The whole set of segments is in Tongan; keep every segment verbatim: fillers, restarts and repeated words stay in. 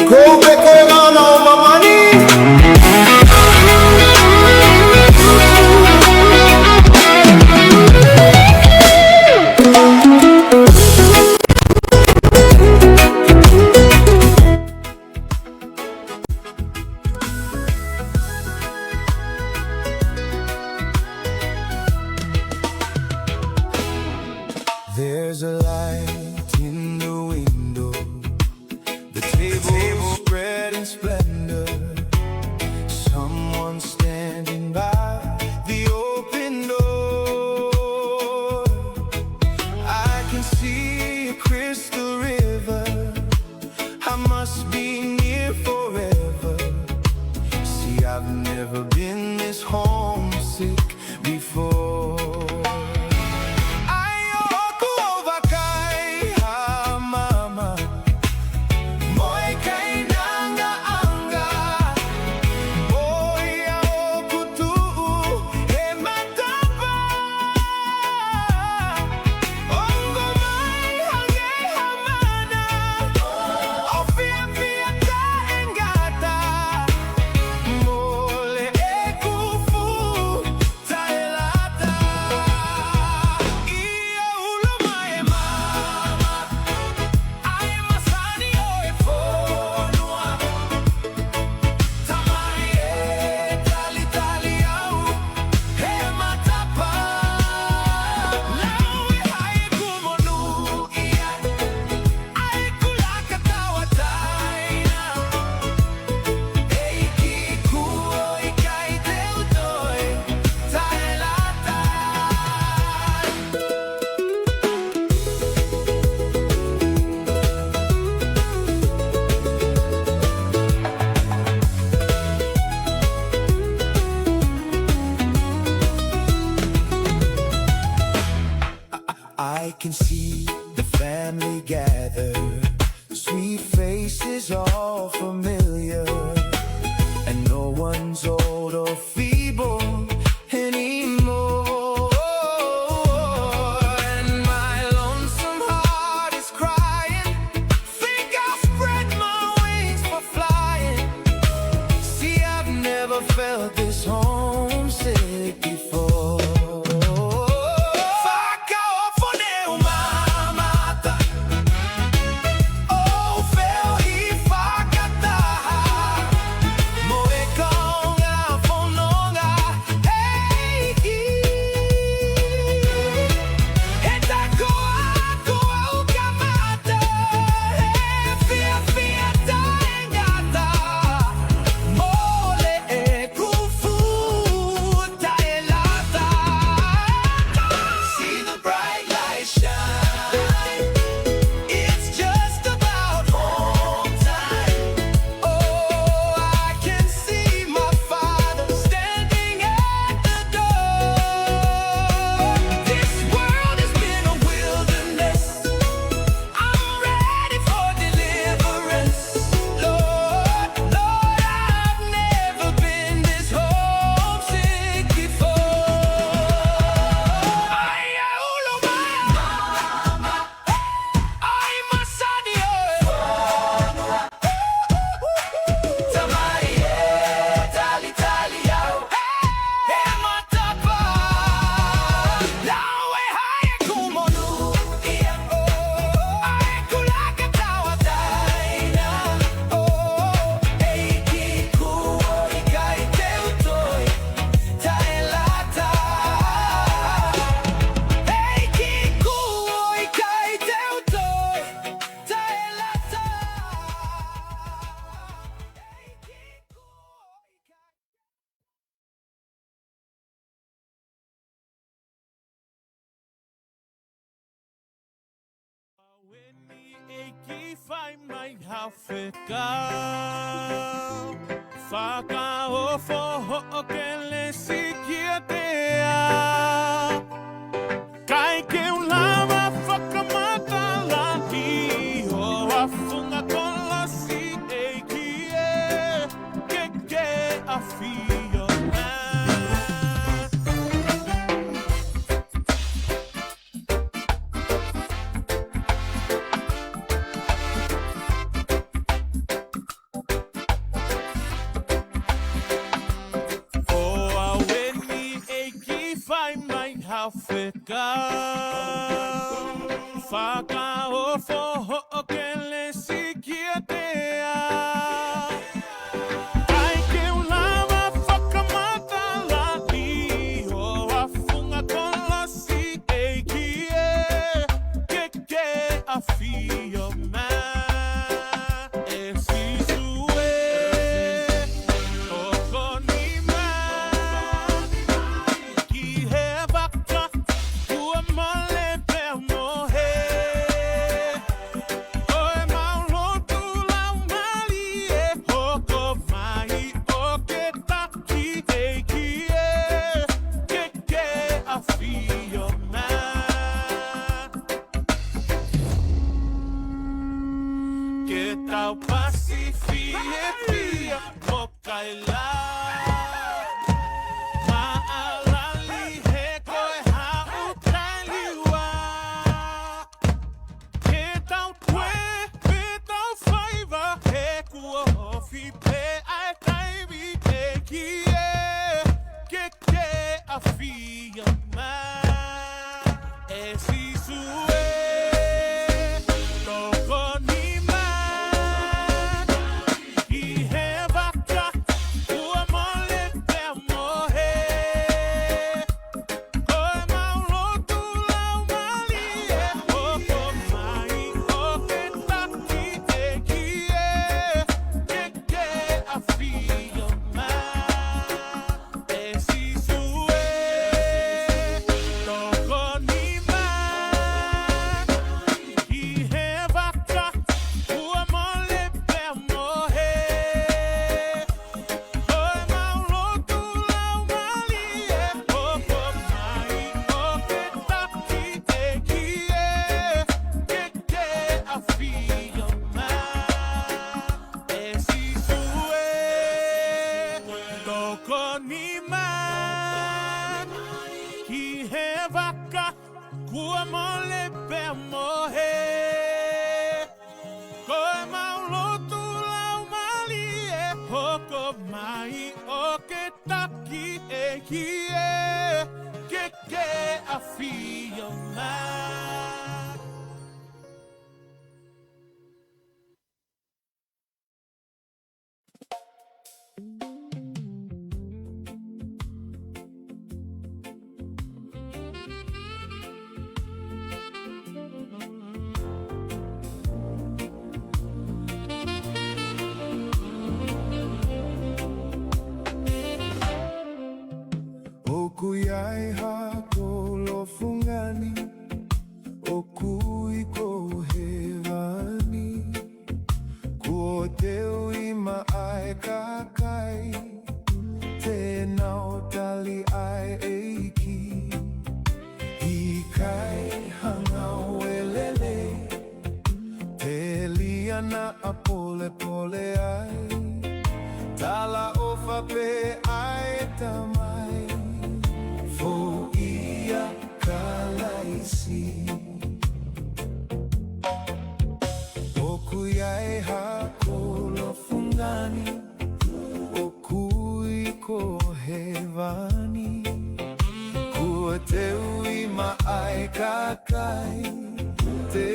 Ko pe ko e mana ʻo māmani. There's a light in the window. The table spread in splendor. Someone standing by the open door. I can see a crystal river. I must be near forever. See, I've never been this homesick before. ʻAi ʻoku ou vakai ha maama mo e kainangaʻanga. ʻOiauē ʻoku tuʻu he matapā. Ongo mai hangē ha mana ʻo fiefia taʻengata. Mole ʻeku fuʻu taʻelata. ʻI he ulo mai e maama, ʻa e masani ʻo e fonua. Tamai ē, talitali au he matapā. Lau e hai ʻeku monūʻia, ʻa ʻeku laka tauʻatāina. ʻEiki, kuo ʻikai te u toe taʻelata. I can see the family gather. Sweet faces all familiar, and no one's old or feeble anymore. And my lonesome heart is crying, think I'll spread my wings for flying. See, I've never felt this homesick before. Fakaofo ne u mamata, ʻo feohi fakataha mo e kaungā fononga ʻEiki. He tā ko au, ko au kamata, he fiefia taʻengata, mole ʻeku fuʻu taʻelata. See the bright light shine. It's just about home time. Oh, I can see my Father standing at the door. This world has been a wilderness. I'm ready for deliverance. Lord, Lord, I've never been this homesick before. ʻAi ʻa e ulo mai ʻa e maama, ʻa e masani ʻo e fonua. Tamai ē, talitali au he matapā. Lau e hai ʻeku monūʻia, ʻa ʻeku laka tauʻatāina. ʻEiki, kuo ʻikai te u toe taʻelata. ʻEiki, kuo ʻikai te u toe taʻelata. ʻEiki, fai mai ha fekau. Fakaofo hoʻo kelesi kiate au, kae ke u lava fakamatalaʻi ho funga kolosi, ʻEiki ē, ke ke ʻafio mai. ʻAfeka, fakaofo hoʻo kelesi kiate au. ʻIkai ke u lava fakamatalaʻi hoʻo afunga kolosi, ʻEiki ē, ke ke ʻafio mai. ʻE Sīsū ē, tokoni mai ki he vaka, kuo mole pea mohe. Ko ʻemau lotu laumālie, hoko mai ʻo ke taki, ʻEiki ē, ke ke ʻafio mai. Ke tau pasi fiefia mo kaila, maʻalali he ko e haʻu taimi ua. Ke tau toe, ke tau faiva, he kuo ofi pē ʻa e taimi, ʻEiki ē, ke ke ʻafio mai. ʻE Sīsū ē, tokoni mai ki he vaka, kuo mole pea mohe. Ko ʻemau lotu laumālie, hoko mai ʻo ke taki, ʻEiki ē, ke ke ʻafio mai. ʻE Sīsū ē, tokoni mai ki he vaka, kuo mole pea mohe. Ko ʻemau lotu laumālie, hoko mai ʻo ke taki, ʻEiki ē, ke ke ʻafio mai. ʻE Sīsū ē, tokoni mai ki he vaka, kuo mole pea mohe. Ko ʻemau lotu laumālie, hoko mai ʻo ke taki, ʻEiki ē, ke ke ʻafio mai. ʻOku ʻi ai haʻaku lofungani, ʻoku ui ko hēvani. Kuo teuʻi mai ʻa e kakai, te nau tali ʻa e ʻEiki. ʻIkai ha ngāue lelei, telia naʻa polepole ai. Talaʻofa pē ʻa e Tamai, fou ʻia Kalaisi. ʻOku ʻi ai haʻaku lofungani, ʻoku ui ko hēvani. Kuo teuʻi mai ʻa e kakai, te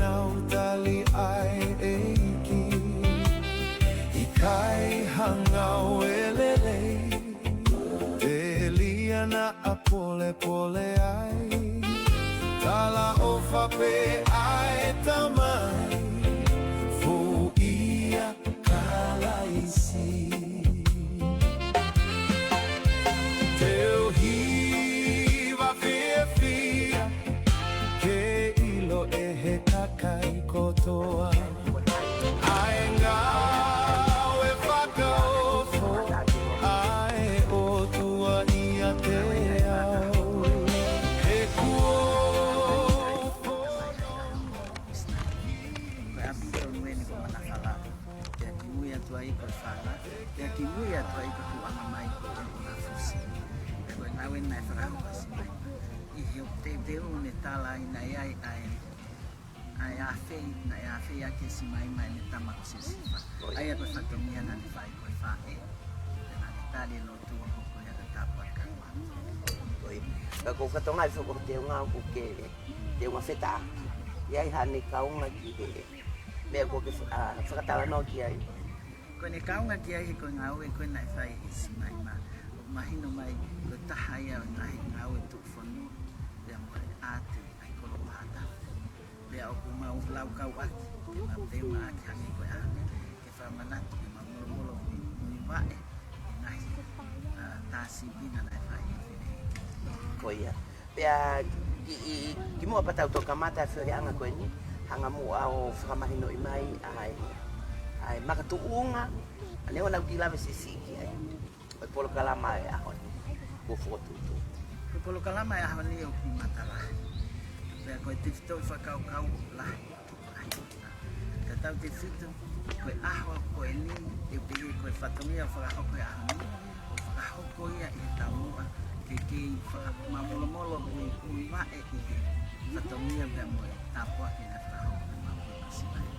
nau tali ʻa e ʻEiki. ʻIkai ha ngāue lelei, telia naʻa polepole ai. Talaʻofa pē ʻa e Tamai, fou ʻia Kalaisi. Te u hiva fiefia, ke ʻilo ʻe he kakai kotoa ʻa e ngāue fakaofo ʻa e ʻOtua ʻiate au. He kuo Ko e ʻapi tonu eni ko Manafala. Pea kimui atu ai ko e fanga. Pea kimui atu ai ko Tuʻangamai ko e Unafusi. Pea ko e ngāue naʻe fakahoko ʻa Simaima. ʻI he teuteu ne tala ai naʻe ʻi ai ʻa e, ʻa e ʻafei, naʻe ʻafei ʻaki ʻe Simaima ʻene tama ko Siosifa. ʻA ia ko e fatongia naʻa ne fai ko e faʻē. Pea naʻa ne tali e lotu ʻo hoko ia ko e tāpuaki. Ka ko e fatongia foki ʻo e teunga ʻoku ke, teunga fetaʻaki. ʻI ai haʻane kaunga ki he meʻa ʻoku ke fa-, ʻa, fakatalanoa ki ai. Ko ʻene kaunga ki ai he ko e ngāue ko ē naʻe fai ʻe Simaima. ʻOku mahino mai ko e taha ia ʻo e ngaahi ngāue tuʻufonua, pea mo e ʻaati ʻa e kolo Pātafu. Pea ʻoku mau laukau ʻaki, ke mau teunga ʻaki hangē ko e ʻaho ni, ke fakamanatu, ke mau molomolo muimui vaʻe ʻi he ngaahi, ʻa, tā sipi naʻe fai ʻe he fineʻeiki. Ko ia. Pea ki, ʻi, ʻi, kimuʻa pea tau toki kamata e feohiʻanga ko eni, hanga muʻa ʻo fakamahinoʻi mai ʻa e, ʻa e makatuʻunga, ʻa, neongo naʻa ku kiʻi lave siʻisiʻi ki ai, ʻo e polokalama ʻo e ʻaho ni kuo fokotuʻutuʻu. Ko e polokalama ʻo e ʻaho ni ʻoku matalahi. Pea ko e tefitoʻi fakakaukau lahi. Ka tautefito, ko e ʻaho ko eni, ʻe pehē ko e fatongia ʻoku fakahoko he ʻaho ni, ʻoku fakahoko ia ʻi he taumuʻa, ke kei fakamāmolomolo muimui vaʻe ʻi he fatongia pea mo e tāpuaki naʻe fakahoko ʻe he maʻu ko Simaima.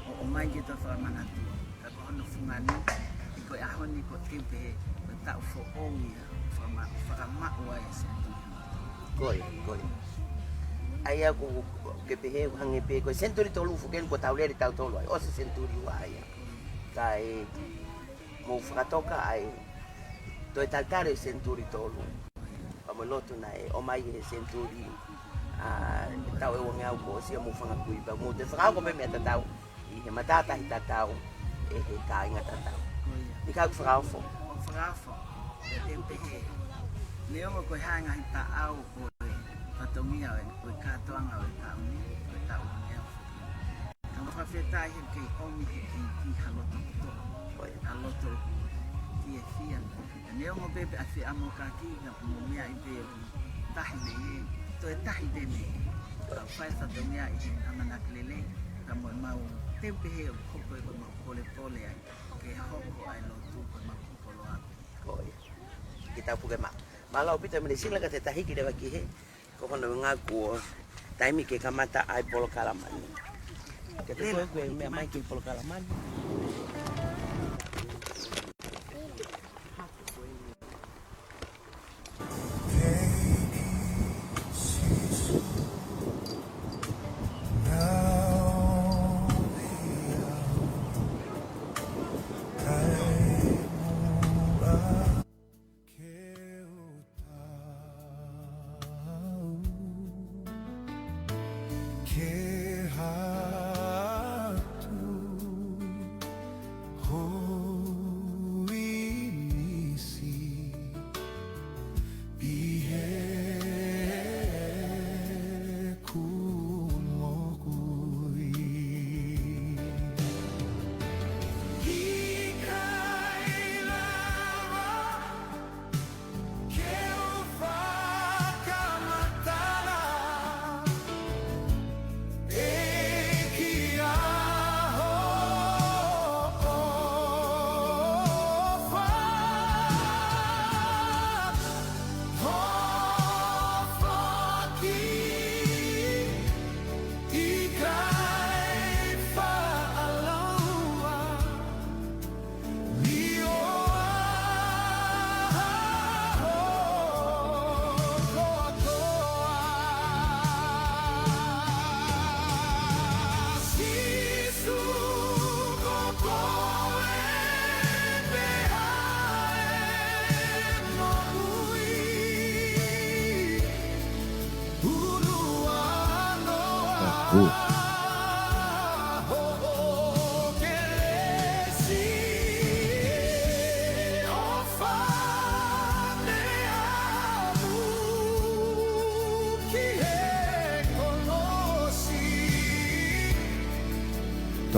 ʻO, ʻomai ke tau fakamanatua, ka ko hono fungani, ʻi ko e ʻaho ni ko e pehē, ko e taʻu foʻou ia, fakama-, fakamaʻu ai e senituli. Ko ia, ko ia. ʻA ia ʻoku ke pehē hangē pē ko e senituli tolu foki eni kuo tau lele tautolu ai, ʻosi e senituli ua ia. Kae mou fakatoka ai, toe talitali e senituli tolu. Pea mo e lotu naʻe ʻomai he senituli, ʻa, taʻu ʻe uangeau kuo ʻosi ia mou fanga kui pea mou toe fakahoko pē meʻa tatau ʻi he matātahi tatau ʻe he kāinga tatau. Ko ia. Ni kau fakaofo. Fakaofo. ʻE pehē. Neongo ko e hā e ngaahi taʻau ʻo e fatongia ʻo e, ʻo e kātoanga ʻo e taʻu ni, ʻo e taʻu ni ʻo e. Ka ʻoku fakafetaʻi he kei ʻomi he ʻEiki ha loto kotoa. Ko ia. Ha loto fiefia. Neongo pē pe ʻa e fiemaʻu ka ki, ka mo e meʻa ʻi pē ʻoku tahi mei ai, toe tahi pē mei ai. Ka fai fatongia ʻi he ʻamanaki lelei, ka mo e mau teu pehē ʻoku hoko ʻi he mau polepole ai, ke hoko ai lotu ko e mau koloa. Ko ia. Ke tau puke ma. Mālō ʻaupito mene sila ka te tahiki leva ki he, ko hono ngā kuo taimi ke kamata ai polokalama ni. Ke te koe koe meʻa mai ki polokalama ni.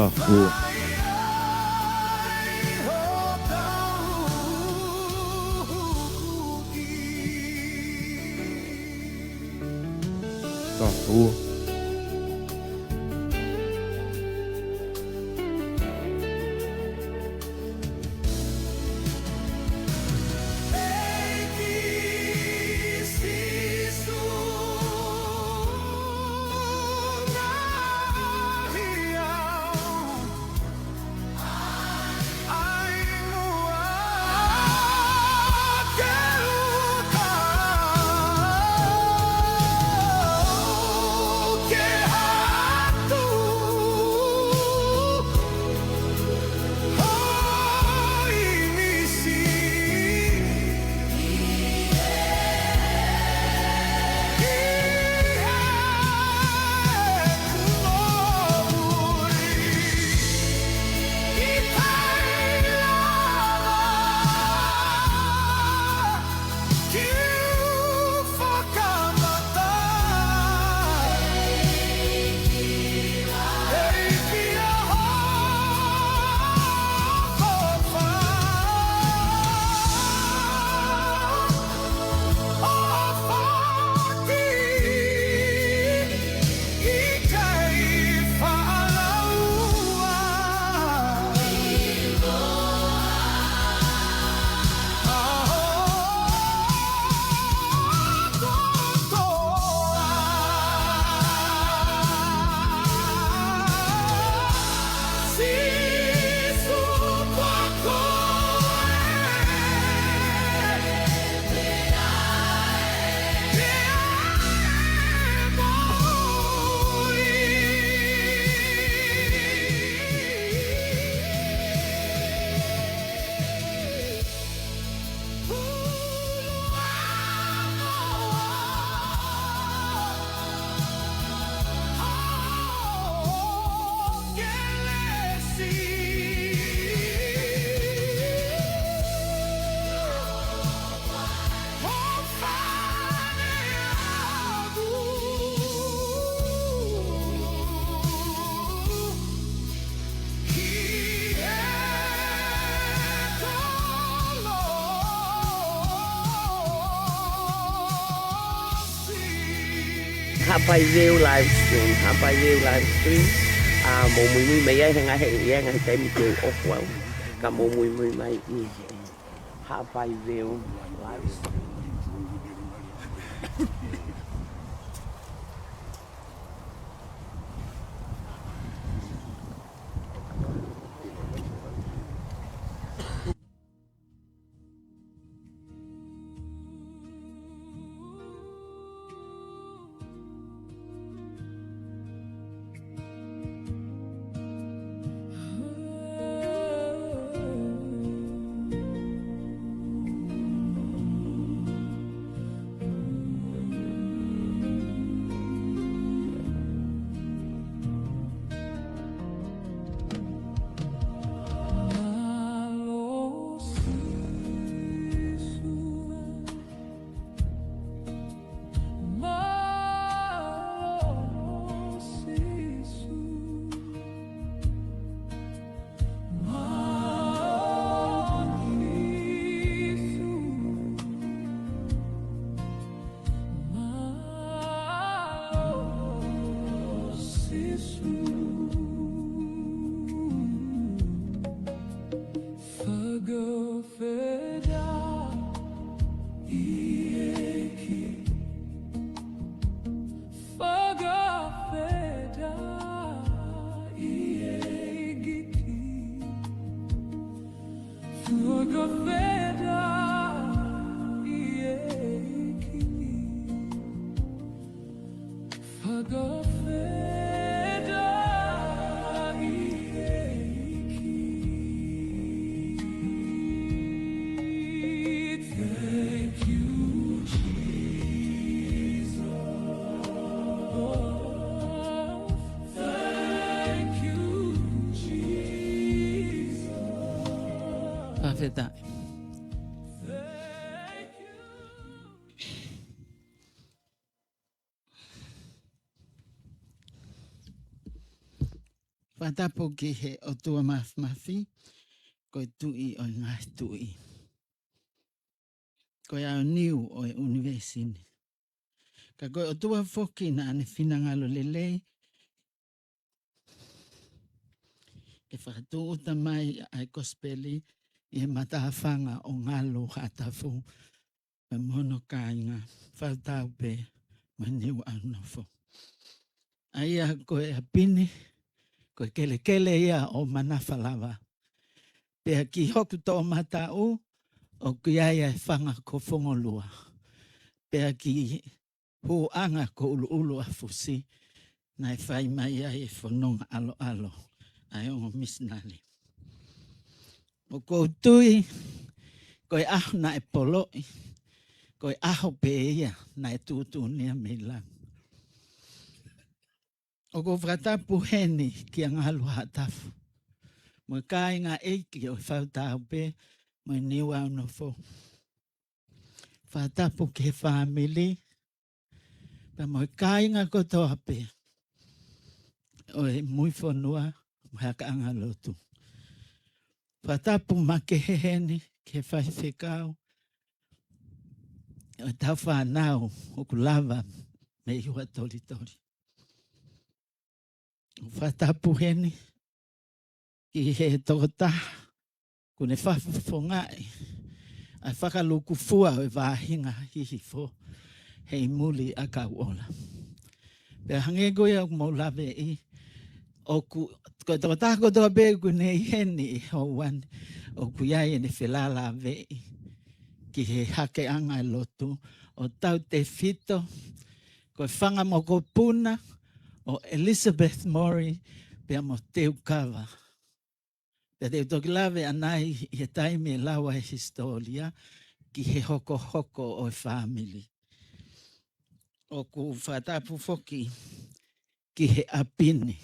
Tapu. Tapu. Haʻapai Veu live stream, Haʻapai Veu live stream. ʻA, mou muimui mai ai he ngaahi, ʻi he ngaahi taimi te u ʻoku ʻofa au. Ka mou muimui mai ʻi he Haʻapai Veu live stream. Fakafetaʻi. Fakatapu ki he ʻOtua Mafimafi, ko e Tuʻi ʻo e ngaahi tuʻi. Ko e aoniu ʻo e ʻunivēsi ni. Ka ko e ʻOtua foki naʻa ne finangalo lelei ke fakatūʻuta mai ʻa e kosipeli ʻi he matāfanga ʻo Ngaluhaʻatafu, pea mo hono kāinga, Fautaupe mo Niuaunofo. ʻA ia ko e ʻapi ni, ko e kelekele ia ʻo Manafalava. Pea ki hoku toʻomataʻu, ʻoku ʻi ai ʻa e fanga ko Fongolua. Pea ki Huʻanga ko ʻUluʻulu ʻa Fusi, naʻe fai mai ai e fononga ʻaloʻalo ʻa e ongo misinale. ʻOku ou tui, ko e ʻaho naʻe poloʻi, ko e ʻaho pē ia naʻe tuʻutuʻuni ia mei langi. ʻOku ou fakatapu heni kia Ngaluhaʻatafu, mo e kāinga ʻeiki ʻo e Fautaupe mo e Niuaunofo. Fakatapu ki he fāmili, pea mo e kāinga kotoa pē ʻo e Muifonua mo e Hakaʻangalotu. Fakatapu makehe heni ki he faifekau ʻo ʻetau fānau ʻoku lava mei Huʻatolitoli. Fakatapu heni ki he tokotaha kuo ne fakafofongaʻi ʻa e fakalūkufua ʻo e vaʻinga hihifo hei muli ʻa Kauʻola. Pea hangē ko ia ʻoku mou laveʻi, ʻoku, ko e tokotaha kotoa pē ʻoku ne ʻi heni ʻi he houa ni, ʻoku ʻi ai ʻene felālāveʻi ki he hakeʻanga ʻo e lotu, ʻo tautefito, ko e fanga mokopuna ʻo Elizabeth Mori pea mo Teu Kava. Pea te u toki lave ʻanai ʻi he taimi ʻe lau ai e hisitōlia ki he hokohoko ʻo e fāmili. ʻOku fakatapu foki ki he ʻapi ni.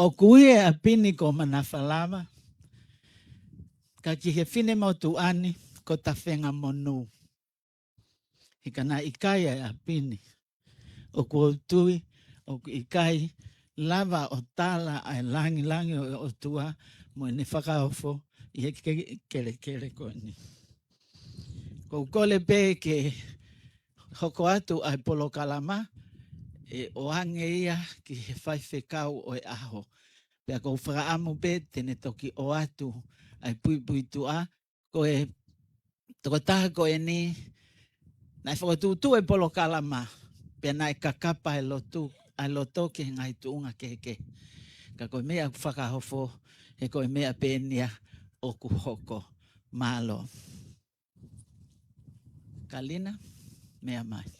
ʻOku ui e ʻapi ni ko Manafalava, ka ki he finemotuʻa ni ko Tafengamonū. He ka naʻe ʻikai ʻa e ʻapi ni, ʻoku ou tui ʻoku ʻikai lava ʻo tala ʻa e langilangi ʻo e ʻOtua mo ʻene fakaofo ʻi he ke-, kelekele ko eni. ʻOku ou kole pē ke hoko atu ʻa e polokalama, ʻe ʻoange ia ki he faifekau ʻo e ʻaho. Pea ʻoku ou fakaʻamu pē te ne toki ʻoatu ʻa e puipuituʻa, ko e tokotaha ko eni naʻe fokotuʻutuʻu e polokalama, pea naʻe kakapa e lotu, ʻa e loto ki he ngaahi tuʻunga kehekehe. Ka ko e meʻa ʻoku fakaofo, he ko e meʻa pē eni ia ʻoku hoko. Mālō. Kalina, meʻa mai.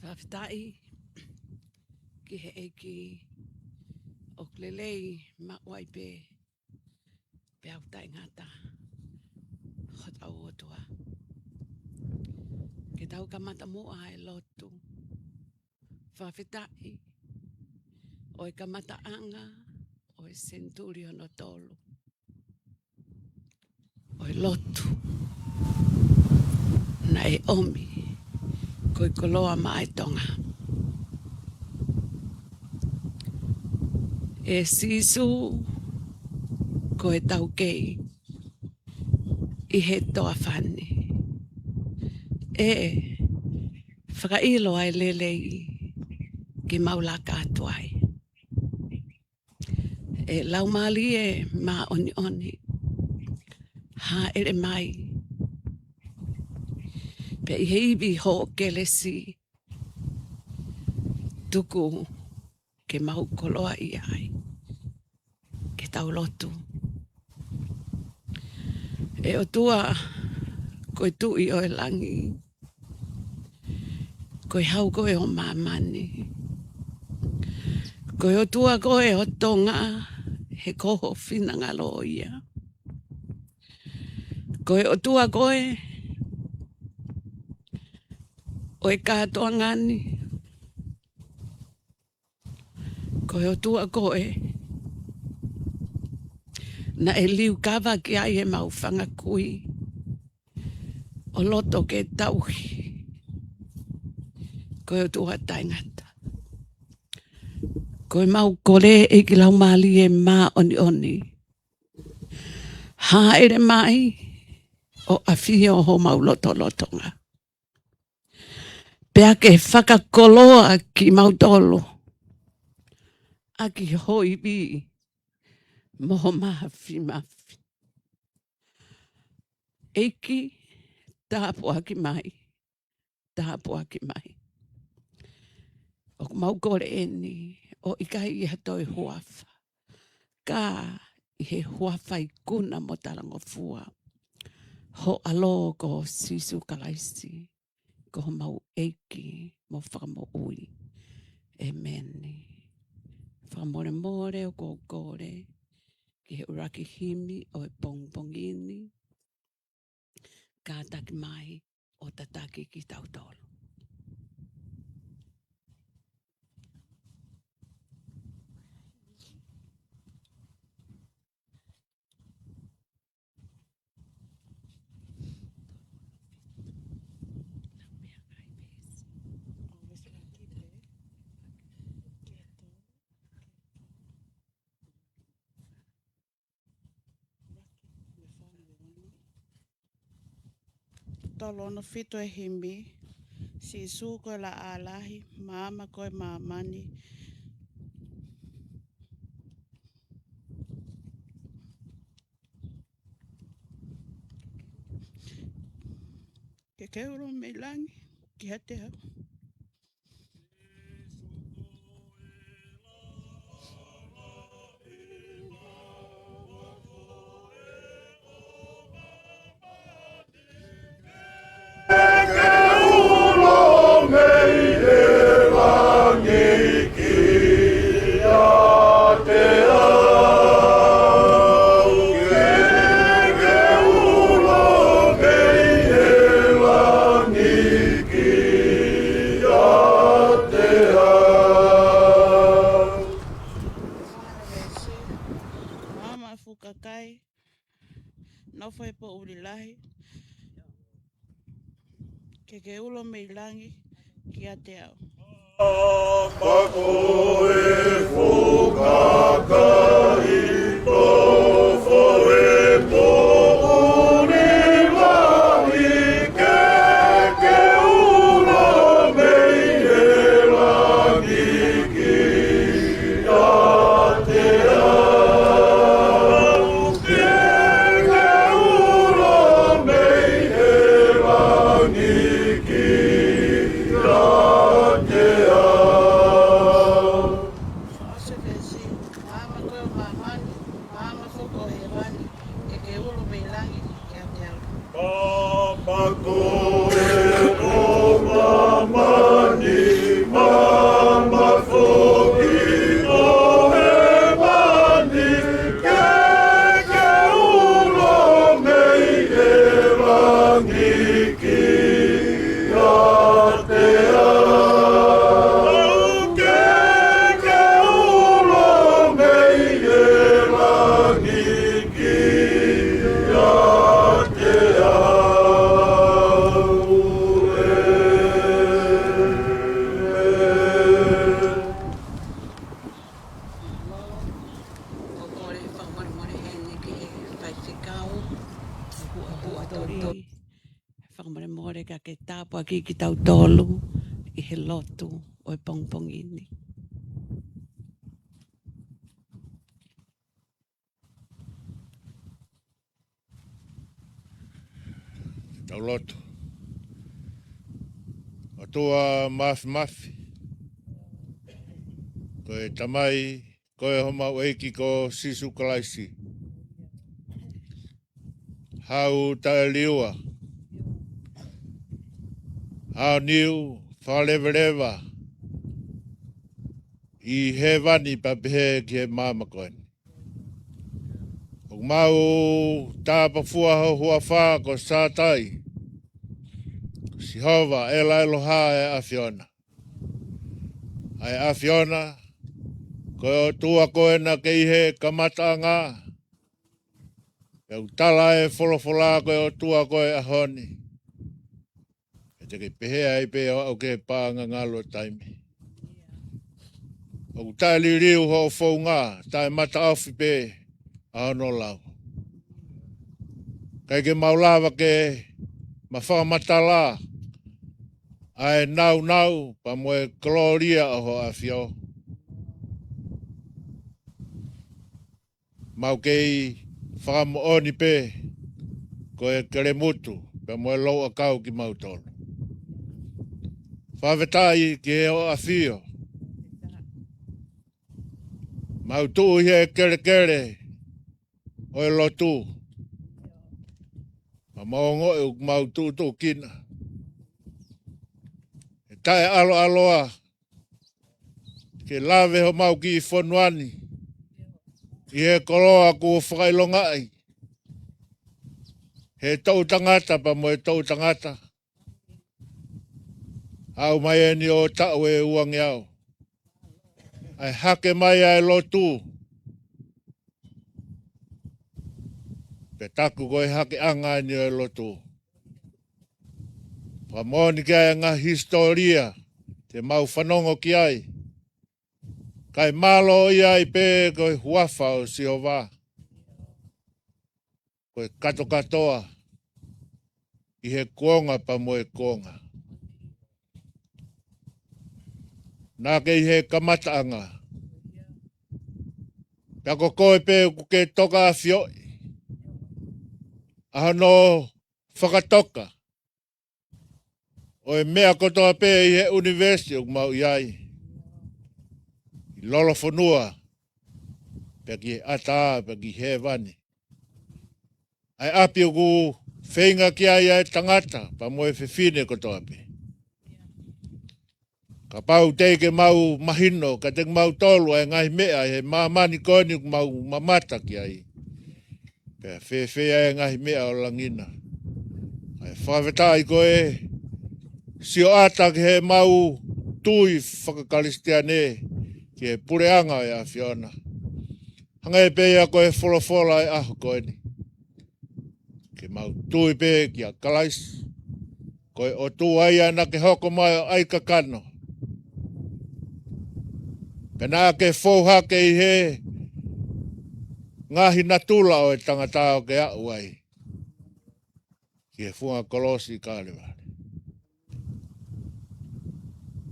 Fakafetaʻi ki he ʻEiki, ʻoku lelei maʻu ai pē, pea ʻoku taʻengata hotau ʻOtua. Ke tau kamata muʻa e lotu. Fakafetaʻi ʻo e kamataʻanga ʻo e senituli hono tolu ʻo e lotu naʻe ʻomi ko e koloa maʻa e Tonga. ʻE Sīsū, ko e taukei ʻi he toafa ni. ʻE fakaʻilo ʻa e lelei ke mau laka atu ai. ʻE Laumālie Māʻoniʻoni, hāʻele mai. Pea ʻi he ivi hoʻo kelesi, tuku ke mau koloaʻia ai. Ke tau lotu. ʻE ʻOtua, ko e Tuʻi ʻo e langi, ko e Hau koe ʻo māmani, ko e ʻOtua koe ʻo Tonga, he ko ho finangalo ia. Ko e ʻOtua koe ʻo e kātoanga ni, ko e ʻOtua koe naʻe liukava ki ai ʻemau fanga kui ʻo loto ke tauhi. Ko e ʻOtua taʻengata. Ko ʻemau kole, ʻEiki Laumālie Māʻoniʻoni, hāʻele mai ʻo ʻafio ʻi homau lotolotonga. Pea ke fakakoloa kimautolu ʻaki ho ivi mo ho māfimafi. ʻEiki, tāpuaki mai, tāpuaki mai. ʻOku mau kole eni, ʻo ʻikai ʻi ha toe huafa, ka ʻi he huafa ikuna mo talangofua ho ʻAlo ko Sīsū Kalaisi, ko homau ʻEiki mo Fakamoʻui. ʻĒmeni. Fakamolemole ʻoku ou kole ki he ʻuluaki himi ʻo e pongipongi ni, kātaki mai ʻo tataki kitautolu. tolu ono fitu e himi. Sīsū ko e laʻā lahi, maama ko e māmani. Ke ke ulo mei langi, kiate au. Maama fuʻu kakai, nofo he poʻuli lahi, ke ke ulo mei langi kiate au. Pea ko e fuʻu kakai, nofo he poʻuli lahi, ke ke ulo mei he langi kiate au. Ke ke ulo mei he langi kiate au. Ose fesi, maama ko e māmani, maama foki ko hēvani, ke ke ulo mei langi kiate au. Maama ko e ʻo māmani, maama foki ko hēvani, ke ke ulo mei he langi kiate au. Ke ke ulo mei he langi kiate au. ʻĒmeni. ʻOku ou kole fakamolemole heni ki he faifekau, ʻa Huʻatolī. Fakamolemole ka ke tāpuakiʻi kitautolu ʻi he lotu ʻo e pongipongi ni. Tau lotu. ʻOtua Māfimafi, ko e Tamai, ko e homau ʻEiki ko Sīsū Kalaisi. Haʻu taʻeliua, aoniu, fakaleveleva ʻi hēvani pea pehē ki he maama ko eni. ʻOku mau tāpafua ho huafa ko Sātai, ko Sihova ʻEla ʻEloha ʻa e ʻAfiona. ʻA e ʻAfiona, ko e ʻOtua koe naʻa ke ʻi he kamataʻanga, pea ʻoku tala ʻe he folofola ko e ʻOtua koe ʻaho ni. Pea te ke pehē ai pē ʻo aʻu ki he paʻanga ngalo taimi. ʻOku taʻeliliu hoʻo founga, taʻemataʻofi pē ʻa hono lau. ʻIkai ke mau lava ke ma fakamatala ʻa e nāunau pea mo e kolōlia ʻo ho ʻAfio. Mau kei fakamoʻoni pē ko e kelemutu pea mo e louʻakau kimautolu. Fakafetaʻi ki he ho ʻAfio. Mau tuʻu ʻi he kelekele ʻo e lotu. Pea mau ongoʻi ʻoku mau tuʻutuʻukina. ʻE taʻeʻaloʻaloa ke lave homau kiʻi fonua ni ʻi he koloa kuo fakaʻilongaʻi ʻe he toʻu tangata pea mo e toʻu tangata. Aʻu mai eni ʻo taʻu ʻe uangeau, ʻa e hake mai ʻa e lotu, pea taku ko e hakeʻanga eni ʻo e lotu. Fakamoʻoni ki ai ʻa e ngaahi hisitōlia te mau fanongo ki ai, kae mālō ia ai pē ko e huafa ʻo Sihova, ko e katokatoa, ʻi he kuonga pea mo e kuonga. Naʻa ke ʻi he kamataʻanga. Pea ko koe pē ʻoku ke tokaʻafioʻi ʻa hono fakatoka ʻo e meʻa kotoa pē ʻi he ʻunivēsi ʻoku mau ʻi ai, ʻi lolofonua, pea ki he ʻatā, pea ki hēvani. ʻA e ʻapi ʻoku feinga ki ai ʻa e tangata pea mo e fefine kotoa pē. Kapau te ke mau mahino kiate kimautolu ʻa e ngaahi meʻa ʻi he māmani ko eni ʻoku mau mamata ki ai, pea fēfē ʻa e ngaahi meʻa ʻo langi na. ʻA e fakafetaʻi ko e sio atu ki he mau tui fakakalisitiane ki he puleʻanga ʻo e ʻAfiona. Hangē pē ia ko e folofola ʻo e ʻaho ko eni, ke mau tui pē kia Kalaisi, ko e ʻOtua ia naʻa ke hoko mai ʻo ʻai kakano, pea naʻa ke fou hake ʻi he ngaahi natula ʻo e tangata ʻo ke aʻu ai ki he funga kolosi Kalevale.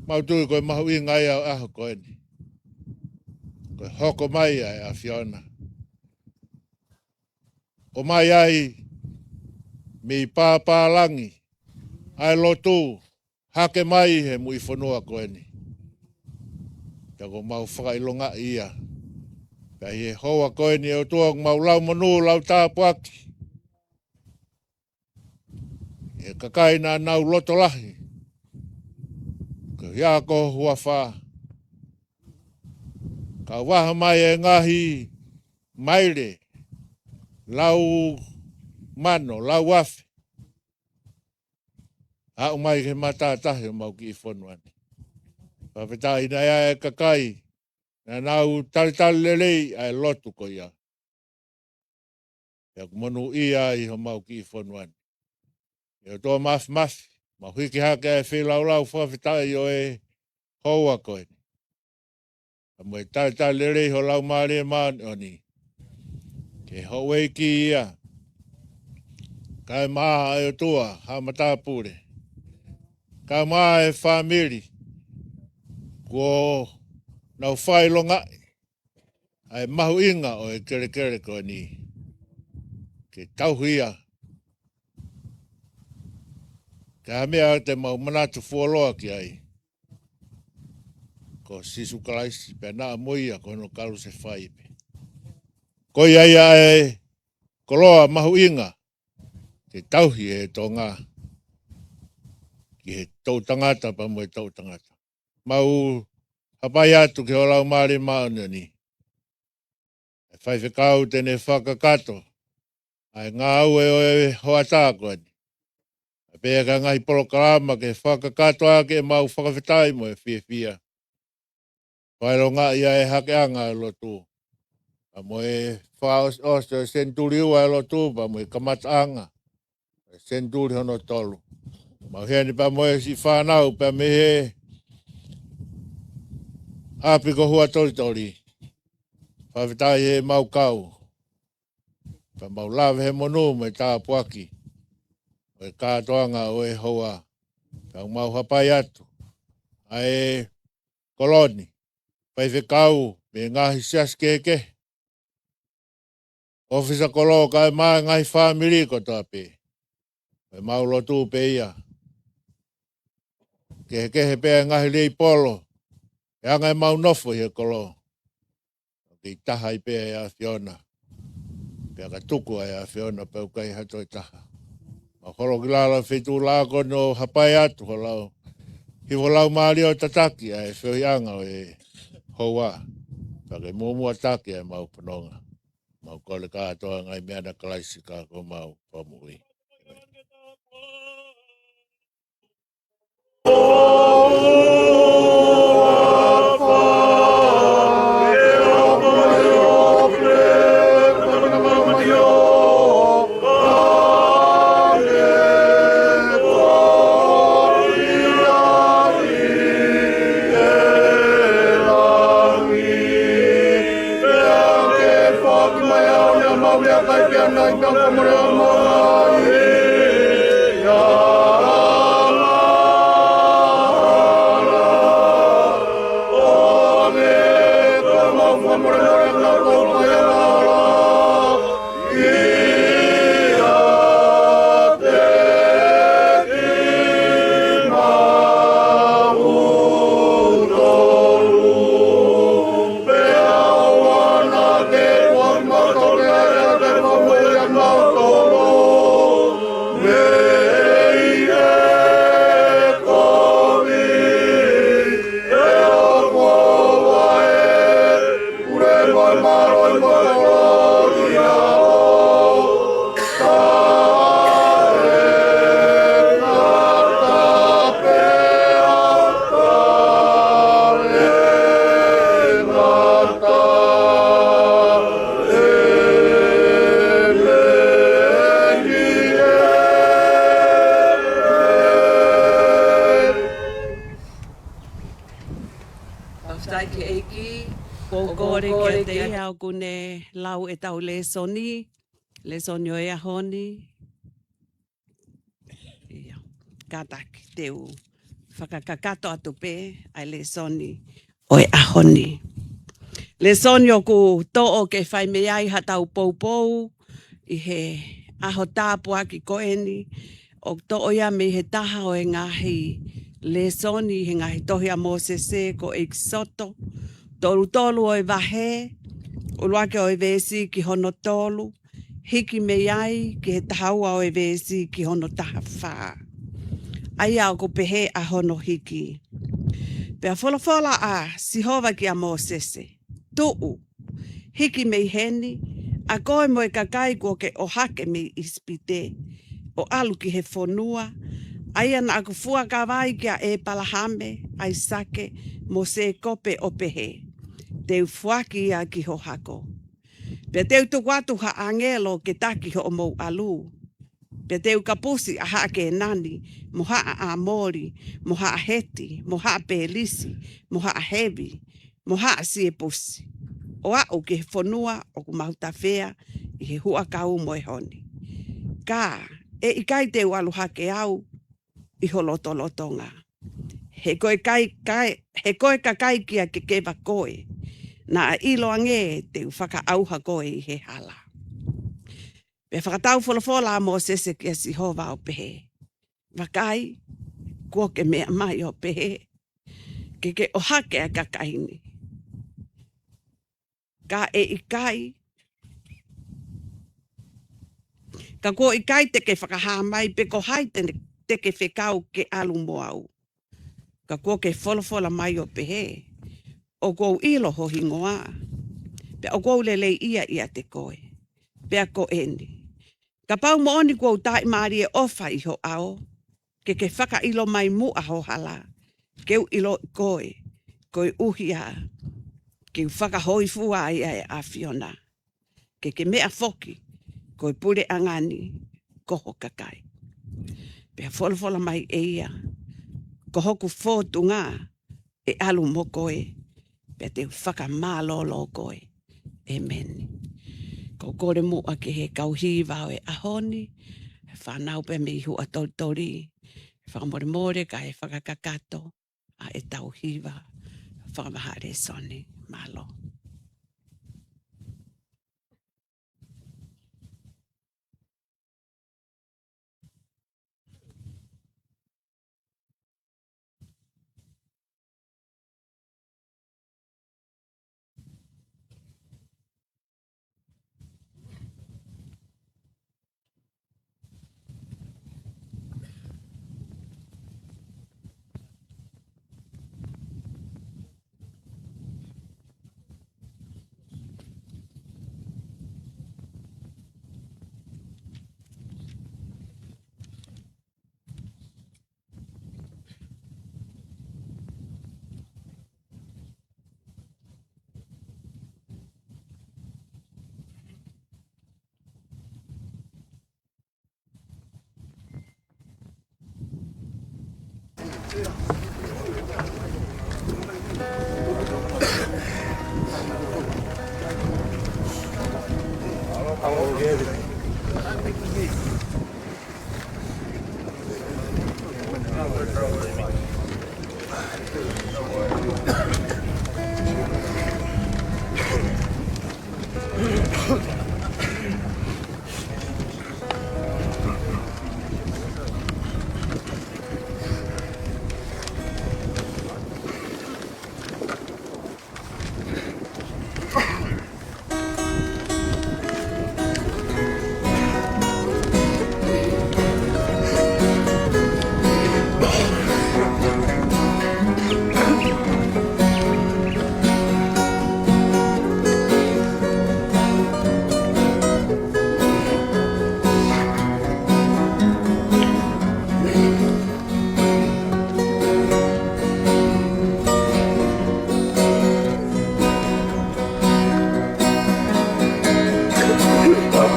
Mau tui ko e mahuʻinga ia ʻo e ʻaho ko eni, ko e hoko mai ʻa e ʻAfiona, ʻomai ai mei pāpālangi ʻa e lotu hake mai he muʻi fonua ko eni. Pea ʻoku mau fakaʻilongaʻi ia, pea ʻi he houa ko eni ʻe ʻOtua ʻoku mau lau monū, lau tāpuaki ʻi he kakai naʻa nau loto lahi koeʻuhi ko ho huafa, kae vaha mai e ngaahi maile, lau mano, lau afe, aʻu mai ki he matātahi ʻo homau kiʻi fonua ni. Fakafetaʻi naʻe ʻi ai e kakai naʻa nau talitali lelei ʻa e lotu ko ia. Pea ʻoku monūʻia ai homau kiʻi fonua ni. ʻE ʻOtua Māfimafi, mau hiki hake ʻa e feilaulau fakafetaʻi ʻo e houa ko eni, pea mo e talitali lelei ho Laumālie Māʻoniʻoni, ke houʻeiki ia, kae ʻumaʻā ʻa e ʻOtua ha matāpule, kae ʻumaʻā e fāmili kuo nau fakaʻilongaʻi ʻa e mahuʻinga ʻo e kelekele ko eni, ke tauhi ia ki ha meʻa te mau manatu fuoloa ki ai, ko Sīsū Kalaisi pea naʻa mo ia ko hono kalusefai pē. Ko ia ia e koloa mahuʻinga ke tauhi ʻe Tonga ki he toʻutangata pea mo e toʻutangata. Mau hapai atu ki ho Laumālie Māʻoniʻoni, ʻa e faifekau te ne fakakakato ʻa e ngāue ʻo e hoʻatā ko eni, pea pehē ki he ngaahi polokalama ke fakakakato ʻaki ʻemau fakafetaʻi mo e fiefia. Fakaʻilongaʻi ʻa e hakeʻanga ʻo e lotu, pea mo e fakaʻosiʻosi ʻo e senituli ua ʻo e lotu, pea mo e kamataʻanga ʻo e senituli hono tolu. Mau ʻi heni pea mo e siʻi fānau pea mei he ʻapi ko Huatolitoli. Fakafetaʻi he mau kau, pea mau lave he monū mo e tāpuaki ʻo e kātoanga ʻo e houa. Pea mau hapai atu ʻa e kolo ni, faifekau mei he ngaahi siasi kehekehe, ʻōfisa kolo kae ʻumaʻā e ngaahi fāmili kotoa pē. Pea mau lotu pē ia, kehekehe pē ʻa e ngaahi leipolo, ʻe anga ʻemau nofo ʻi he kolo, ʻoku kei taha ai pē ʻa e ʻAfiona. Pea ka tuku ʻa e ʻAfiona pea ʻoku ʻikai ha toe taha. Mau holo ki lalo ʻa e feituʻulaʻā ko eni ʻo hapai atu ho lau, hifo ho Laumālie ʻo tataki ʻa e feohiʻanga ʻo e houa, pea ke muʻomuʻa taki ʻa ʻemau fononga. Mau kole kātoa ngaahi meʻa ni ʻia Kalaisi ko homau Fakamoʻui. Fakafetaʻi ki he ʻEiki, ʻoku ou kole kiate ia ʻoku ne lau ʻetau lēsoni, lēsoni ʻo e ʻaho ni. ʻIa, kātaki te u fakakakato atu pē ʻa e lēsoni ʻo e ʻaho ni. Lēsoni ʻoku toʻo ke fai mei ai haʻatau poupou ʻi he ʻaho tāpuaki ko eni, ʻoku toʻo ia mei he taha ʻo e ngaahi lēsoni ʻi he ngaahi tohi ʻa Mōsese ko ʻEkisoto, tolu tolu ʻo e vahe, ʻuluaki ʻo e veesi ki hono tolu, hiki mei ai ki he taha ua ʻo e veesi ki hono taha fā. ʻA ia ʻoku pehē ʻa hono hiki. Pea folofola ʻa Sihova kia Mōsese, Tuʻu, hiki mei heni, ʻa koe mo e kakai kuo ke ʻohake mei ʻIsipite, ʻo ʻalu ki he fonua, ʻa ia naʻa ku fuakava ai kia ʻEpalahame, ʻAisake, mo Sēkope ʻo pehē, Te u foaki ia ki ho hako. Pea te u tuku atu ha ʻāngelo ke taki hoʻomou ʻalu. Pea te u kapusi ʻa haʻa Kēnani, mo haʻa ʻAmoli, mo haʻa Heti, mo haʻa Pelisi, mo haʻa Hevi, mo haʻa Siepusi, ʻo aʻu ki he fonua ʻoku mau tafea ʻi he huʻakau mo e honi. Ka ʻe ʻikai te u ʻalu hake au ʻi ho lotolotonga. He ko e kai, kai, he ko e kakai kia kekeva koe, naʻa ʻiloange te u fakaʻauha koe ʻi he hala. Pea fakatau folofola ʻa Mōsese kia Sihova ʻo pehē, Vakai, kuo ke meʻa mai ʻo pehē, ke ke ʻohake ʻa e kakai ni. Ka ʻe ʻikai, ka kuo ʻikai te ke fakahā mai pe ko hai te, te ke fekau ke ʻalu mo au. Ka kuo ke folofola mai ʻo pehē, ʻOku ou ʻilo ho hingoa, pea ʻoku ou leleiʻia ʻiate koe. Pea ko eni, kapau moʻoni kuo u taʻimālie ʻofa ʻi ho ʻao, ke ke fakaʻilo mai muʻa ho hala, ke u ʻiloʻi koe, koeʻuhi ā ke u fakahōifua ai ʻa e ʻAfiona, ke ke meʻa foki ko e puleʻanga ni ko ho kakai. Pea folofola mai ʻe ia, Ko hoku fōtunga ʻe ʻalu mo koe, pea te u fakamālōlō koe. ʻEmeni. Ko e kole muʻa ki he kau hiva ʻo e ʻaho ni, fānau pē mei Huʻatolitoli, fakamolemole kae fakakakato ʻa ʻetau hiva fakavahaʻa lēsoni. Mālō.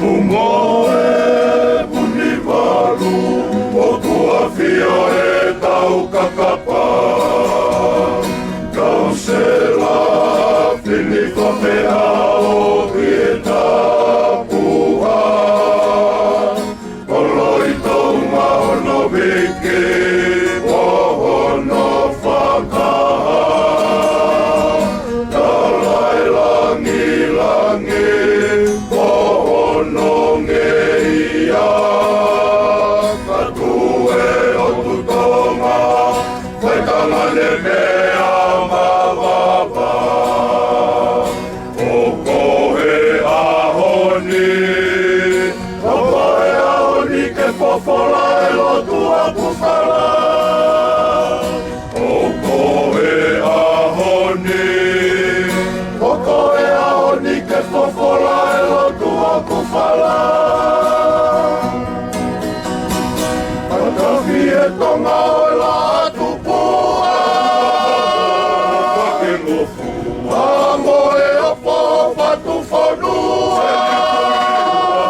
Umo e Vunivalu, ʻoku ʻafio ʻetau kakapa. Tau sela fini fapeʻao ki he tapuhā. Koloi Tonga hono vike, ko hono fakahā. Tala e langilangi, ko hono ngeia. Ka tue ʻOtu Tonga, fai tangane meʻa mavava. ʻO ko e ʻaho ni, ʻo ko e ʻaho ni ke fofola e lotu Akufala. ʻO ko e ʻaho ni, ʻo ko e ʻaho ni ke fofola e lotu Akufala. Matafi e Tonga ʻo e Lātupua. Ke ngofua mo e opo Fatufonua.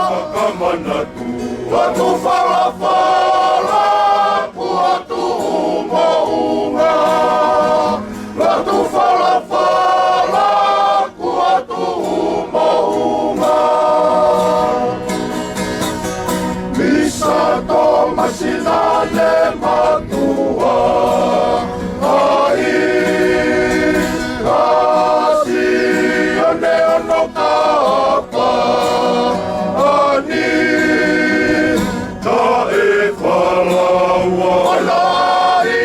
Fakamanatu Lātufalafala kuo tuʻu moʻunga. Lātufalafala kuo tuʻu moʻunga. Misa Tomasi naʻe matuʻa ai, ʻa Sione hono kapa ani. Taʻe falaua ʻo e laʻi,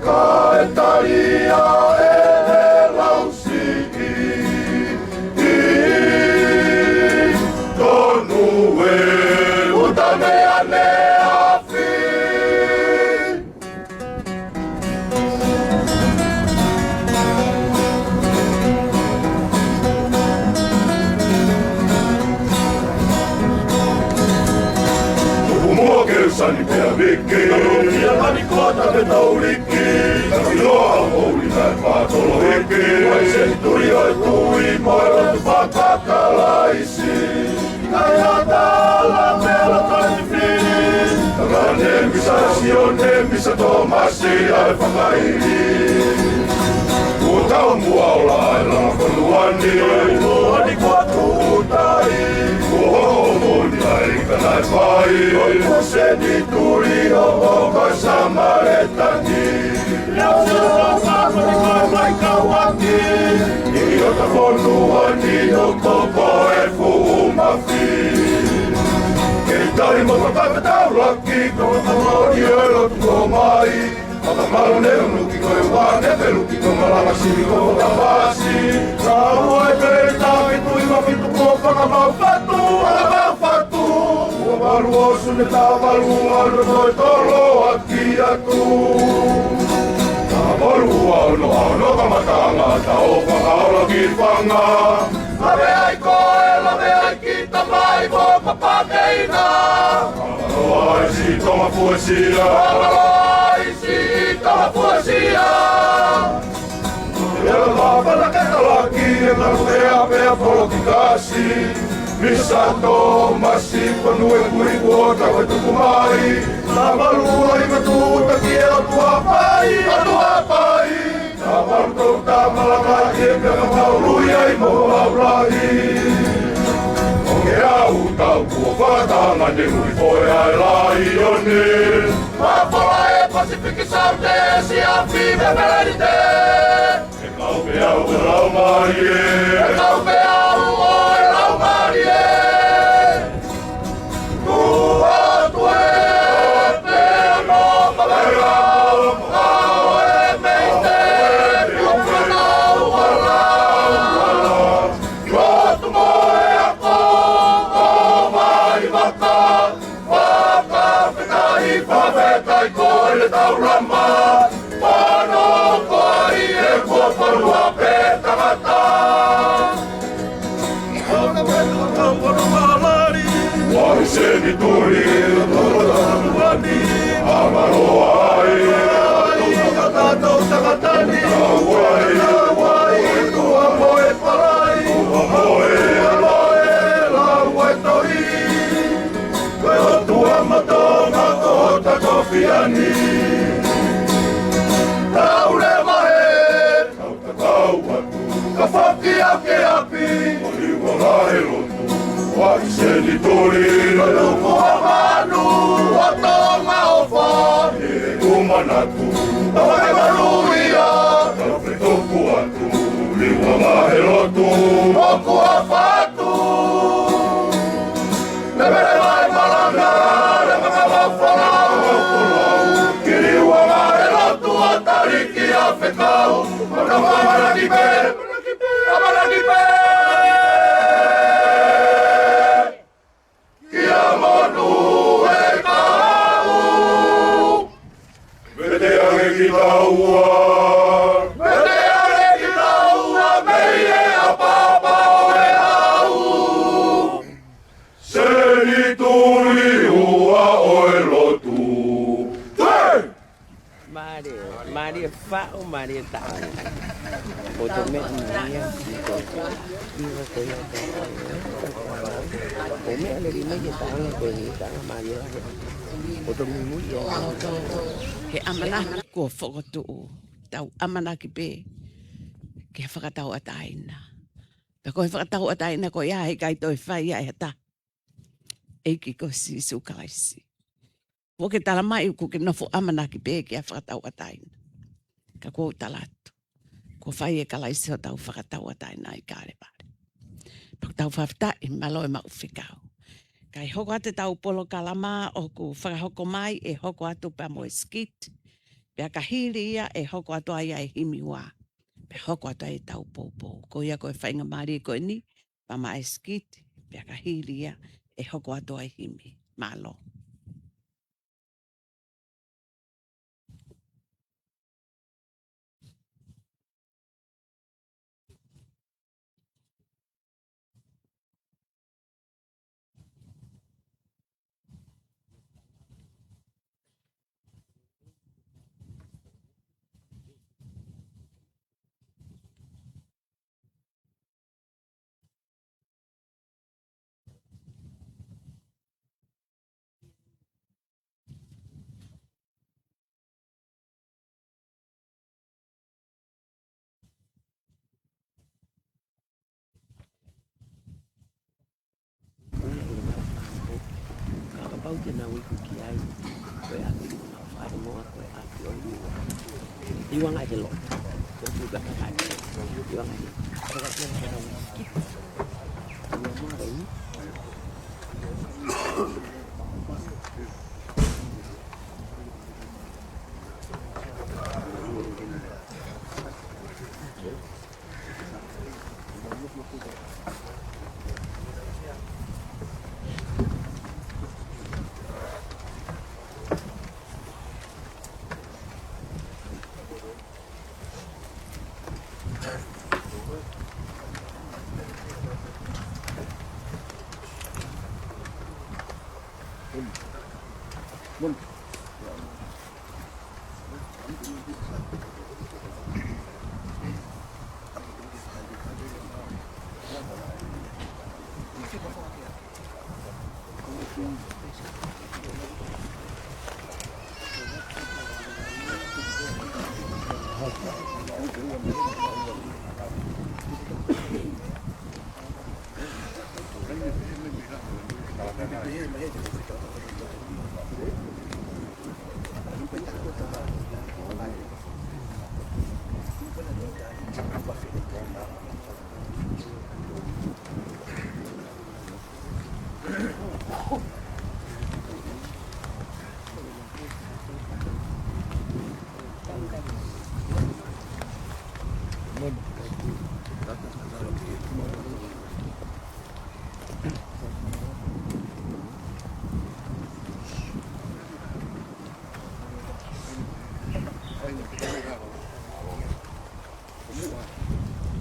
kae tali ia ʻe he lausiʻi. Tonu e uta mei ʻaneafi. Tuku muʻa ke u sani pea viki. Ia mani kota ke tauliki. Ka ki loa o uli naʻe pātolo hiki. Mai se tui ʻo e tui mo e lotu fakakalaisi. Kae ʻatā la mea la tali fili. Ka ne misa Sione, misa Tomasi ʻa e fakaili. Kuo tau muʻa ola ʻa e langa fonua ni. Fonua ni kuo tuʻu tai. Kuo hoʻo moni ai ka naʻe fai. ʻO e kuseni tuli ʻo ka Samaletani. Leo se o ka foni ko mai kauaki. ʻI ʻota fonua ni ʻo ko ko e fuʻu mafi. Kei tali mo ka papa taulaki, ko ka moni e lotu ko mai. Fakamalu ne unu ki ko e ua ne pelu ki ko malanga sili ko ka pasi. Ka ua e pele tafi tui mafi tu ko fakamau fatu, fakamau fatu. Ua valu ʻo Sune, tā valu ʻo Ano, toe tolo ʻaki atu. Tā valu ʻo Ano, Ano ka matanga, tā ʻo Fakaola ki Fanga. Lave ai koe, lave ai ki tamai mo ka pakeina. Mālō ai si Tonga Fuesia. Mālō ai si Tonga Fuesia. Ia la mafana ke talaki e malu e ape a polo ki kasi. Misa Tomasi, Fanue, Kuikuota, Fetukumai. Nā malu ai matuta ki he ʻOtua Pai, ʻOtua Pai. Nā malu tau tā malanga ki he meʻa ka ului ai mo maulahi. ʻO ke au tau kuo fakatanga ne ui foe ai laione. Mafola e Pasifiki Saute si afi me Melite. E kau pē au ʻo e laumālie. E kau pē au ʻo e laumālie. Tuʻu atu e pē no mamaia. Au e meite, tuʻu atu ala, ala. Lotu mo e ako, ko mai maka. Fakafetaʻi, fakafetaʻi ko e taulama. Fano ko ai e kuo fanua pē tangata. Ua seni tuli, ua ni, a maloa ai. Ai, ka tatou tangata ni. Auai, auai, tua mo e palai. Senituli ʻo e tupu ʻa Manu, ʻa Tonga ʻofa, ʻi he ʻumanatu ʻo e maluʻia, tau fetuku atu, liuanga he lotu, moku ʻa Fatu. Levele mai malanga, levele mai folau, ki liuanga he lotu ʻa Taliki ʻa Fekau, ʻo na amanaki pē, amanaki pē. Kia Manu e kau. Vete ange kitaua. Vete ange kitaua mei he ʻapapau ʻo e ʻau. Senituli ua ʻo e lotu. Tui! Mālie, mālie faʻu, mālie taʻanga. ʻOku meʻa mai ia, ʻi ko, ʻi ko ia ko, ʻoku meʻa lelei mai e taʻanga ko eni, taʻanga mālie lahi. ʻOku muimui ia. He ʻamanaki kuo fokotuʻu, tau ʻamanaki pē ke fakatauʻatāina. Pea ko e fakatauʻatāina ko ia heʻikai toe fai ia ʻe ha taha. ʻEiki ko Sīsū Kalaisi. Kuo ke tala mai ʻoku ke nofo ʻamanaki pē ki he fakatauʻatāina. Ka ʻoku ou tala atu, kuo fai ʻe Kalaisi hotau fakatauʻatāina ʻi Kalevale. Pea ʻoku tau fakafetaʻi, mālō e maʻu fekau. Kae hoko atu ʻetau polokalama ʻoku fakahoko mai ʻe hoko atu pea mo e skit. Pea ka hili ia ʻe hoko atu ai ʻa e himi ua. Pea hoko atu ai ʻetau poupou. Ko ia ko e faingamālie ko eni, pea maʻa e skit, pea ka hili ia ʻe hoko atu ai himi. Mālō. Kapau te nau iku ki ai, ko e ʻapi ʻoku nau fakalongoa ko e ʻapi ʻo e liuanga. Liuanga he lotu. Ko e liuanga he, liuanga he. Ko e liuanga he.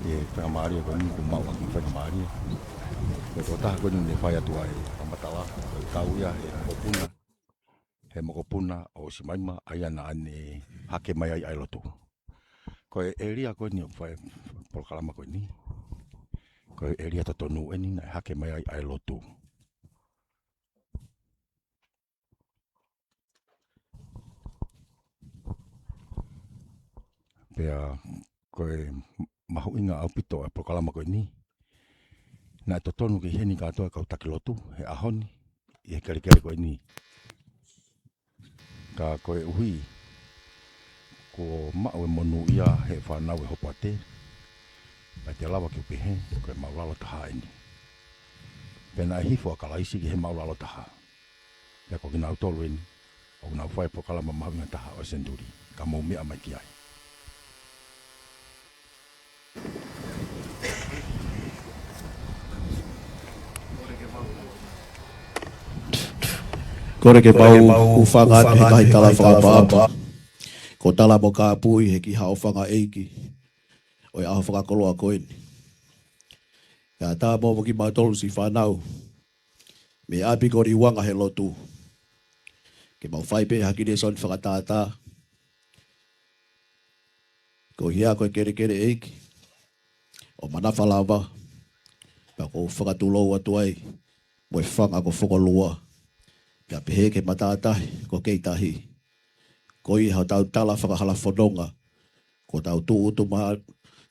ʻI he faingamālie ko eni, ʻoku maʻu ʻaki e faingamālie. Ko e tokotaha ko eni ne fai atu ai ʻa e fakamatala, ko e kau ia he mokopuna, he mokopuna ʻo Simaima, ʻa ia naʻa ne hake mai ai ʻa e lotu. Ko e ʻēlia ko eni ʻoku fai e polokalama ko eni, ko e ʻēlia totonu eni naʻe hake mai ai ʻa e lotu. Pea ko e mahuʻinga ʻaupito ʻa e polokalama ko eni, Naʻe totonu ke ʻi heni kātoa e kau taki lotu he ʻaho ni, ʻi he kelekele ko eni. Ka koeʻuhi kuo maʻu e monūʻia ʻe he fānau ʻa Hopate, naʻe te lava ke u pehē ko e māʻulalo taha eni. Pea naʻe hifo ʻa Kalaisi ki he māʻulalo taha. Pea ko kinautolu eni ʻoku nau fai e polokalama mahuʻinga taha ʻo e senituli. Ka mou meʻa mai ki ai. Kole ke mau hūfanga atu he ngaahi tala fakaʻapaʻapa. Ko e tala mo e kāpui he kiʻi haʻofanga ʻeiki ʻo e ʻaho fakakoloa ko eni. Kae ʻatā mo kimautolu siʻi fānau mei ʻapi ko Liuanga he lotu, ke mau fai pē ha kiʻi lēsoni fakatātā. Ko ia ko e kelekele ʻeiki ʻo Manafalava, pea ʻoku ou fakatulou atu ai mo e fanga ko Fokolua, pea pehē ki he matātahi ko Keitahi. Ko ia hotau tala fakahalafononga, ko hotau tūʻuta mā-,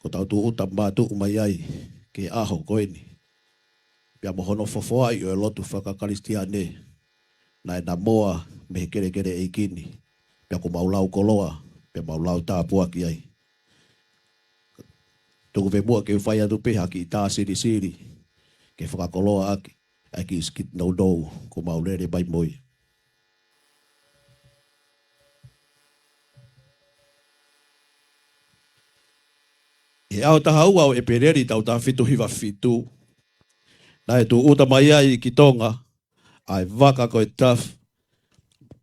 ko hotau tūʻuta mātuʻu mai ai ki he ʻaho ko eni, pea mo hono fofoaʻi ʻo e lotu fakakalisitiane, naʻe namoa mei he kelekele ʻeiki ni, pea ʻoku mau lau koloa, pea mau lau tāpuaki ai. Tuku pē muʻa ke u fai atu pē ha kiʻi tā silisili ke fakakoloa ʻaki ʻa e kiʻi sikiti nounou kuo mau lele mai mo ia. ʻI he ʻaho taha ua ʻo ʻEpeleli taʻu taha fitu hiva fitu, naʻe tūʻuta mai ai ki Tonga ʻa e vaka ko e Taff,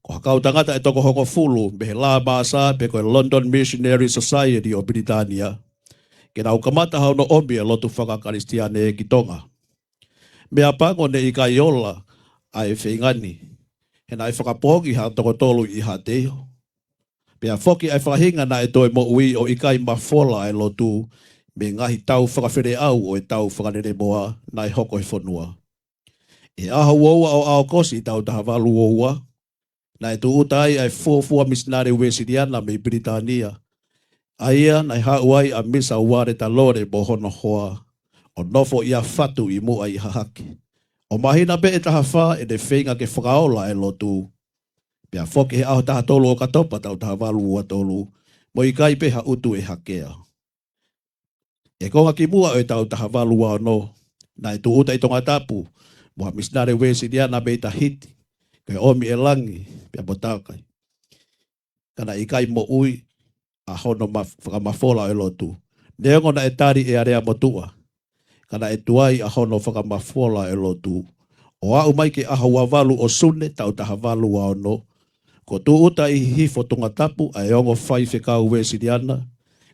ko ha kau tangata ʻe toko hongofulu mei he Lāmāsā pe ko e London Missionary Society ʻo Pilitānia, ke nau kamata hono ʻomi e lotu fakakalisitiane ki Tonga. Meʻapango naʻe ʻikai ola ʻa e feinga ni, he naʻe fakapoongi ha toko tolu ʻi Haʻateiho. Pea foki ʻa e faʻahinga naʻe toe moʻui ʻo ʻikai mafola ʻa e lotu mei he ngaahi tau fakafeleʻau ʻo e tau fakalelemoa naʻe hoko he fonua. ʻI he ʻaho ua ua ʻo ʻAokosi taʻu taha valu ua ua, naʻe tūʻuta ai ʻa e fuofua misinale Uēsiliana mei Pilitānia, ʻa ia naʻe haʻu ai ʻa Misa Ualeta Lole mo hono hoa, ʻo nofo ʻi Afatu ʻi muʻa ʻi Hahake. ʻO māhina pē ʻe taha fā ʻene feinga ke fakaola e lotu. Pea foki he ʻaho taha tolu ʻo ʻOkatopa taʻu taha valu ua tolu, mo ʻikai pē ha ʻutu ʻe hakea. ʻI he konga kimuʻa ʻo e taʻu taha valu ua ono, naʻe tūʻuta ʻi Tongatapu mo ha misinale Uēsiliana mei Tahiti, ko e ʻOmi ʻe Langi pea mo Takai. Ka naʻe ʻikai moʻui ʻa hono ma-, fakamafola ʻo e lotu. Neongo naʻe tali ʻe Aleamotuʻa, ka naʻe tuai ʻa hono fakamafola ʻo e lotu. ʻO aʻu mai ki he ʻaho ua valu ʻo Sune taʻu taha valu ua ono, kuo tūʻuta ʻi Hihifo Tongatapu ʻa e ongo faifekau Uēsiliana,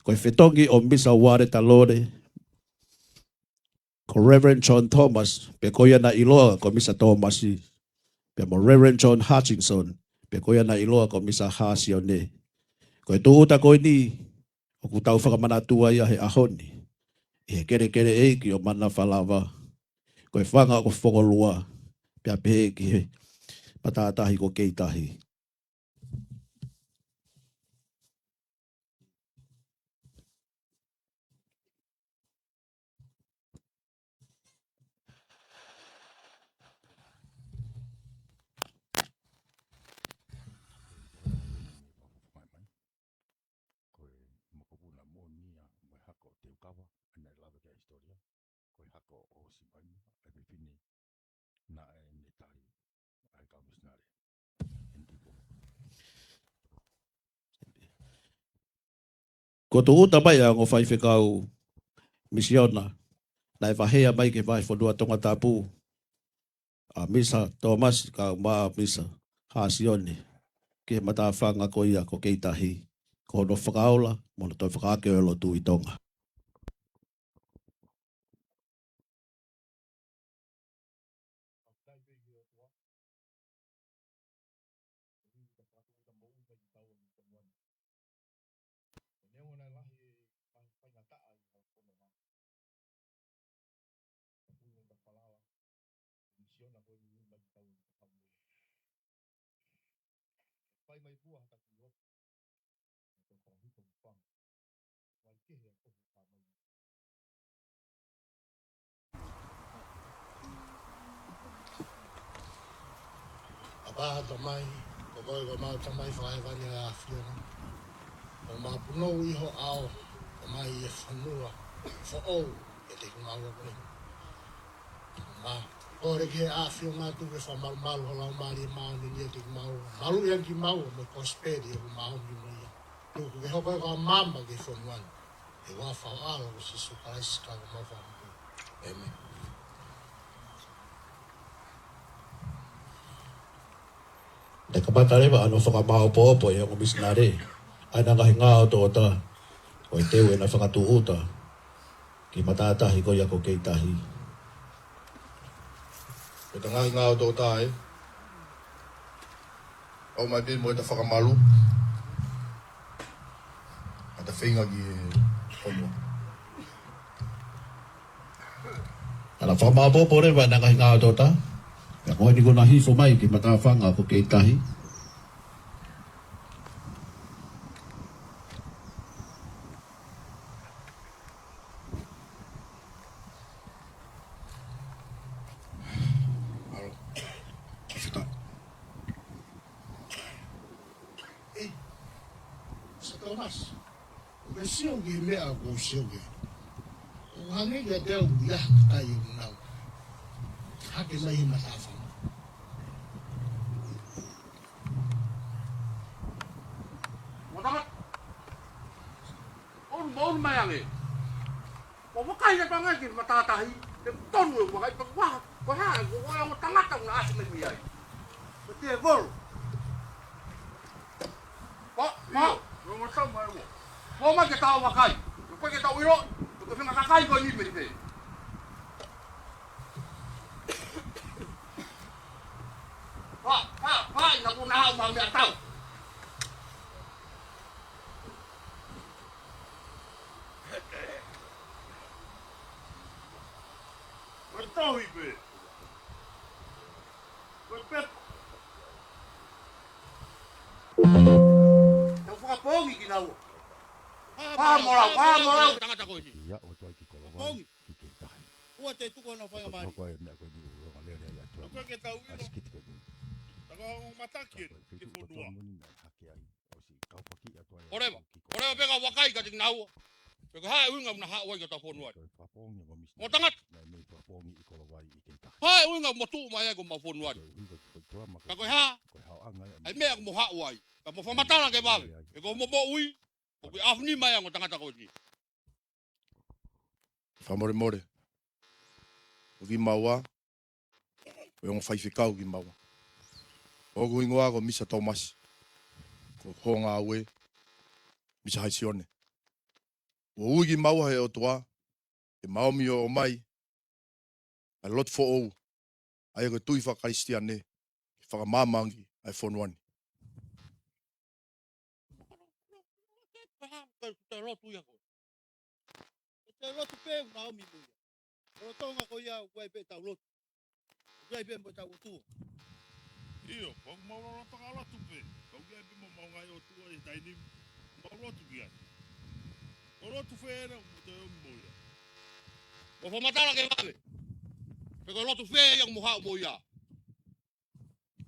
ko e fetongi ʻo Misa Ualeta Lole, ko Reverend John Thomas, pe ko ia naʻe ʻiloa ko Misa Tōmasi, pea mo Reverend John Hutchinson, pe ko ia naʻe ʻiloa ko Misa Hāsione. Ko e tūʻuta ko eni ʻoku tau fakamanatua ia he ʻaho ni, ʻi he kelekele ʻeiki ʻo Manafalava, ko e fanga ko Fokolua, pea pehē ki he matātahi ko Keitahi. Ko e mokopuna moʻoni ia mo e hako ʻo Teukava, ʻa ia naʻe lave ki ai e hisitōlia, ko e hako ʻo Simainu, ʻa e fefine naʻe ne tali ʻa e kau misinale. Kuo tūʻuta mai ʻa e ongo faifekau misiona, naʻe vaheʻi mai ki he vahefonua Tongatapu, ʻa Misa Tōmasi kae ʻumaʻā Misa Hāsione, ki he matāfanga ko ia ko Keitahi, ko hono fakaola mo hono toe fakaake ʻo e lotu ʻi Tonga. Fai mai pua ha taki lotu. Ko e kau hito mo fanga. Mai kehe a kohu ka mai. ʻA Tamai, ko koe ko ʻemau Tamai fakahēvani ʻa e ʻAfiona. ʻOku mau punou ʻi ho ʻao, ʻomai e fonua foʻou kiate kimaua ko eni. Mau kole ki he ʻAfiona tuku ke fakamalumalu ho Laumālie Māʻoniʻoni ʻiate kimaua. Maluʻi ange kimaua mo e kosipeli ʻoku mau ʻi ai. Tuku ke hoko ʻa e maama ki he fonua ni. ʻI he huafa ho ʻAlo ko Sīsū Kalaisi ko homau Fakamoʻui. ʻĒmeni. Naʻe kamata leva ʻa hono fakamāopoopo ʻe he ongo misinale ʻa ʻena ngaahi ngaʻotoʻota, ʻo teu ʻena fakatūʻuta ki he matātahi ko ia ko Keitahi. Ko ʻeta ngaahi ngaʻotoʻota ē, ʻomai pē mo ʻeta fakamalu, ʻeta feinga ki he fonua. Naʻá na fakamāopoopo leva ʻena ngaahi ngaʻotoʻota, pea ko eni kuo na hifo mai ki he matāfanga ko Keitahi. ʻAlo. Fita. ʻEi, Sā Tōmasi, ʻoku ke sio ki he meʻa ʻoku ou sio ki ai? ʻOku hangē kiate au ʻoku ʻi ai ha kakai ʻoku nau hake mai he matāfanga. Mo tama. ʻOlu, mo ʻolu mai ange. Mo vakai atu ange ki he matātahi, ʻe tonu e vakai, pea vaha, ko e hā, ko e ongo tangata naʻe ʻasi mai mei ai. Ko e tēvolo. Pea, pea, ʻio, ʻo ngata mai ua. Mo mai ke tau vakai. Ko e ke tau ʻilo, ko e fenga kakai ko eni mei fē. Pea, pea, pea, ʻi naʻa ku na haʻu mai mei ʻatau. Ko e tohi pē. Ko e pepa. Tau fakapoongi kinaua. Pea mo lau, pea mo lau. Tangata ko eni. Ia, ʻo tuai ki Koloa. Poongi. Ki Keitahi. Ua te tuku ana fai mai. Ko e meʻa ko eni ʻoku lea ai ʻa e ʻOtua. Ko e ke tau ʻilo. ʻAsi kiti ko eni. Taka o mataki eni, ki fonua. Ko e hake ai. ʻOsi kau paki ʻa e ʻOtua. ʻOleva, ʻoleva pē ka vakai kiate kinaua. Pea ko e hā e ʻuhinga ʻoku na haʻu ai ki hotau fonua ni. Ko e fakapoongi ʻa e ongo misinale. Mo tangata. Naʻe mei fakapoongi ʻi Koloa ʻi Keitahi. Hā e ʻuhinga ʻoku mo tuʻu mai ai ki homau fonua ni. Ko e ʻuhinga ki he ʻOtua ma ka ko e hā. Ko e haoʻanga ia. ʻA e meʻa ʻoku mo haʻu ai. Ka mo fakamatala ke vave. ʻE ko homo moʻui. ʻOku ʻi ʻapi ni mai ʻa e ongo tangata ko eni. Fakamolemole. Ko kimaua, ko e ongo faifekau kimaua. ʻOku hingoa ko Misa Tōmasi. Ko hoku ngāue, Misa Haisione. Kuo ui kimaua he ʻOtua, ke mau ō mai ʻo ʻomai ʻa e lotu foʻou, ʻa ia ko e tui faka-Kalisitiane, ke fakamaama ange ʻa e fonua ni. Ko e lotu ia ko ē. Ko e lotu pē ʻoku mau ō mai mo ia. Ko e lotu ʻoku ʻi ai pē ʻetau lotu. ʻOku ʻi ai pē mo ʻetau ʻOtua. ʻIo, ko ʻemau lolotonga lotu pē. Ka ʻoku ʻi ai pē mo ʻemau ngaahi ʻotua ʻi he taimi ni. Mau lotu ki ai. Ko e lotu fē ʻena ʻoku mou ō mai mo ia? Mo fakamatala ke vave. Pe ko e lotu fē ia ʻoku mo haʻu mo ia?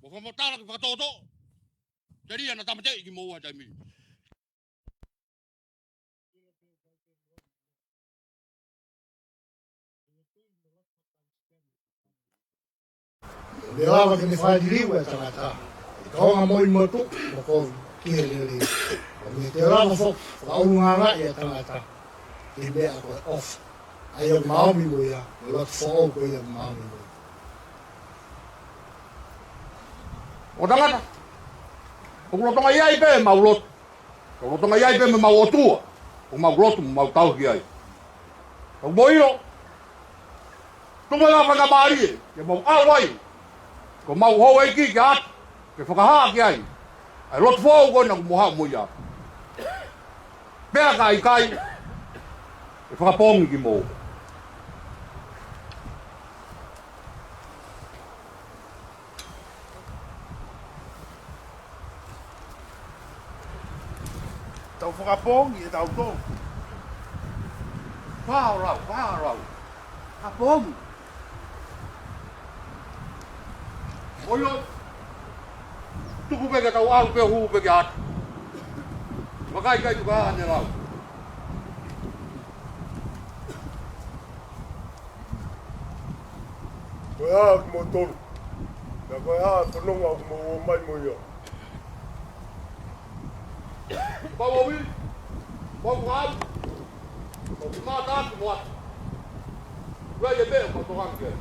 Mo fakamatala ke fakatoto. Telia naʻa tāmateʻi kimoua he taimi ni. Naʻe lava ke ne fakaliliu ʻa e tangata. ʻI he kaunga moʻui motuʻa mo kovi ki he lelei. Ka mei he te lava foki, fakaʻulungaanga ʻa e tangata. Ki he meʻa ko e ʻofa. ʻA ia ʻoku mau ō mai mo ia, mo e lotu foʻou ko ia ʻoku mau ō mai mo ia. ʻO tangata, ʻoku lolotonga ʻi ai pē ʻemau lotu. ʻOku lolotonga ʻi ai pē mo ʻemau ʻOtua. ʻOku mau lotu, mau tauhi ai. Ka ʻoku mou ʻilo. Tuku mai ʻa e faingamālie, ke mau ʻalu ai. Ko homau houʻeiki ke ʻatu, ke fakahā ki ai. ʻA e lotu foʻou ko ena ʻoku mo haʻu mo ia. Pea ka ʻikai, ʻe fakapoongi kimoua. Tau fakapoongi ʻe tau tō. Fā ʻo lau, fā ʻo lau. Fakapoongi. ʻOi ʻo. Tuku pē ke tau ʻalu pē ʻo hū pē ki ʻAta. Vakai kai tuku ʻa ʻene lau. Ko e hā ʻoku mou tonu? Pea ko e hā e fononga ʻoku mou ō mai mo ia? Pau ʻovi, pau ʻavi, pau ki mata atu mo atu. Ua ia pē ʻoku tokanga ki ai.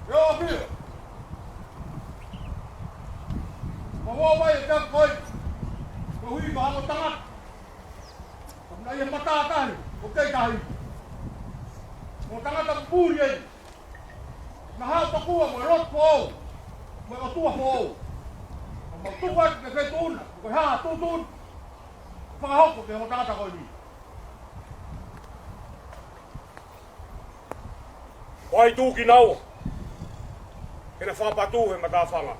Io, ʻoku ʻi ai. Mo ua mai e tau koi. Ko hui ma mo tangata. Ko na ia mata tahi, ko kei tahi. Mo tangata puli ai. Na hao tokua mo e lotu foʻou, mo e ʻOtua foʻou. Mo mau tuku atu ke fetuna, ko e hā tuʻutuʻuni. Fakahoko ke mo tangata ko eni. Ko ai tuʻu kinaua, ke na fakapatū he matāfanga.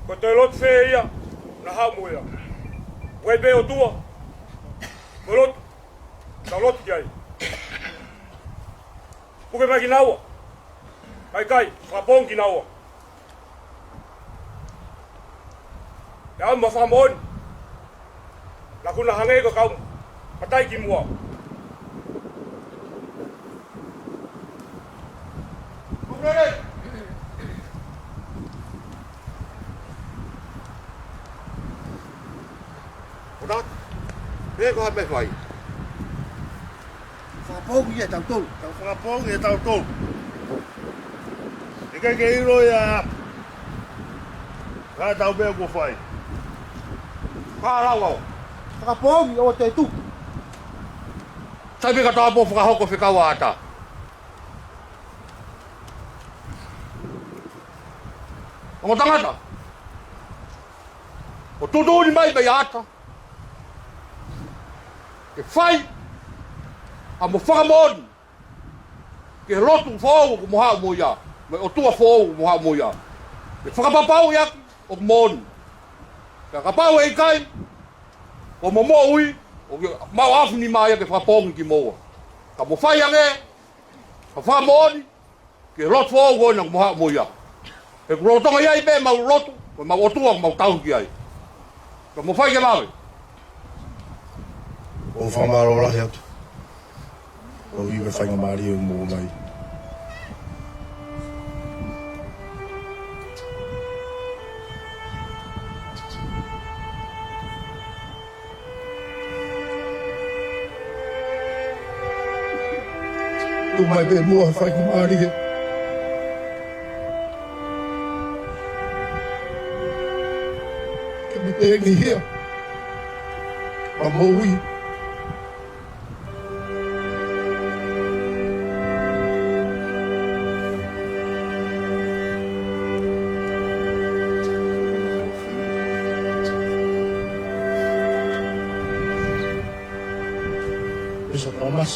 Ko e toe lotu fē ia, na hao mo ia. Ua pē ʻOtua, ko e lotu, tau lotu ki ai. Puke mai kinaua. Kai kai, fakapoongi kinaua. ʻE au mo fakamoʻoni. Naʻa ku na hangē ko e kau matai ki muʻa. Ko na, pē ko ha meʻa fai. Fakapoongi ʻe tautolu. Tau fakapoongi ʻe tautolu. ʻIkai ke ʻilo ia. Ka tau pē kuo fai. Ka lau au. Fakapoongi ʻo te tu. Sai pē ka tau pō fakahoko fekau ʻa ʻAta. Ongo tangata. ʻO tuʻutuʻuni mai mei ʻAta. Ke fai, ʻa mo fakamoʻoni. Ke lotu foʻou ʻoku mo haʻu mo ia. Mo e ʻOtua foʻou ʻoku mo haʻu mo ia. Ke fakapapauʻi ʻaki, ʻoku moʻoni. Ka kapau ʻe ʻikai, ʻoku mo moʻui, ʻoku mau ʻafu ni mai ia ke fakapoongi kimoua. Ka mo fai ange, ka fakamoʻoni, ke lotu foʻou ko ena ʻoku mo haʻu mo ia. He ʻoku lolotonga ʻi ai pē mau lotu, ko mau ʻOtua, mau tauhi ki ai. Ka mo fai ke vave. ʻOku fakamālō lahi atu. ʻOku ʻi ai e faingamālie ʻoku mou ō mai. Tuʻu mai pē muʻa he faingamālie. Ke me pēngi hia. Ma moʻui. Misa Thomas.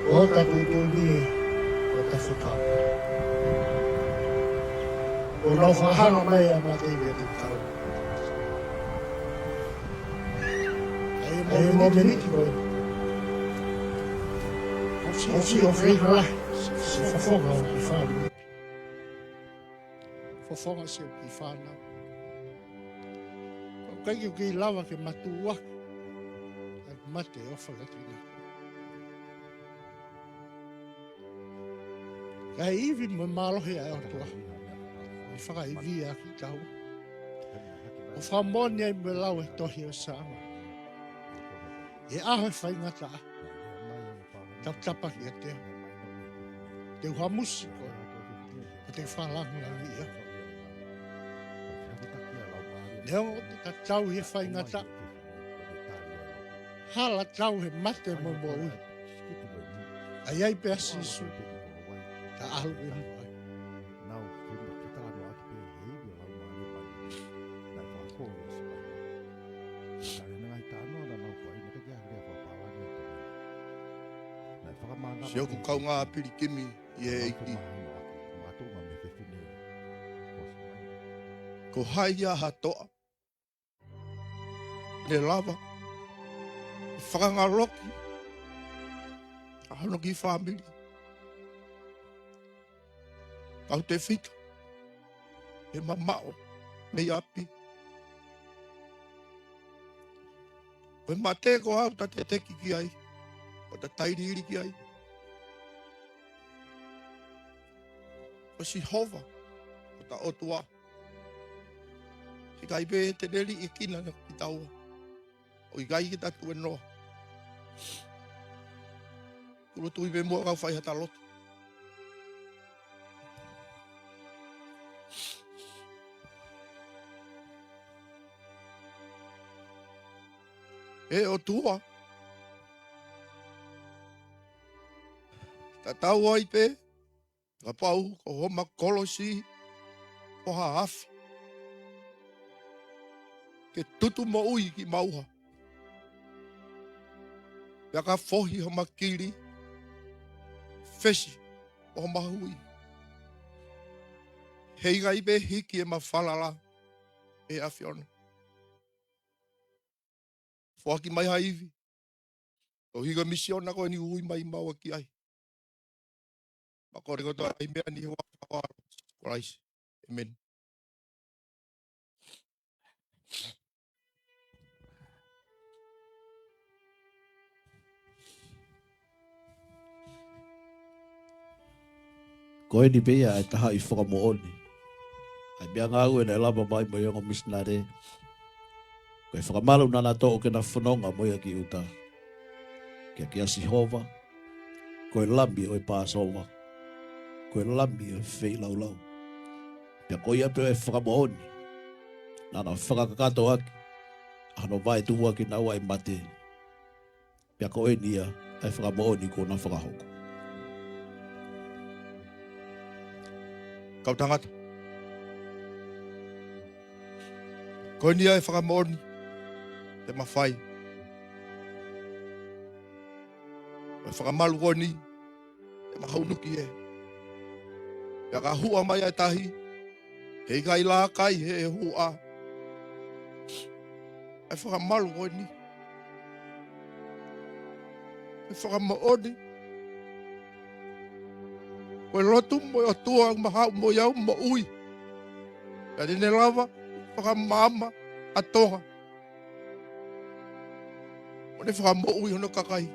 Ko ta tuʻutuʻuni, ko ta fekau. Ko nau fakahanga mai ʻa mate i mea te tau. ʻA ia mo e mōmeniti ko ē. ʻOsi ʻo fei hala, si fofonga ʻo ki fānau. Fofonga si ʻo ki fānau. ʻOku ʻikai ke u kei lava ke matuʻuaki. ʻA e mate ʻofa ka tina. Ka e ivi mo e mālohi ʻa e ʻOtua. ʻI fakaivia ki tau. ʻO fakamoʻoni ai mo e lau e tohi ʻo Saame. ʻI he ʻaho ʻe faingataʻa. Tau tapa kiate au. Te u hamusi koe. Ka te u fakalāngilangiʻi koe. Neongo ʻete tatau ʻi he faingataʻa. Hala tau he mate mo e moʻui. ʻA ia ʻi ai pē ʻa Sīsū. Ka ʻalu ʻe mo ai. Siʻoku kaungā pilikimi ʻi he ʻEiki. Ko hai ia ha toʻa ne lava ʻo fakangaloki ʻa hono kiʻi fāmili. Kau tefito he mamaʻo mei ʻapi. Ko e mate ko ʻeta teteki ki ai, ʻeta tailiili ki ai. Ko Sihova ko ʻeta ʻOtua, he ʻikai pē te ne liʻekina kitaua, ʻo ʻikai ke ta tuʻu ʻi noa. Tūʻulutui pē muʻa kau fai hata lotu. ʻE ʻOtua, tatau ai pē kapau ko homa kolosi ko ha afi, ke tutu moʻui kimaua, pea ka fohi homa kili, fesi ʻo homa hui. He ʻikai pē hiki ʻema falala, ʻe ʻAfiona. Foaki mai ha ivi, ʻo hiki ʻa e misiona ko eni ʻoku ui mai maua ki ai. Pea kole kotoa ʻa e meʻa ni he huafa ʻo Sīsū Kalaisi. ʻĒmeni. Ko eni pē ia ʻa e taha ʻi he fakamoʻoni ʻa e meʻangāue naʻe lava mai mo e ongo misinale. Ko e fakamalu naʻa na toʻo ke na fononga mo ia ki ʻuta. Kia, kia Sihova, ko e Lami ʻo e Pāsova, ko e Lami ʻo e feilaulau. Pea ko ia pē ʻa e fakamoʻoni naʻa na fakakakato ʻaki ʻa hono vaetuʻua kinaua ʻe mate. Pea ko eni ia ʻa e fakamoʻoni kuo na fakahoko. Kau tangata, ko eni ia ʻa e fakamoʻoni te ma fai. Ko e fakamalu ko eni te ma haunuki ē. Pea ka huʻa mai ʻa e tahi, he ʻikai lākai he ʻe huʻa. ʻA e fakamalu ko eni, ʻa e fakamoʻoni, ko e lotu mo e ʻOtua ʻoku ma haʻu mo ia ʻo moʻui. Pea te ne lava fakamaama ʻa Tonga mo ne fakamoʻui hono kakai.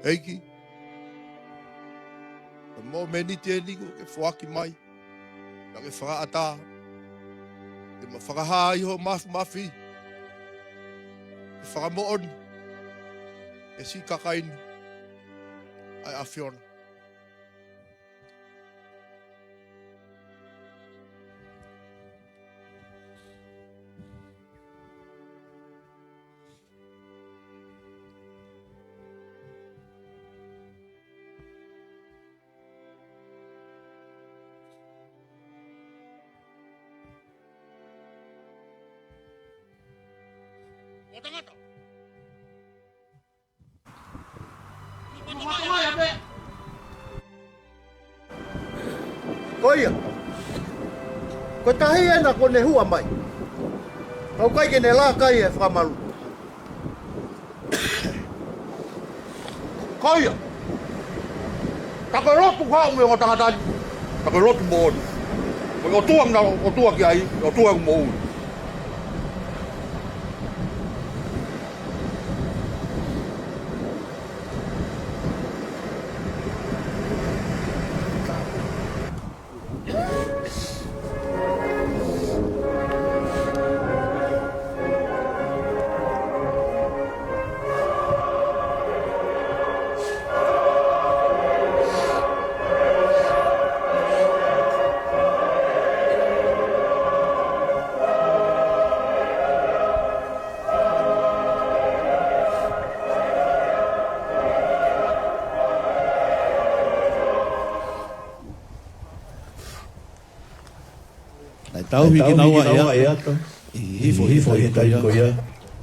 ʻEiki, ko e mōmeniti eni kuo ke foaki mai, naʻa ke fakaʻatā ke ma fakahā ʻi ho māfimafi ʻa e fakamoʻoni ki he siʻi kakai ni ʻa e ʻAfiona. ʻO tangata. Ko ia, ko e tahi ena kuo ne huʻa mai, ka ʻoku ʻikai ke ne lākai he fakamalu. Ko ia, ka ko e lotu haʻu mei he ongo tangata ni, ka ko e lotu moʻoni. Ko e ʻOtua naʻa na ʻOtua ki ai, ʻOtua ʻoku moʻui. Tauhi kinaua ʻe ʻAta ʻi he hihifo ʻi he taimi ko ia.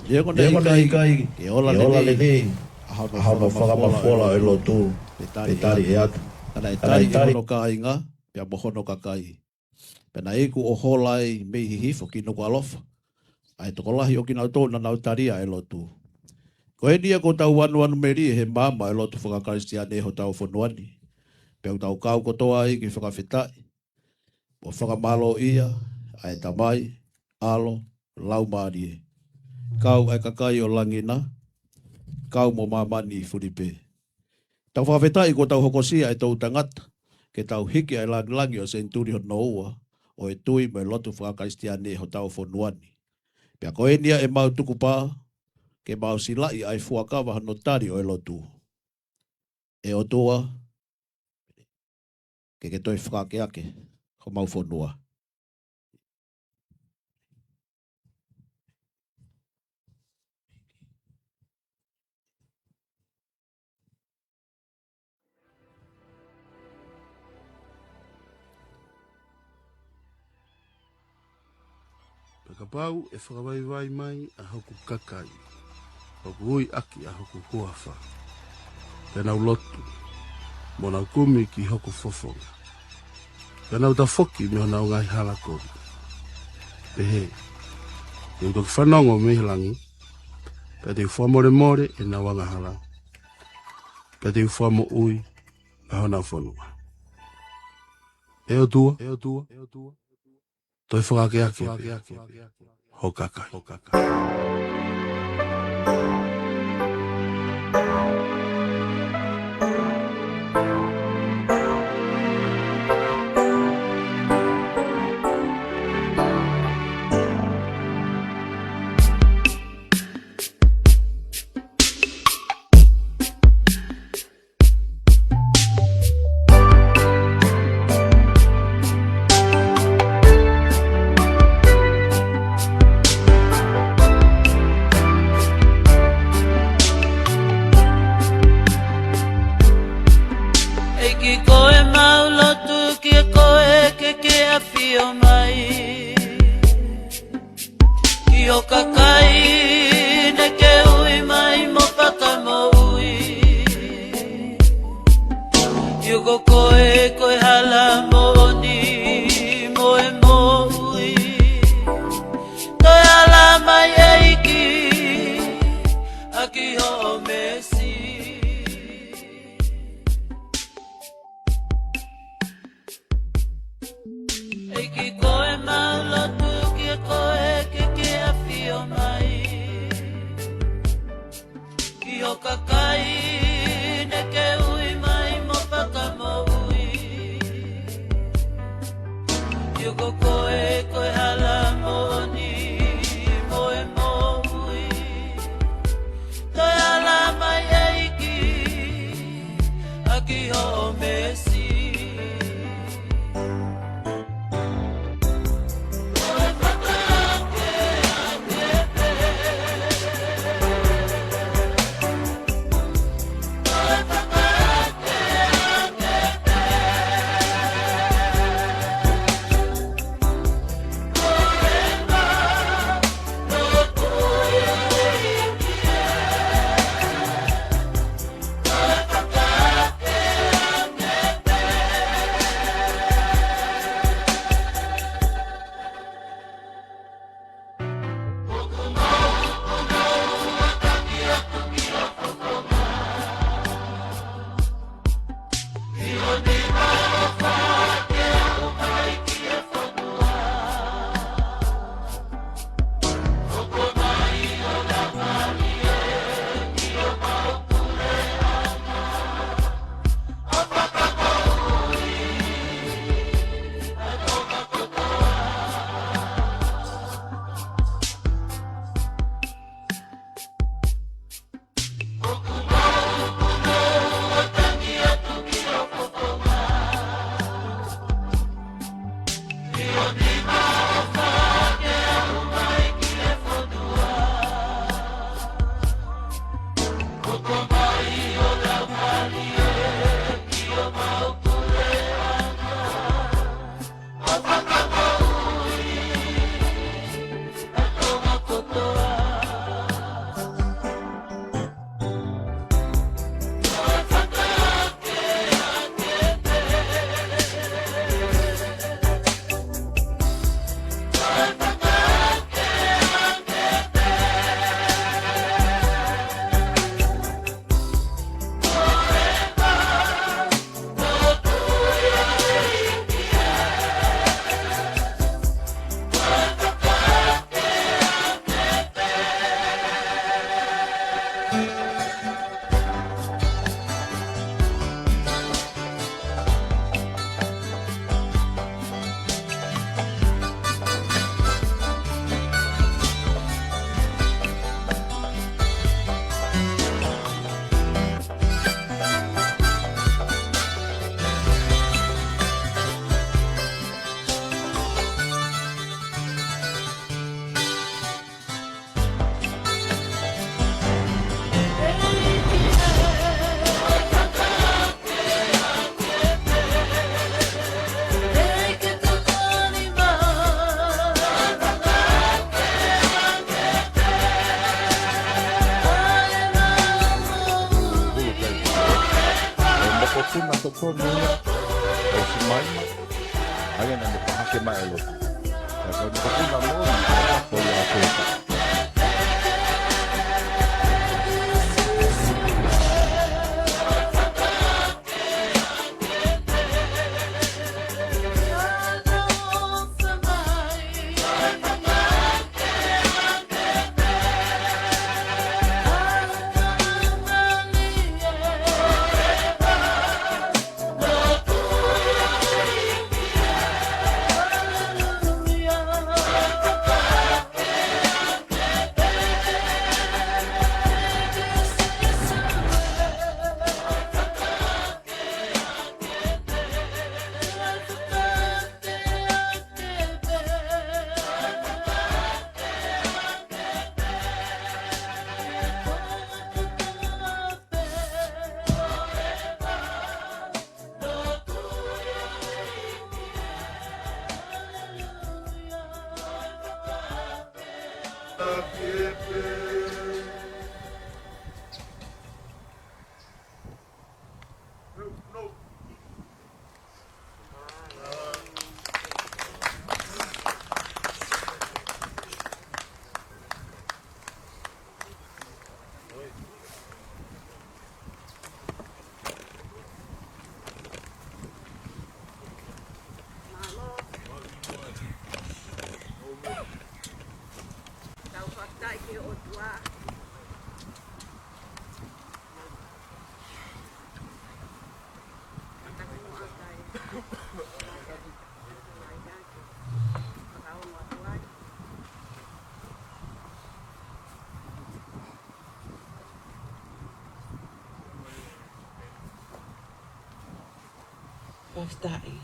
Neongo naʻe ʻikai ke ola lelei ʻa hono fakamafola ʻo e lotu pe tali ʻe ʻAta, ka naʻe tali ʻe hono kāinga pea mo hono kakai. Pea naʻe iku ʻo hola ai mei hihifo ki Nukuʻalofa ʻa e tokolahi ʻo kinautolu naʻa nau tali ʻa e lotu. Ko eni ia kuo tau anuanu melie he maama ʻo e lotu fakakalisitiane ʻi hotau fonua ni. Pea ʻoku tau kau kotoa ai ke fakafetaʻi mo fakamālōʻia ʻa e Tamai, ʻAlo, Laumālie. Kau ʻa e kakai ʻo langi na, kau mo māmani fulipē. Tau fakafetaʻi kuo tau hokosia ʻa e toʻu tangata ke tau hiki ʻa e langilangi ʻo e senituli hono ua ʻo e tui mo e lotu fakakalisitiane ʻi hotau fonua ni. Pea ko eni ia ʻemau tukupā ke mau silaʻi ʻa e fuakava hono tali ʻo e lotu. ʻE ʻOtua, ke ke toe fakaakeake homau fonua. Pea kapau ʻe fakavaivai mai ʻa hoku kakai ʻoku ui ʻaki ʻa hoku huafa, pea nau lotu, mo nau kumi ki hoku fofonga, pea nau tafoki mei honau ngaahi hala kovi, pehē te u toki fanongo mei he langi, pea te u fakamolemole ʻenau angahala, pea te u fakamoʻui ʻa honau fonua. ʻE ʻOtua, ʻe ʻOtua, toe fakaakeake pē ho kakai. ʻEiki, ko ʻemau lotu kiate koe ke ke ʻafio mai ki ho kakai naʻa ke ui mai mo fakamoʻui. ʻIo, ko koe ko e hala moʻoni mo e moʻui. Toe hala mai, ʻEiki, ʻaki hoʻo meesi. ʻEiki, ko ʻemau lotu kiate koe ke ke ʻafio mai ki ho kakai naʻa ke ui mai mo fakamoʻui. ʻIo, ko koe ko e hala moʻoni mo e moʻui. Toe hala mai, ʻEiki, ʻaki hoʻo meesi. Tuna tokoni ia ʻo Simaima, ʻa ia naʻa ne pahake mai e lotu. Ka ko e mokopuna moʻoni ko ia ʻa Pētā. Mālō. Tau fakafetaʻi ki he ʻOtua. Mataku mo ʻatai. Fakaongo atu ai. Fakafetaʻi.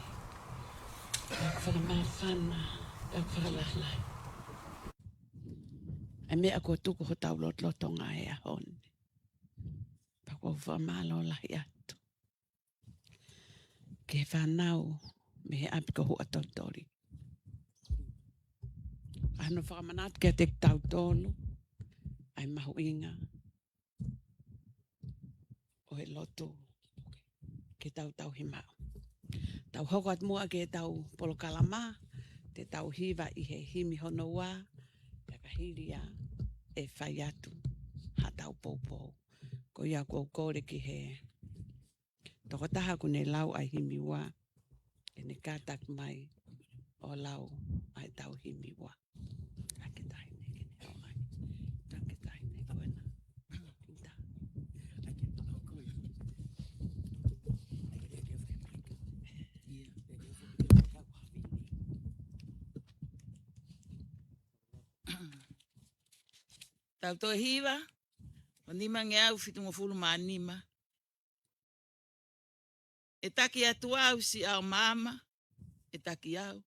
Pea ʻoku fakamāfana, pea ʻoku fakalahilahi ʻa e meʻa kuo tuku hotau lotolotonga he ʻaho ni. Pea ʻoku ou fakamālō lahi atu ki he fānau mei he ʻapi ko Huʻatolitoli. ʻA hono fakamanatu kiate kitautolu ʻa e mahuʻinga ʻo e lotu ke tau tauhi maʻu. Tau hoko atu muʻa ki heʻetau polokalama, te tau hiva ʻi he himi hono ua, pea ka hili ia ʻe fai atu haʻatau poupou. Ko ia ʻoku ou kole ki he tokotaha ʻoku ne lau ʻa e himi ua, ke ne kātaki mai ʻo lau ʻa ʻetau himi ua. Ka ke tahi ne ke ne lau ai. Ka ke tahi ne ko ena. Ka ke tahi. Tau toe hiva, ʻo nimangeau fitungofulu mā nima. ʻE taki atu au siʻa ʻo maama, ʻe taki au.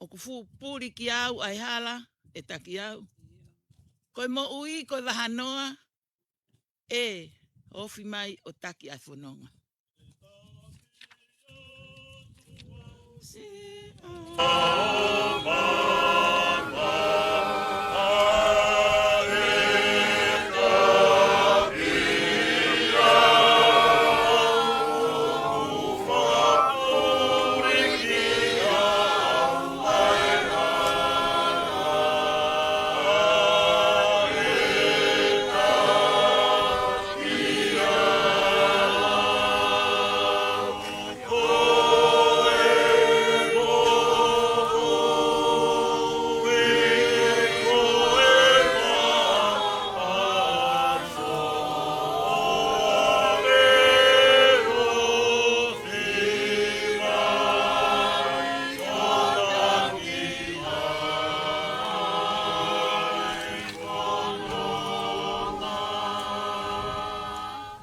ʻOku fuʻu puli kiate au ʻa e hala, ʻe taki au. Ko e moʻui, ko e vahanoa, ʻe ofi mai ʻo taki ʻa e fononga.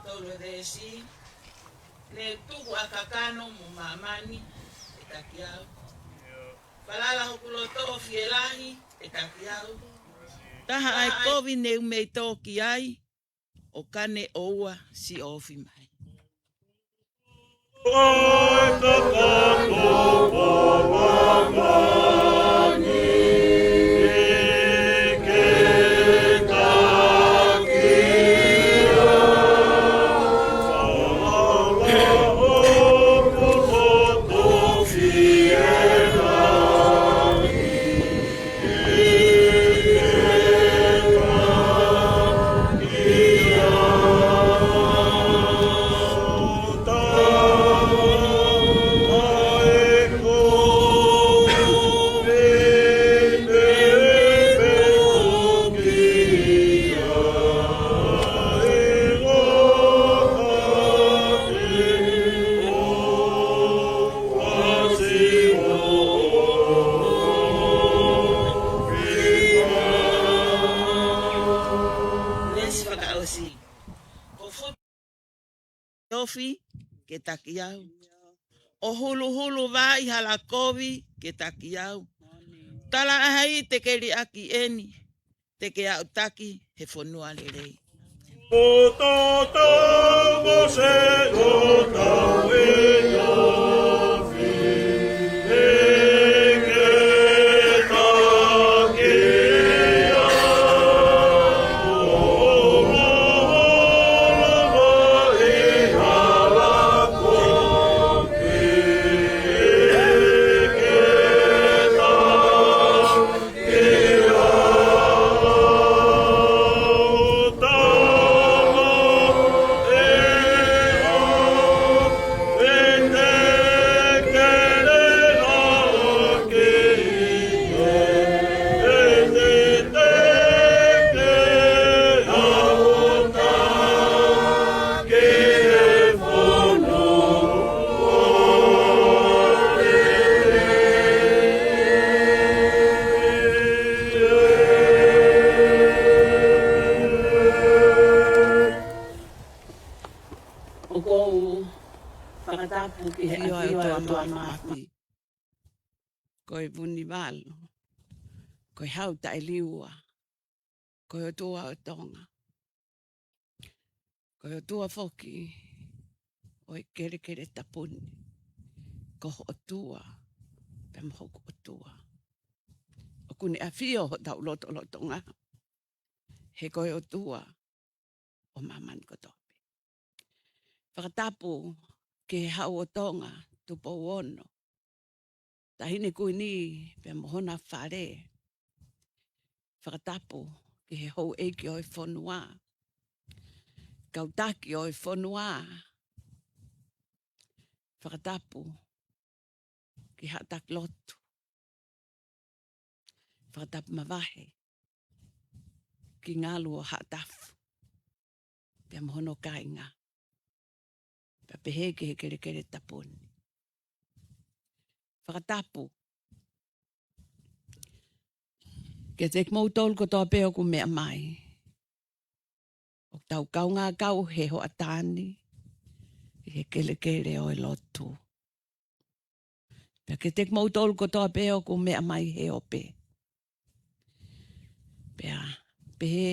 Tolu veesi, ne u tuku ʻa e kakano mo māmani, ʻe taki au. Falala hoku loto ʻo fielahi, ʻe taki au. Taha ʻa e kovi ne u mei tō ki ai, ʻo ka ne ʻoua siʻi ofi mai. Tofi, ke taki au. ʻO huluhulu vai hala kovi, ke taki au. Tala ʻaha ʻi te ke liʻaki eni, te ke aʻutaki he fonua lelei. ʻO tō tō mo se ʻo tau e ofi, e ke taki au. ʻOku ou fakatapu ki he ʻafio ʻa e ʻOtua Mafimafi. Ko e Vunivalu, ko e Hau Taʻeliua, ko e ʻOtua ʻo Tonga, ko e ʻOtua foki ʻo e Kelekele Tapu ni, ko ho ʻOtua pea mo hoku ʻOtua. ʻOku ne ʻafio hotau lotolotonga, he ko e ʻOtua ʻo māmani kotoa pē. Fakatapu ki he Hau ʻo Tonga, Tupou Ono, Taʻahine Kuini pea mo hona fale. Fakatapu ki he houʻeiki ʻo e fonua, kau taki ʻo e fonua. Fakatapu ki Haʻa Taki Lotu. Fakatapu mavahe ki Ngalu ʻo Haʻatafu pea mo hono kāinga, pea pehē ki he Kelekele Tapu ni. Fakatapu kiate kimoutolu kotoa pē ʻoku meʻa mai. ʻOku tau kaungā kau he hoʻatā ni ʻi he kelekele ʻo e lotu. Pea kiate kimoutolu kotoa pē ʻoku meʻa mai he ope. Pea pehē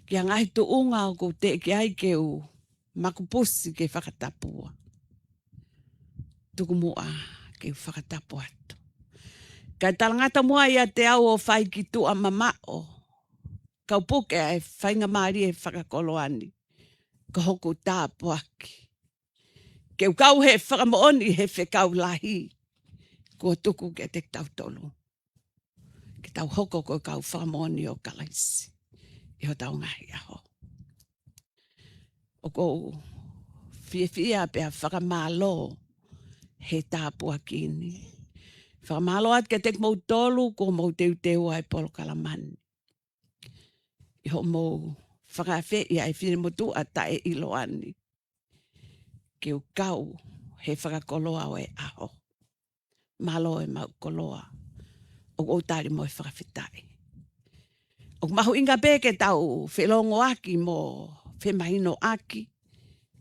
ki he ngaahi tuʻunga ʻoku teʻeki ai ke u makupusi ke fakatapua, tuku muʻa ke u fakatapu atu. Kae talangata muʻa ʻiate au ʻo fai ki tuʻa mamaʻo, kau puke ʻa e faingamālie fakakoloa ni, ko hoku tāpuaki. Ke u kau he fakamoʻoni he fekau lahi kuo tuku kiate kitautolu, ke tau hoko ko e kau fakamoʻoni ʻo Kalaisi ʻi hotau ngaahi ʻaho. ʻOku ou fiefia pea fakamālō he tāpuaki ni. Fakamālō atu kiate kimoutolu kuo mou teuteu ʻa e polokalama ni ʻi hoʻomou fakaafeʻi ʻa e finemotuʻa taʻeʻiloa ni ke u kau he fakakoloa ʻo e ʻaho. Mālō e maʻu koloa. ʻOku ou tali mo e fakafetaʻi. ʻOku mahuʻinga pē ke tau felongoaki mo femahinoʻaki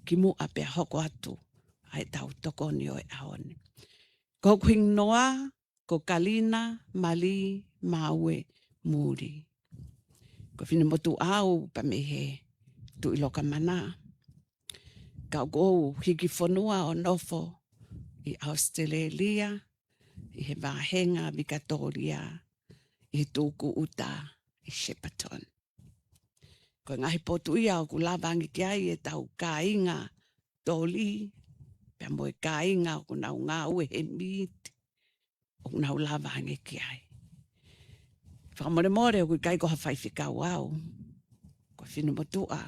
kimuʻa pea hoko atu ʻa ʻetau tokoni ʻo e ʻaho ni. Ko hoku hingoa ko Kalina Mali Maue Muli. Ko e finemotuʻa au pea mei he Tuʻi Lokamana. Ka ʻoku ou hiki fonua ʻo nofo ʻi ʻAositelēlia, ʻi he vāhenga Vikatōlia, ʻi he tūkuʻuta ʻi Shepparton. Ko e ngaahi potu ia ʻoku lava ange ki ai ʻetau kāinga toli, pea mo e kāinga ʻoku nau ngāue he mīti, ʻoku nau lava ange ki ai. Fakamolemole ʻoku ʻikai ko ha faifekau au, ko e finemotuʻa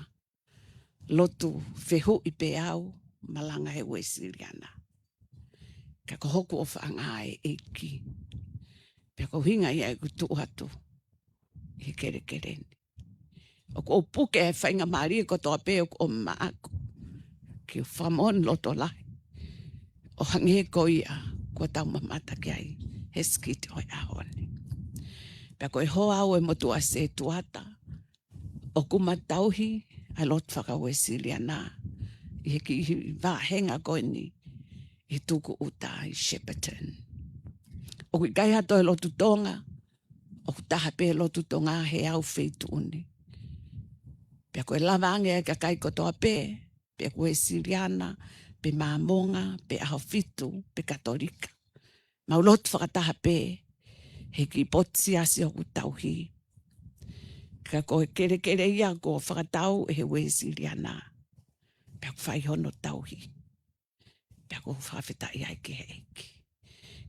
lotu fehuʻi pē au, malanga he Uēsiliana. Ka ko hoku ʻofaʻanga ʻa e ʻEiki. Pea ko e ʻuhinga ia ʻeku tuʻu atu ʻi he kelekele ni. ʻOku ou puke e faingamālie kotoa pē ʻoku ʻomi maʻaku ke u fakamoʻoni loto lahi ʻo hangē ko ia kuo tau mamata ki ai he sikiti ʻo e ʻaho ni. Pea ko e hoa au e motuʻa setuata ʻoku ma tauhi ʻa e lotu faka-Uēsiliana ʻi he kiʻi vāhenga ko eni ʻi Tukuʻuta ʻi Shepparton. ʻOku ʻikai ha toe lotu Tonga, ʻoku taha pē lotu Tonga he ʻū feituʻu ni. Pea ko e lava ange ʻa e kakai kotoa pē, pe ko e Uēsiliana, pe Māmonga, pe ʻAhofitu, pe Katolika. Mau lotu fakataha pē he kiʻi potu siasi ʻoku tauhi. Ka ko e kelekele ia kuo fakatau ʻe he Uēsiliana. Pea ʻoku fai hono tauhi. Pea ʻoku ou fakafetaʻi ai ki he ʻEiki.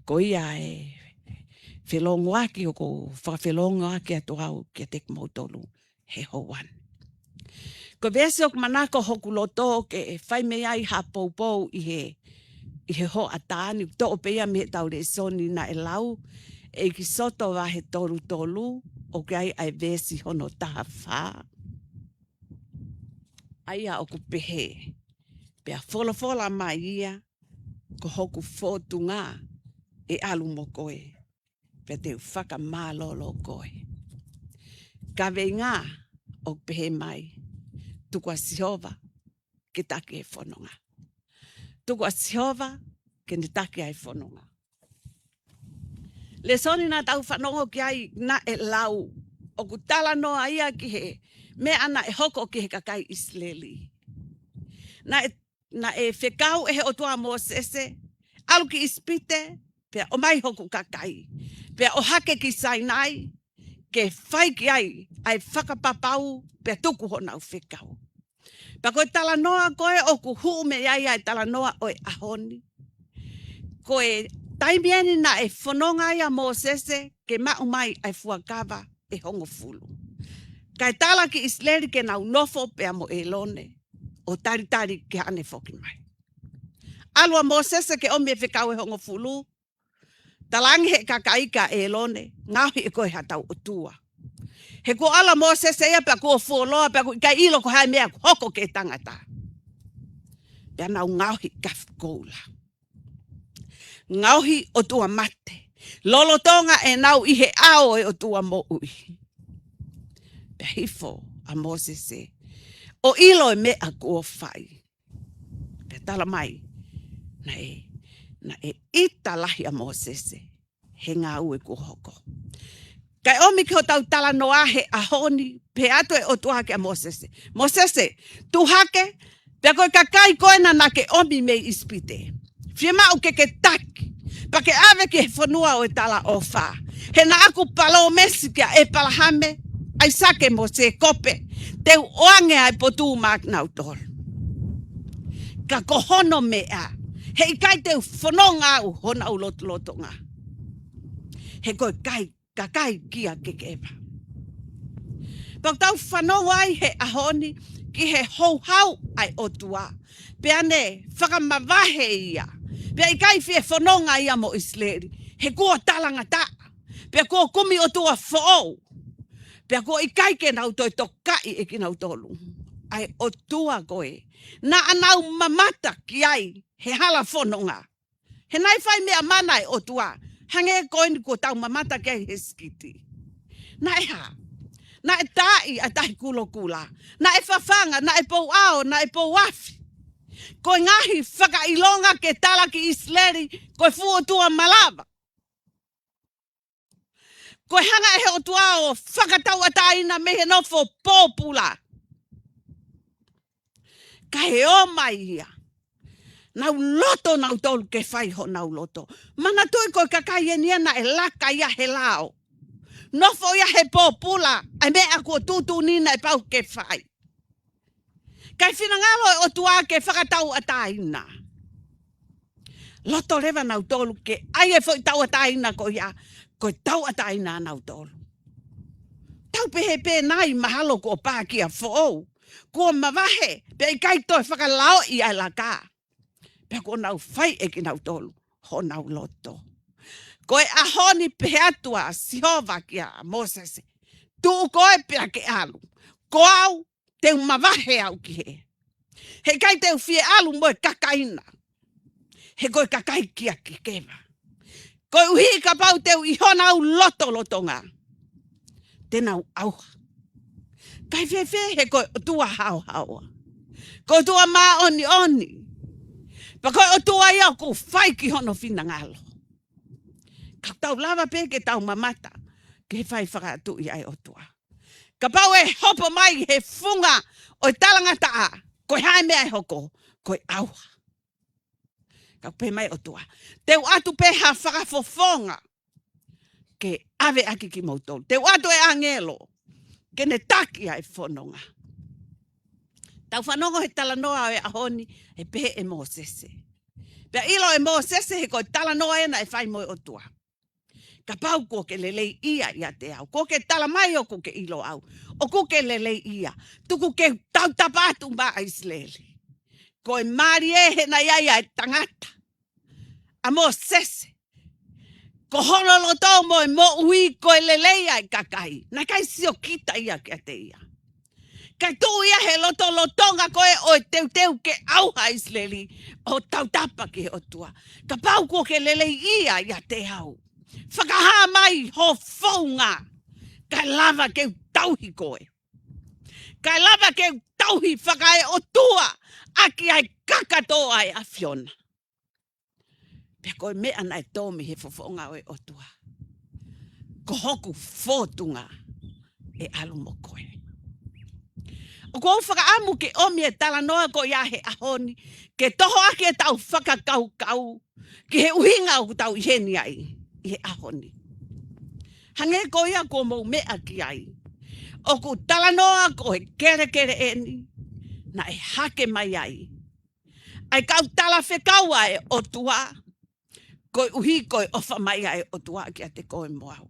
Ko ia e felōngoaki ʻoku ou fakafelōngoaki atu au kiate kimoutolu he houa ni. Ko e veesi ʻoku manako hoku loto ke fai mei ai ha poupou ʻi he, ʻi he hoʻatā ni, toʻo pē ia mei heʻetau lēsoni naʻe lau, ʻEkisoto vahe tolu tolu, ʻoku ʻi ai ʻa e veesi hono taha fā. ʻA ia ʻoku pehē, pea folofola mai ia, ko hoku fōtunga ʻe ʻalu mo koe, pea te u fakamālōlō koe. Kaveinga ʻoku pehē mai, tuku ʻa Sihova ke taki e fononga. Tuku ʻa Sihova ke ne taki ʻa e fononga. Lēsoni naʻa tau fanongo ki ai naʻe lau, ʻoku talanoa ia ki he meʻa naʻe hoko ki he kakai ʻIsileli. Naʻe, naʻe fekau ʻe he ʻOtua ʻa Mōsese, ʻalu ki ʻIsipite, pea ʻomai hoku kakai. Pea ʻohake ki Sainai, ke fai ki ai ʻa e fakapapau, pea tuku honau fekau. Pea ko e talanoa ko ē ʻoku hū mei ai ʻa e talanoa ʻo e ʻaho ni. Ko e taimi eni naʻe fononga ai ʻa Mōsese ke maʻu mai ʻa e fuakava ʻe hongofulu. Kae tala ki ʻIsileli ke nau nofo pea mo ʻĒlone ʻo talitali ki haʻane foki mai. ʻAlu ʻa Mōsese ke ʻomi e fekau ʻe hongofulu, talaange ʻe he kakai kia ʻĒlone, ngaohi ʻe koe haʻatau ʻotua. He kuo ʻalu ʻa Mōsese ia pea kuo fuoloa pea ʻoku ʻikai ʻilo ko e hā e meʻa ʻoku hoko ki he tangata. Pea nau ngaohi kafi koula. Ngaohi ʻotua mate. Lolotonga ʻenau ʻi he ʻao ʻo e ʻOtua moʻui. Pea hifo ʻa Mōsese ʻo ʻilo e meʻa kuo fai. Pea tala mai, naʻe, naʻe ʻita lahi ʻa Mōsese he ngāue kuo hoko. Kae ʻomi ki hotau talanoa he ʻaho ni, pehē atu e ʻOtua kia Mōsese. Mōsese, tuʻu hake, pea ko e kakai ko ena naʻa ke ʻomi mei ʻIsipite. Fiemaʻu ke ke taki, pea ke ʻave ki he fonua ʻo e talaʻofa. He naʻa ku palōmesi kia ʻĒpalahame, ʻAisake mo Sēkope, te u ʻoange ʻa e potu maʻa kinautolu. Ka ko hono meʻa, heʻikai te u fononga au honau lotolotonga. He ko e kai, kakai kia kekeva. Pea ʻoku tau fanongo ai he ʻaho ni ki he houhau ʻa e ʻOtua. Pea ne fakamavahe ia. Pea ʻikai fie fononga ia mo ʻIsileli. He kuo talangataʻa. Pea kuo kumi ʻotua foʻou. Pea kuo ʻikai ke nau toe tokaʻi ʻe kinautolu ʻa e ʻOtua ko ē naʻa nau mamata ki ai he hala fononga. He naʻe fai meʻa mana e ʻOtua. Hangē ko eni kuo tau mamata ki ai he sikiti. Naʻe hā? Naʻe taaʻi ʻa e Tahi Kulokula. Naʻe fafanga, naʻe pou ʻao, naʻe pou afi. Ko e ngaahi fakaʻilonga ke tala ki ʻIsileli, ko e fuʻu ʻotua malava. Ko e hanga ʻe he ʻOtua ʻo fakatauʻatāina mei he nofo pōpula. Kae ō mai ia. Nau loto nautolu ke fai honau loto. Manatuʻi ko e kakai eni ia naʻe laka ia he lao. Nofo ia he pōpula, ʻa e meʻa kuo tuʻutuʻuni naʻe pau ke fai. Kae finangalo e ʻOtua ke fakatauʻatāina. Loto leva nautolu ke ʻai e foʻi tauʻatāina ko ia, ko e tauʻatāina nautolu. Tau pehē pē nai mahalo kuo pākia foʻou, kuo mavahe, pea ʻikai toe fakalaoʻi ʻa e laka. Pea kuo nau fai ʻe kinautolu honau loto. Ko e ʻaho ni pehē atu ʻa Sihova kia Mōsese, tuʻu koe pea ke ʻalu. Ko au, te u mavahe au ki hē. Heʻikai te u fie ʻalu mo e kakai na. He ko e kakai kia kekeva. Koeʻuhi kapau te u ʻi honau lotolotonga, te nau ʻauha. Kae fēfē he ko e ʻOtua haohaoa, ko e ʻOtua māʻoniʻoni, pea ko e ʻOtua ia ʻoku fai ki hono finangalo. Ka tau lava pē ke tau mamata ki he fai fakaʻatuʻi ʻa e ʻOtua. Kapau ʻe hopo mai he funga ʻo e talangataʻa, ko e hā e meʻa ʻe hoko? Ko e ʻauha. Ka pehē mai ʻOtua, te u ʻatu pē ha fakafofonga ke ʻave ʻaki kimoutolu. Te u ʻatu e ʻāngelo ke ne taki ʻa e fononga. Tau fanongo he talanoa ʻo e ʻaho ni, ʻe pehē ʻe Mōsese. Pea ʻilo ʻe Mōsese he ko e talanoa ena ʻe fai mo e ʻOtua. Kapau kuo ke lelei ia ʻiate au, kuo ke tala mai ʻoku ke ʻilo au, ʻoku ke lelei ia, tuku ke u tautapa atu maʻa ʻIsileli. Ko e mālie he naʻe ʻi ai ʻa e tangata, ʻa Mōsese, ko hono loto mo e moʻui ko e lelei ʻa e kakai. Naʻe ʻikai siokita ia kiate ia. Kae tuʻu ia he lotolotonga ko ē ʻo e teuteu ke ʻauha ʻa ʻIsileli, ʻo tautapa ki he ʻOtua. Kapau kuo ke lelei ia ʻiate au, fakahā mai ho founga, kae lava ke u tauhi koe. Kae lava ke u tauhi fakaeʻotua ʻaki ʻa e kakato ʻa e ʻAfiona. Pea ko e meʻa naʻe tō mei he fofonga ʻo e ʻOtua, ko hoku fōtunga ʻe ʻalu mo koe. ʻOku ou fakaʻamu ke ʻomi e talanoa ko ia he ʻaho ni, ke tohoakiʻi ʻetau fakakaukau ki he ʻuhinga ʻoku tau ʻi heni ai ʻi he ʻaho ni. Hangē ko ia kuo mou meʻa ki ai, ʻoku talanoa ko e kelekele eni naʻe hake mai ai ʻa e kau talafekau ʻa e ʻOtua, koeʻuhi ko e ʻofa mai ʻa e ʻOtua kiate koe mo au.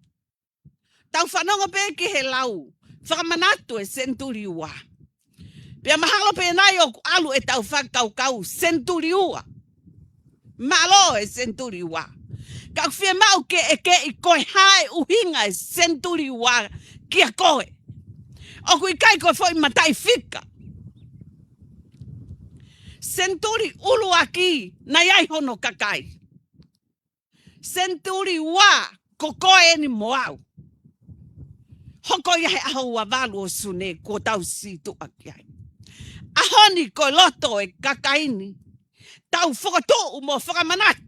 Tau fanongo pē ki he lau fakamanatu ʻa e senituli ua. Pea mahalo pē nai ʻoku ʻalu ʻetau fakakaukau senituli ua. Mālō e senituli ua. Ka ʻoku fiemaʻu ke ʻekeʻi ko e hā e ʻuhinga e senituli ua kia koe. ʻOku ʻikai ko e foʻi mataʻifika. Senituli ʻuluaki, naʻe ʻi ai hono kakai. Senituli ua, ko koe eni mo au. Hoko ia he ʻaho ua valu ʻo Sune kuo tau sītuʻa ki ai. ʻAho ni ko e loto e kakai ni, tau fokotuʻu mo fakamanatu,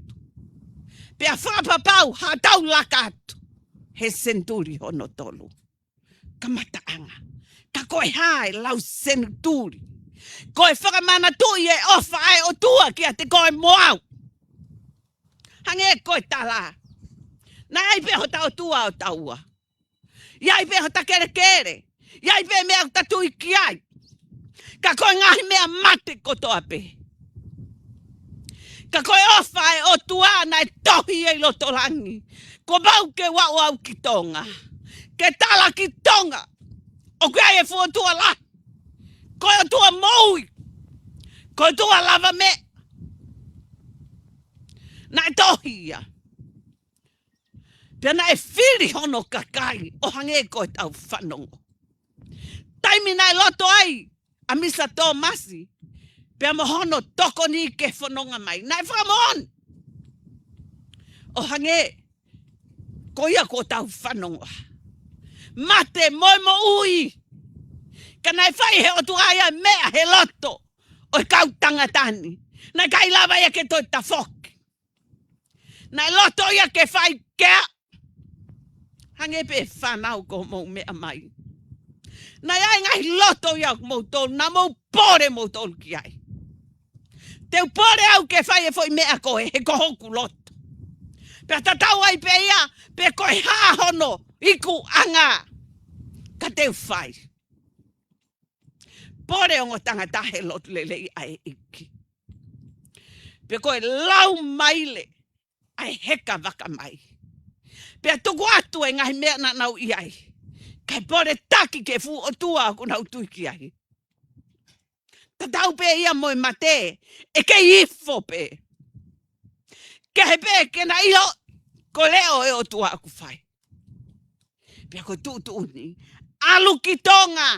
pea fakapapau haʻatau laka atu he senituli hono tolu. Kamataʻanga. Ka ko e hā e lau senituli? Ko e fakamanatuʻi e ʻofa ʻa e ʻOtua kiate koe mo au. Hangē ko e tala, naʻe ʻi ai pē hota ʻOtua ʻo taua. ʻI ai pē hota kelekele. ʻI ai pē meʻa ʻoku ta tui ki ai. Ka ko e ngaahi meʻa mate kotoa pē. Ka ko e ʻofa ʻa e ʻOtua naʻe tohi ʻi loto langi. Kuo pau ke u aʻu au ki Tonga, ke tala ki Tonga, ʻoku ʻi ai e fuʻu ʻOtua lahi. Ko e ʻOtua moʻui. Ko e ʻOtua lava meʻa. Naʻe tohi ia. Pea naʻe fili hono kakai ʻo hangē ko ʻetau fanongo. Taimi naʻe loto ai ʻa Misa Tōmasi, pea mo hono tokoni ke fononga mai, naʻe fakamoʻoni ʻo hangē ko ia kuo tau fanongoa. Mate mo e moʻui. Ka naʻe fai he ʻOtua ia meʻa he loto ʻo e kau tangata ni. Naʻe ʻikai lava ia ke toe tafoki. Naʻe loto ia ke fai kea. Hangē pē fānau ko mou meʻa mai. Naʻe ʻi ai ngaahi loto ia ʻo moutolu, naʻa mou pole moutolu ki ai. Te u pole au ke fai e foʻi meʻa ko ē, he ko hoku loto. Pea tatau ai pē ia, pe ko e hā hono ikuʻanga, ka te u fai. Pole ongo tangata he lotu lelei ʻa e ʻEiki. Pe ko e lau maile ʻa e heka vaka mai. Pea tuku atu e ngaahi meʻa naʻa nau ʻi ai, kae pole taki ki he fuʻu ʻOtua ʻoku nau tui ki ai. Tatau pē ia mo e mate, ʻe kei ifo pē. Kehe pē ke na ʻilo ko e leʻo e ʻOtua ʻoku fai. Pea ko e tuʻutuʻuni, ʻalu ki Tonga.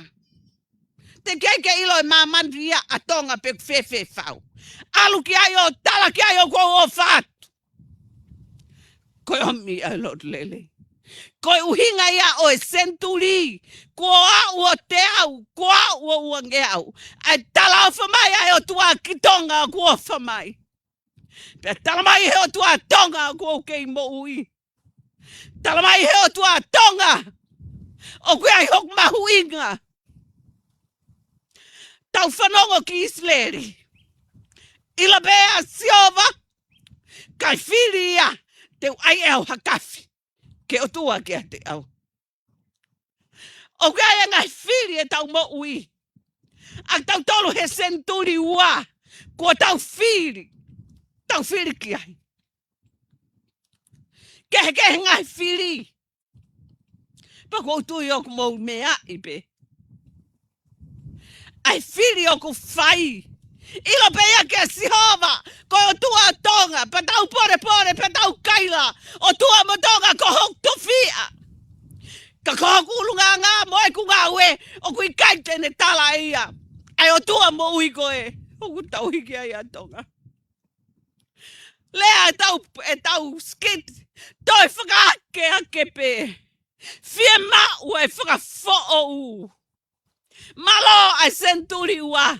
Teʻeki ai ke ʻilo e māmani ia ʻa Tonga pe ʻoku fēfē fau. ʻAlu ki ai ʻo tala ki ai ʻoku ou ʻofa atu. Ko e ʻomi ʻa e lotu lelei. Ko e ʻuhinga ia ʻo e senituli, kuo aʻu ʻo teau, kuo aʻu ʻo uangeau. ʻA e talaʻofa mai ʻa e ʻOtua ki Tonga, kuo ʻofa mai. Pea tala mai he ʻOtua Tonga, kuo u kei moʻui. Tala mai he ʻOtua Tonga, ʻoku ʻi ai hoku mahuʻinga. Tau fanongo ki ʻIsileli. ʻIlo pē ʻa Sihova, kae fili ia, te u ʻai ʻe au ha kafi ke ʻotua kiate au. ʻOku ʻi ai e ngaahi fili ʻetau moʻui. ʻA tautolu he senituli ua, kuo tau fili. Tau fili ki ai. Kehekehe ngaahi fili. Pea ʻoku ou tui ʻoku mou meaʻi pē. ʻA e fili ʻoku fai. ʻIlo pē ia kia Sihova, ko e ʻOtua ʻo Tonga, pea tau polepole, pea tau kaila, ʻOtua mo Tonga ko hoku tofiʻa. Ka ko hoku ʻulungaanga mo ʻeku ngāue, ʻoku ʻikai te ne tala ia. ʻA e ʻOtua moʻui ko ē, ʻoku tau hiki ai ʻa Tonga. Lea ʻetau, ʻetau skit, toe fakaakeake pē. Fiemaʻu e fakafoʻou. Mālō ʻa e senituli ua,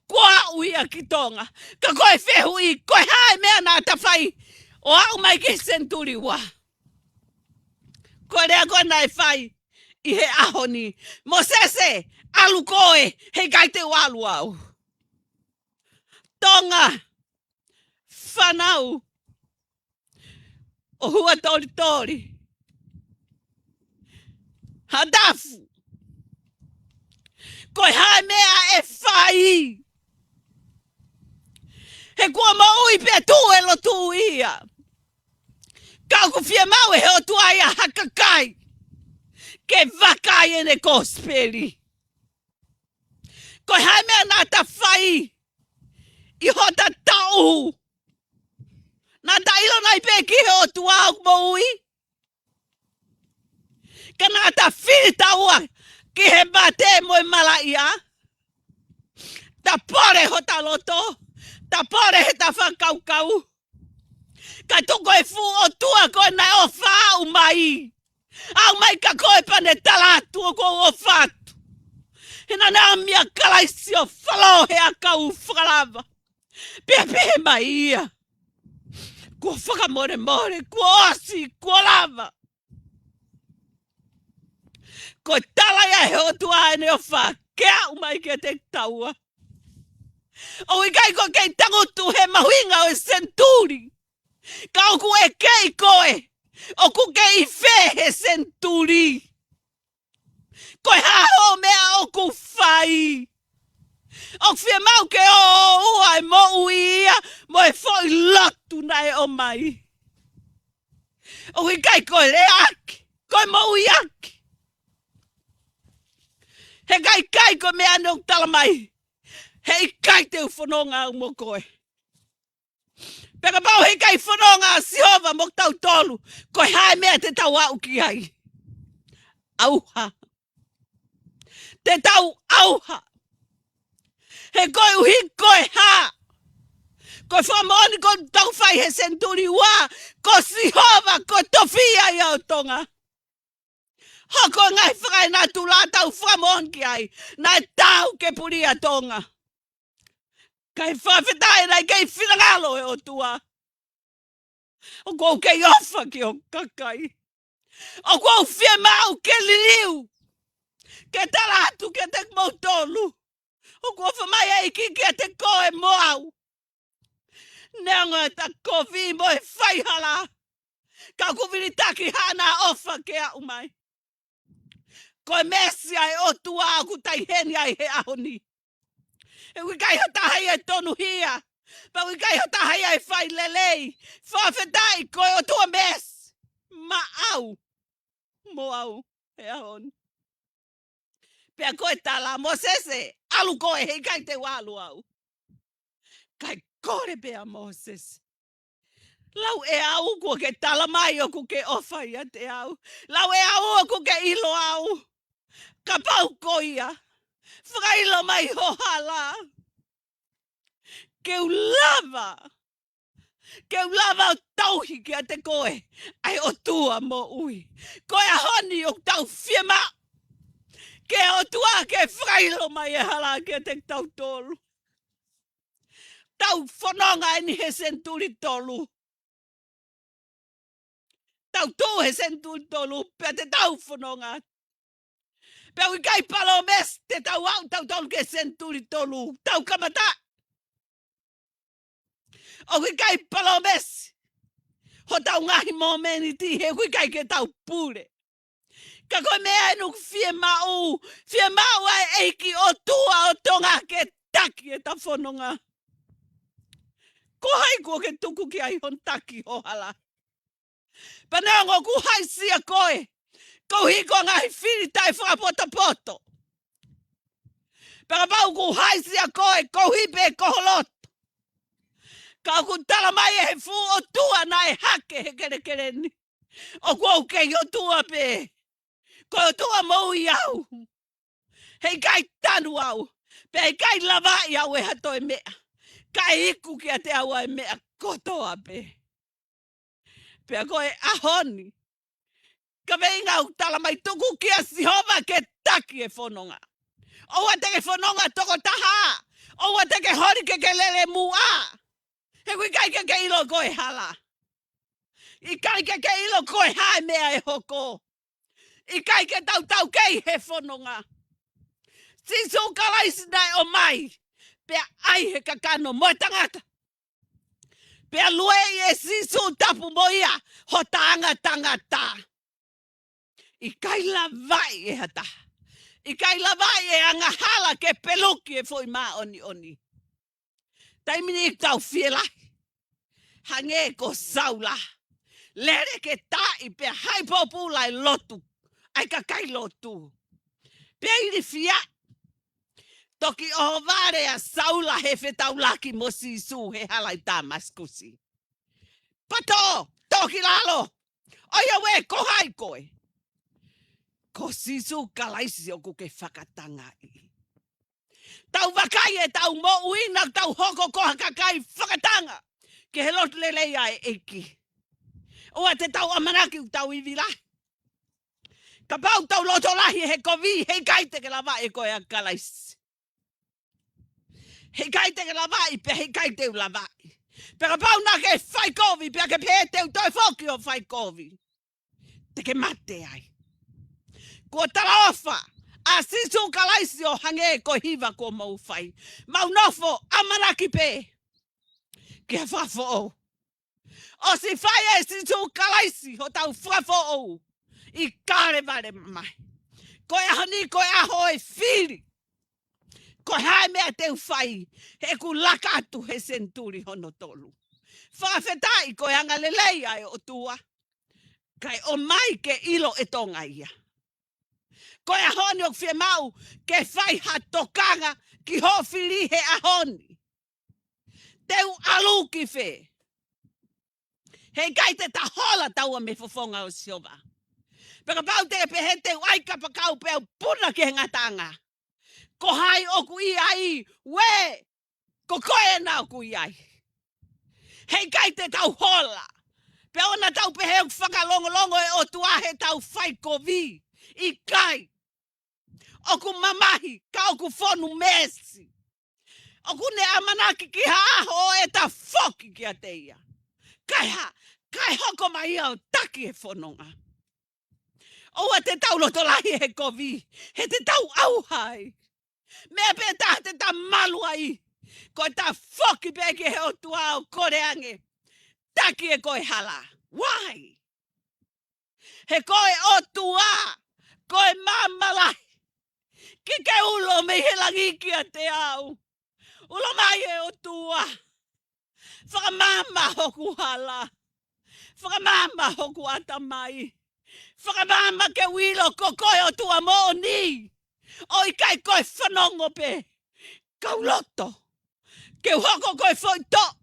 kuo aʻu ia ki Tonga. Ka ko e fehuʻi, ko e hā e meʻa naʻa ta fai ʻo aʻu mai ki he senituli ua? Ko e lea ko ē naʻe fai ʻi he ʻaho ni. Mōsese, ʻalu koe, heʻikai te u ʻalu au. Tonga, fānau ʻo Huʻatolitoli, Hatafu, ko e hā e meʻa ʻe fai? He kuo moʻui pea tuʻu e lotu ia. Ka ʻoku fiemaʻu ʻe he ʻOtua ia ha kakai ke vakai ʻene kosipeli. Ko e hā e meʻa naʻa ta fai ʻi hota taʻu? Naʻa ta ʻilo nai pē ki he ʻOtua ʻoku moʻui? Ka naʻa ta fili taua ki he mate mo e malaʻia? Ta pole hota loto, ta pole he ta fakakaukau. Ka tuku e fuʻu ʻOtua ko ē naʻe ʻofa aʻu mai. Aʻu mai kia koe pea ne tala atu ʻoku ou ʻofa atu. He naʻa ne ʻomi ʻa Kalaisi ʻo falo he ʻakau fakalava. Pea pehē mai ia, kuo fakamolemole, kuo ʻosi, kuo lava. Ko e tala ia he ʻOtua ʻene ʻofa ke aʻu mai kiate taua. ʻOku ʻikai ko e kei tangutu he mahuʻinga ʻo e senituli. Ka ʻoku ʻeke ʻe koe, ʻoku ke ʻi fē he senituli? Ko e hā hoʻo meʻa ʻoku fai? ʻOku fiemaʻu ke ʻoua ʻe moʻui ia mo e foʻi lotu naʻe ʻomai. ʻOku ʻikai ko e leaʻaki, ko e moʻuiʻaki. Heʻikai ko e meʻa naʻe tala mai, heʻikai te u fononga au mo koe. Pea kapau heʻikai fononga ʻa Sihova mo tautolu, ko e hā e meʻa te tau aʻu ki ai? ʻAuha. Te tau ʻauha. He koeʻuhi ko e hā? Ko e fakamoʻoni ko ē ʻoku tau fai he senituli ua, ko Sihova ko e tofiʻa ia ʻo Tonga. Hoko e ngaahi fakaenatula tau fakamoʻoni ki ai, naʻe taau ke pulia Tonga. Kae fakafetaʻi naʻe kei finangalo e ʻOtua. ʻOku ou kei ʻofa ki hoku kakai. ʻOku ou fiemaʻu ke liliu, ke tala atu kiate kimoutolu, ʻoku ʻofa mai e ʻEiki kiate koe mo au. Neongo ʻeta kovi mo e faihala, ka ʻoku vilitaki haʻana ʻofa ke aʻu mai. Ko e meesi ʻa e ʻOtua ʻoku tau ʻi heni ai he ʻaho ni. He ʻoku ʻikai ha taha ia ʻe tonuhia, pea ʻoku ʻikai ha taha ia ʻe fai lelei. Fakafetaʻi ko e ʻOtua meesi maʻau mo au he ʻaho ni. Pea ko e tala, Mōsese, ʻalu koe, heʻikai te u ʻalu au. Kae kole pē ʻa Mōsese, lau ʻe au kuo ke tala mai ʻoku ke ʻofa ʻiate au. Lau ʻe au ʻoku ke ʻilo au. Kapau ko ia, fakaʻilo mai ho hala. Ke u lava, ke u lava ʻo tauhi kiate koe ʻa e ʻOtua moʻui. Ko e ʻaho ni ʻoku tau fiemaʻu ke ʻOtua ke fakaʻilo mai e hala kiate kitautolu. Tau fononga eni he senituli tolu. Tau tuʻu he senituli tolu, pea te tau fononga. Pea ʻoku ʻikai palōmesi te tau aʻu tautolu ki he senituli tolu. Tau kamata. ʻOku ʻikai palōmesi hotau ngaahi momeniti he ʻoku ʻikai ke tau pule. Ka ko e meʻa eni ʻoku fiemaʻu, fiemaʻu ʻa e ʻEiki ʻOtua ʻo Tonga ke taki ʻeta fononga. Ko hai kuo ke tuku ki ai hono taki ho hala? Pea neongo kuo haʻisia koe, koeʻuhi ko e ngaahi fili taʻefakapotopoto. Pea kapau kuo haʻisia koe, koeʻuhi pē ko ho loto. Ka ʻoku tala mai ʻe he fuʻu ʻOtua naʻe hake he kelekele ni, ʻoku ou kei ʻOtua pē. Ko e ʻOtua moʻui au. Heʻikai tanu au, pea ʻikai lavaʻi au ʻe ha toe meʻa, kae iku kiate au ʻa e meʻa kotoa pē. Pea ko e ʻaho ni, kaveinga ʻoku tala mai, tuku kia Sihova ke taki e fononga. ʻOua te ke fononga tokotaha, ʻoua te ke holi ke ke lele muʻa. He ʻoku ʻikai ke ke ʻilo ko e hala. ʻIkai ke ke ʻilo ko e hā e meʻa ʻe hoko. ʻIkai ke tau taukei he fononga. Sīsū Kalaisi naʻe ʻomai, pea ʻai he kakano mo e tangata. Pea lueʻi ʻe Sīsū tapu mo ia hota anga tangata. ʻIkai lavaʻi ʻe ha taha. ʻIkai lavaʻi ʻe angahala ke peluki e foʻi māʻoniʻoni. Taimi ni ʻoku tau fielahi. Hangē ko Saula. Lele ke taʻi pea haʻi pōpula e lotu ʻa e kakai lotu. Pea ilifia. Toki ʻohovale ʻa Saula he fetaulaki mo Sīsū he hala ʻi Tāmasikusi. Pato, toki lalo. ʻOiauē, ko hai koe? Ko Sīsū Kalaisi ʻoku ke fakatangaʻi. Tau vakai ʻetau moʻui, naʻa tau hoko ko ha kakai fakatanga ki he lotu lelei ʻa e ʻEiki. ʻOua te tau ʻamanaki ʻoku tau ivi lahi. Kapau tau loto lahi he kovi, heʻikai te ke lavaʻi ʻe koe ʻa Kalaisi. Heʻikai te ke lavaʻi, pea heʻikai te u lavaʻi. Pea kapau naʻa ke fai kovi, pea ke pehē te u toe foki ʻo fai kovi, te ke mate ai. Kuo talaʻofa ʻa Sīsū Kalaisi ʻo hangē ko e hiva kuo mou fai, mau nofo ʻamanaki pē ki ha fakafoʻou. ʻOsi fai ʻe Sīsū Kalaisi hotau fakafoʻou ʻi Kalevale mamahi. Ko e ʻaho ni, ko e ʻaho e fili. Ko e hā e meʻa te u fai, he ʻoku laka atu he senituli hono tolu. Fakafetaʻi ko e angalelei ʻa e ʻOtua, kae ʻomai ke ʻilo ʻe Tonga ia. Ko e ʻaho ni ʻoku fiemaʻu ke fai ha tokanga ki hoʻo fili he ʻaho ni. Te u ʻalu ki fē? Heʻikai te ta hola taua mei he fofonga ʻo Sihova. Pea kapau te ke pehē te u ʻai kapakau pea u puna ki he ngataʻanga. Ko hai ʻoku ʻi ai? Uē, ko koe ena ʻoku ʻi ai. Heʻikai te tau hola. Pea ʻoua naʻa tau pehē ʻoku fakalongolongo e ʻOtua heʻetau fai kovi. ʻIkai. ʻOku mamahi, ka ʻoku fonu meesi. ʻOku ne ʻamanaki ki ha ʻaho ʻo ʻeta foki kiate ia. Kae hā, kae hoko mai ia ʻo taki e fononga. ʻOua te tau loto lahi he kovi, he te tau ʻauha ai. Meʻa pē taha te ta malu ai, ko ʻeta foki pē ki he ʻOtua ʻo kole ange, taki ʻe koe hala. Why? He ko e ʻOtua, ko e maama lahi. Ke ke ulo mei he langi kiate au. Ulo mai ʻe ʻOtua. Fakamaama hoku hala. Fakamaama hoku ʻatamai. Fakamaama ke u ʻilo ko koe ʻOtua moʻoni. ʻO ʻikai ko e fanongo pē. Kau loto. Ke u hoko ko e foʻi toʻa.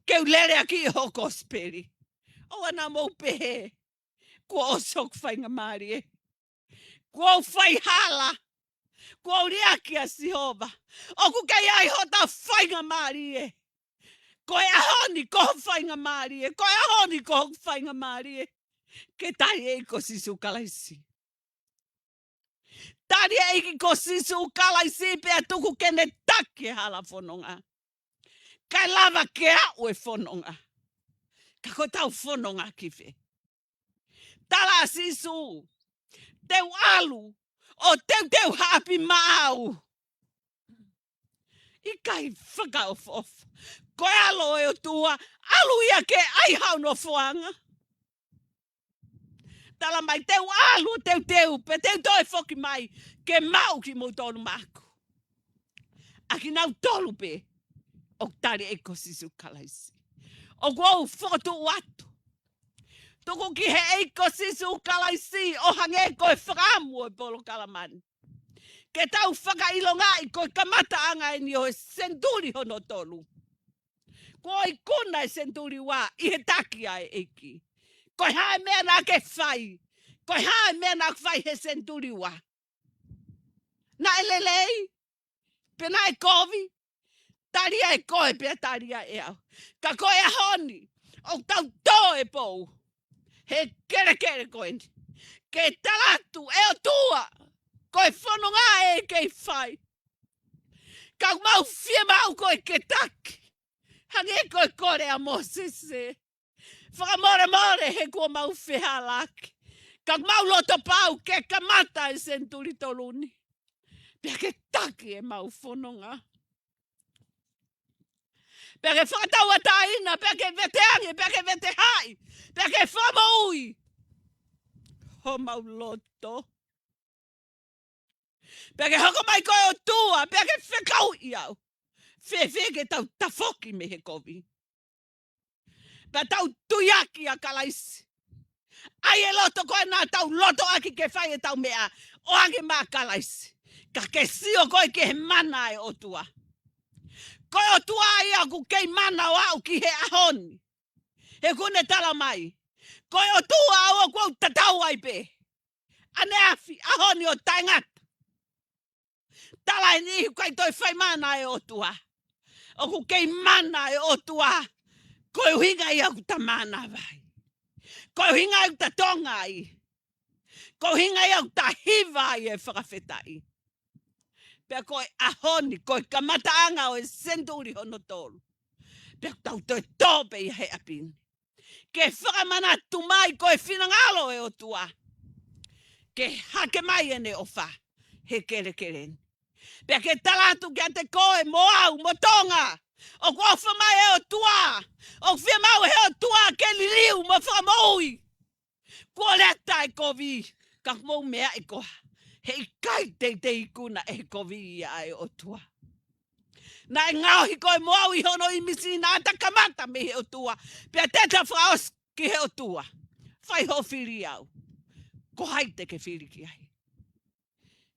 Ke u lele ʻaki ho kosipeli. ʻOua naʻa mou pehē kuo ʻosi hoku faingamālie. Kuo u fai hala. Kuo u liʻaki ʻa Sihova. ʻOku kei ʻi ai hota faingamālie. Ko e ʻaho ni ko ho faingamālie, ko e ʻaho ni ko hoku faingamālie. Ke tali ʻEiki ko Sīsū Kalaisi. Tali ʻEiki ko Sīsū Kalaisi pea tuku ke ne taki e hala fononga. Kae lava ke aʻu e fononga. Ka ko ʻetau fononga ki fē? Tala ʻa Sīsū, te u ʻalu, ʻo teuteu ha ʻapi maʻau. ʻIkai fakaʻofoʻofa. Ko e ʻAlo ʻo e ʻOtua, ʻalu ia ke ʻai hao nofoʻanga. Tala mai, te u ʻalu, teuteu, pea te u toe foki mai, ke maʻu kimoutolu maʻaku. ʻA kinautolu pē ʻoku tali ʻEiki ko Sīsū Kalaisi. ʻOku ou fokotuʻu atu. Tuku ki he ʻEiki ko Sīsū Kalaisi ʻo hangē ko e fakaʻamu ʻo e polokalama ni. Ke tau fakaʻilongaʻi ko e kamataʻanga eni ʻo e senituli hono tolu. Kuo ikuna e senituli ua ʻi he taki ʻa e ʻEiki. Ko e hā e meʻa naʻa ke fai? Ko e hā e meʻa naʻa ke fai he senituli ua? Naʻe lelei? Pe naʻe kovi? Tali ʻe koe pea tali ʻe au. Ka ko e ʻaho ni, ʻoku tau tō e pou he kelekele ko eni. Ke tala atu ʻe ʻOtua, ko e fononga ē kei fai. Ka ʻoku mau fiemaʻu koe ke taki. Hangē ko e kole ʻa Mōsese. Fakamolemole he kuo mau fehālaaki. Ka ʻoku mau loto pau ke kamata e senituli tolu ni. Pea ke taki ʻemau fononga. Pea ke fakatauʻatāina, pea ke veteange, pea ke vetehaʻi, pea ke fakamoʻui homau loto. Pea ke hoko mai ko e ʻOtua, pea ke fekauʻi au. Fēfē ke tau tafoki mei he kovi? Pea tau tuiaki ʻa Kalaisi. ʻAi e loto ko ē naʻa tau lotoʻaki ke fai ʻetau meʻa, ʻoange maʻa Kalaisi. Ka ke sio koe ki he mana ʻa e ʻOtua. Ko e ʻOtua ia ʻoku kei mana ʻo aʻu ki he ʻaho ni. He ʻoku ne tala mai, ko e ʻOtua au ʻoku ou tatau ai pē. ʻAneafi, ʻaho ni ʻo taʻengata. Tala eni ʻoku ʻikai toe fai mana e ʻOtua. ʻOku kei mana e ʻOtua. Ko e ʻuhinga ia ʻoku ta mānava ai. Ko e ʻuhinga ia ʻoku ta tonga ai. Ko e ʻuhinga ia ʻoku ta hiva ai e fakafetaʻi. Pea ko e ʻaho ni, ko e kamataʻanga ʻo e senituli hono tolu. Pea tau toe tō pē ia he ʻapi ni. Ke fakamanatu mai ko e finangalo e ʻOtua. Ke hake mai ʻene ʻofa he kelekele ni. Pea ke tala atu kiate koe mo au mo Tonga. ʻOku ʻofa mai e ʻOtua. ʻOku fiemaʻu he ʻOtua ke liliu mo fakamoʻui. Kuo lea taʻekovi, ka mou meaʻi koā. He ʻikai teitei ikuna ʻe he kovi ia ʻa e ʻOtua. Naʻe ngaohi koe mo au ʻi hono ʻīmisi naʻa ta kamata mei he ʻOtua. Pea te ta fakaʻosi ki he ʻOtua. Fai hoʻo fili au. Ko hai te ke fili ki ai?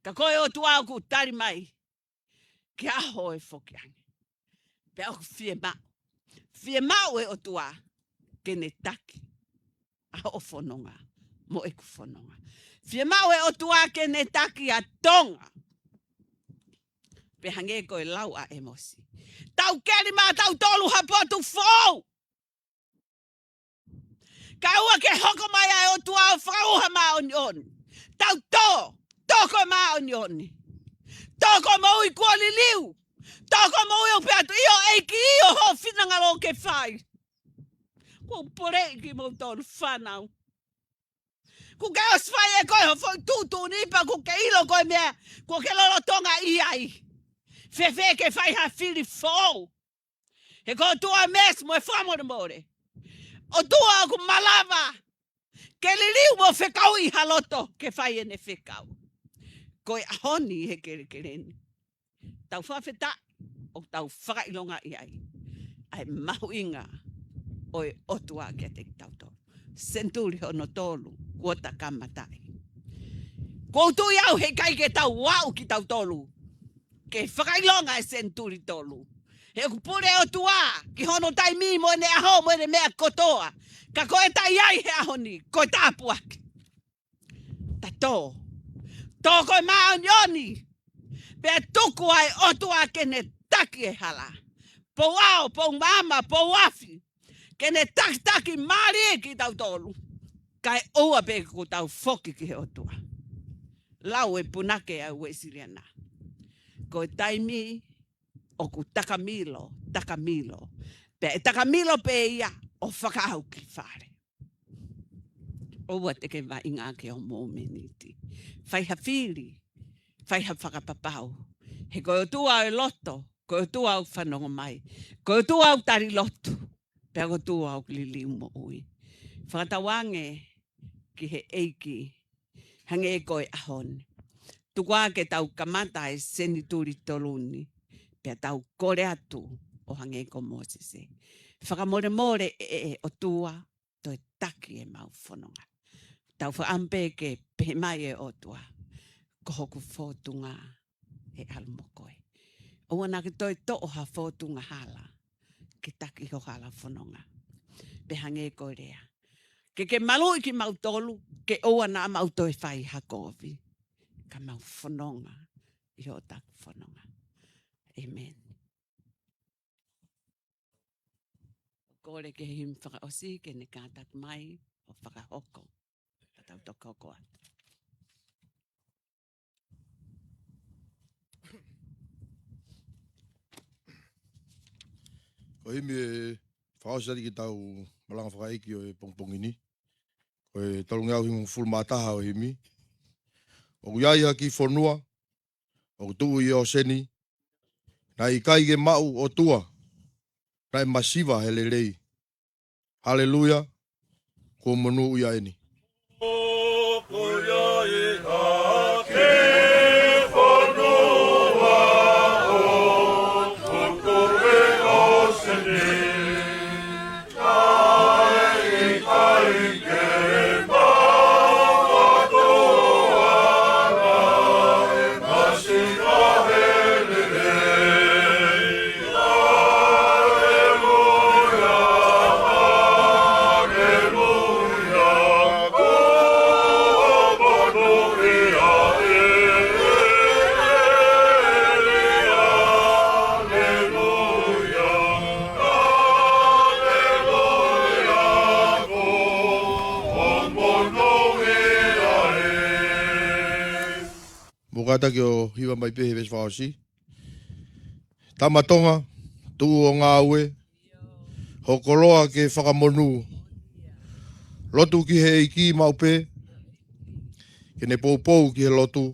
Ka ko e ʻOtua ʻoku tali mai. Ke ʻaho e foki ange. Pea ʻoku fiemaʻu. Fiemaʻu e ʻOtua ke ne taki ʻa hoʻo fononga mo ʻeku fononga. Fiemaʻu e ʻOtua ke ne taki ʻa Tonga. Pea hangē ko e lau ʻa ʻĒmosi. Tau keli maʻatautolu ha potu foʻou. Kae ʻoua ke hoko mai ʻa e ʻOtua ʻo fakaʻuha māʻoniʻoni. Tau tō, tō ko e māʻoniʻoni. Tō ko e moʻui kuo liliu. Tō ko e moʻui ʻoku pehē atu, ʻio ʻEiki, ʻio hoʻo finangalo ke fai. Kuo u poleʻi kimoutolu fānau. Kuo ke ʻosi fai ʻe koe hoʻo foʻi tuʻutuʻuni pea kuo ke ʻilo ko e meʻa, kuo ke lolotonga ʻi ai. Fēfē ke fai ha fili foʻou. He ko e ʻOtua meesi mo e fakamolemole. ʻOtua ʻoku malava ke liliu mo fekauʻi ha loto ke fai ʻene fekau. Ko e ʻaho ni he kelekele ni. Tau fakafetaʻi ʻoku tau fakaʻilongaʻi ai ʻa e mahuʻinga ʻo e ʻOtua kiate kitautolu. Senituli hono tolu, kuo ta kamataʻi. Kuo u tui au he ʻikai ke tau aʻu kitautolu ke fakaʻilonga e senituli tolu. He ʻoku pule ʻOtua ki hono taimi mo ʻene ʻaho mo ʻene meʻa kotoa. Ka ko e taʻe ʻi ai he ʻaho ni, ko e tāpuaki. Ta tō. Tō ko e māʻoniʻoni. Pea tuku ʻa e ʻOtua ke ne taki e hala. pou ʻao, pou maama, pou afi, ke ne takitaki mālie kitautolu, kae ʻoua pē kuo tau foki ki he ʻOtua. Lau e punake ʻa e Uēsiliana, ko e taimi ʻoku takamilo, takamilo, pea ʻe takamilo pē ia ʻo fakaʻau ki fale. ʻOua te ke vaʻinga ki hoʻo mōmeniti. Fai ha fili, fai ha fakapapau. He ko e ʻOtua ʻo e loto, ko e ʻOtua ʻoku fanongo mai, ko e ʻOtua ʻoku tali lotu, pea ko e ʻOtua ʻoku liliu moʻui. Fakatauange ki he ʻEiki, hangē ko e ʻaho ni. Tuku ā ke tau kamata e senituli tolu ni, pea tau kole atu ʻo hangē ko Mōsese. Fakamolemole ʻe, ʻe, ʻe ʻOtua, toe taki ʻemau fononga. Tau fakaʻamu pē ke pehē mai e ʻOtua, ko hoku fōtunga ʻe ʻalu mo koe. ʻOua naʻa ke toe toʻo ha fōtunga hala ke taki ho hala fononga. Pea hangē ko e lea, ke ke maluʻi kimautolu, ke ʻoua naʻa mau toe fai ha kovi, ka mau fononga ʻi hoʻo taku fononga. ʻĒmeni. Kole ki he himi fakaʻosi ke ne kātaki mai ʻo fakahoko. Ka tau toki hoko atu. Ko e himi ʻe fakaʻosi atu ki heʻetau malanga fakaʻeiki ʻo e pongipongi ni, ko e tolungeau hivangofulu mā taha ʻo e himi. ʻOku ʻi ai ha kiʻi fonua ʻoku tuʻu ʻi ʻōseni, naʻe ʻikai ke maʻu ʻotua, naʻe masiva he lelei. Haleluia, kuo monūʻia eni. ʻOku ʻi ai ha kiʻi fonua ʻoku tuʻu ʻi ʻōseni, naʻe ʻikai ke maʻu ʻotua, naʻe masiva he lelei. Haleluia, haleluia, kuo monūʻia eni. Haleluia, haleluia, kuo monūʻia eni. Mou kātaki ʻo hiva mai pē he veesi fakaʻosi. Tama Tonga, tuʻu ʻo ngāue, ho koloa ke fakamonū. Lotu ki he ʻEiki maʻu pē, ke ne poupou ki he lotu.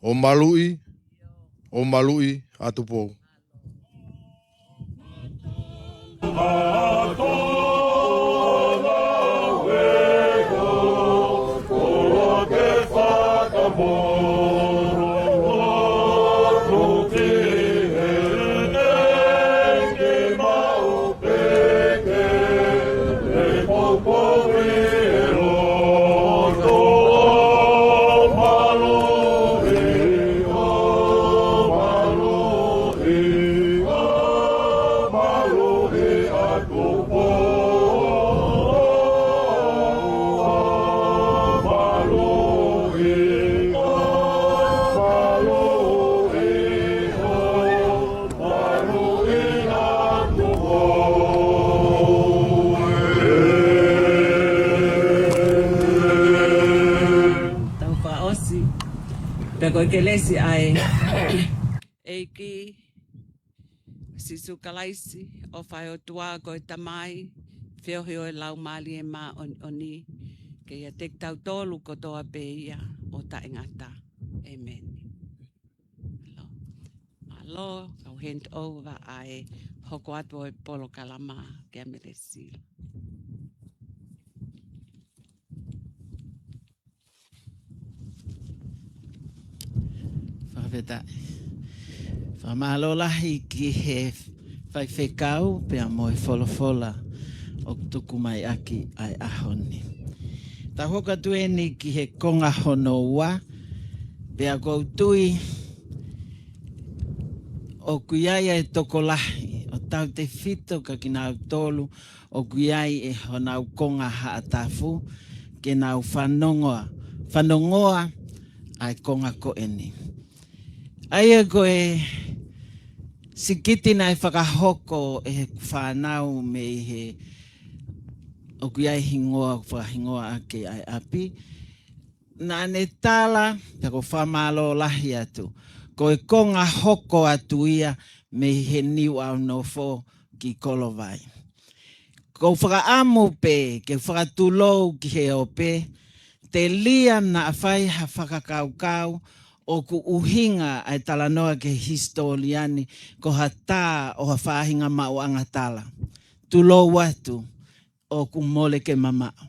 ʻO maluʻi, ʻo maluʻi ʻa Tupou. Tau fakaʻosi. Pea ko e kelesi ʻa e ʻEiki Sīsū Kalaisi, ʻofa ʻa e ʻOtua ko e Tamai, feohi ʻo e Laumālie Māʻoniʻoni, ke ʻiate kitautolu kotoa pē ia ʻo taʻengata. ʻĒmeni. Mālō, kau hand over ʻa e hoko atu ʻo e polokalama kia Melesila. Fakafetaʻi. Fakamālō lahi ki he faifekau pea mo e folofola ʻoku tuku mai ʻaki ʻa e ʻaho ni. Tau hoko atu eni ki he konga hono ua, pea ʻoku ou tui ʻoku ʻi ai ʻa e tokolahi ʻo tautefito kia kinautolu ʻoku ʻi ai ʻe honau konga haʻatafu ke nau fanongoa, fanongoa ʻa e konga ko eni. ʻA ia ko e sikiti naʻe fakahoko ʻe he fānau mei he ʻoku ʻi ai e hingoa, fakahingoa ʻaki ʻa e ʻapi. Naʻa ne tala, pea ʻoku ou fakamālō lahi atu. Ko e konga hoko atu ia mei he Niu ʻAunofo ki Kolovai. ʻOku ou fakaʻamu pē ke fakatulou ki he ope, telia naʻa fai ha fakakaukau ʻoku ʻuhinga ʻa e talanoa ki he hisitōlia ni ko ha tā ʻo ha faʻahinga maʻuʻanga tala. Tulou atu, ʻoku mole ke mamaʻo.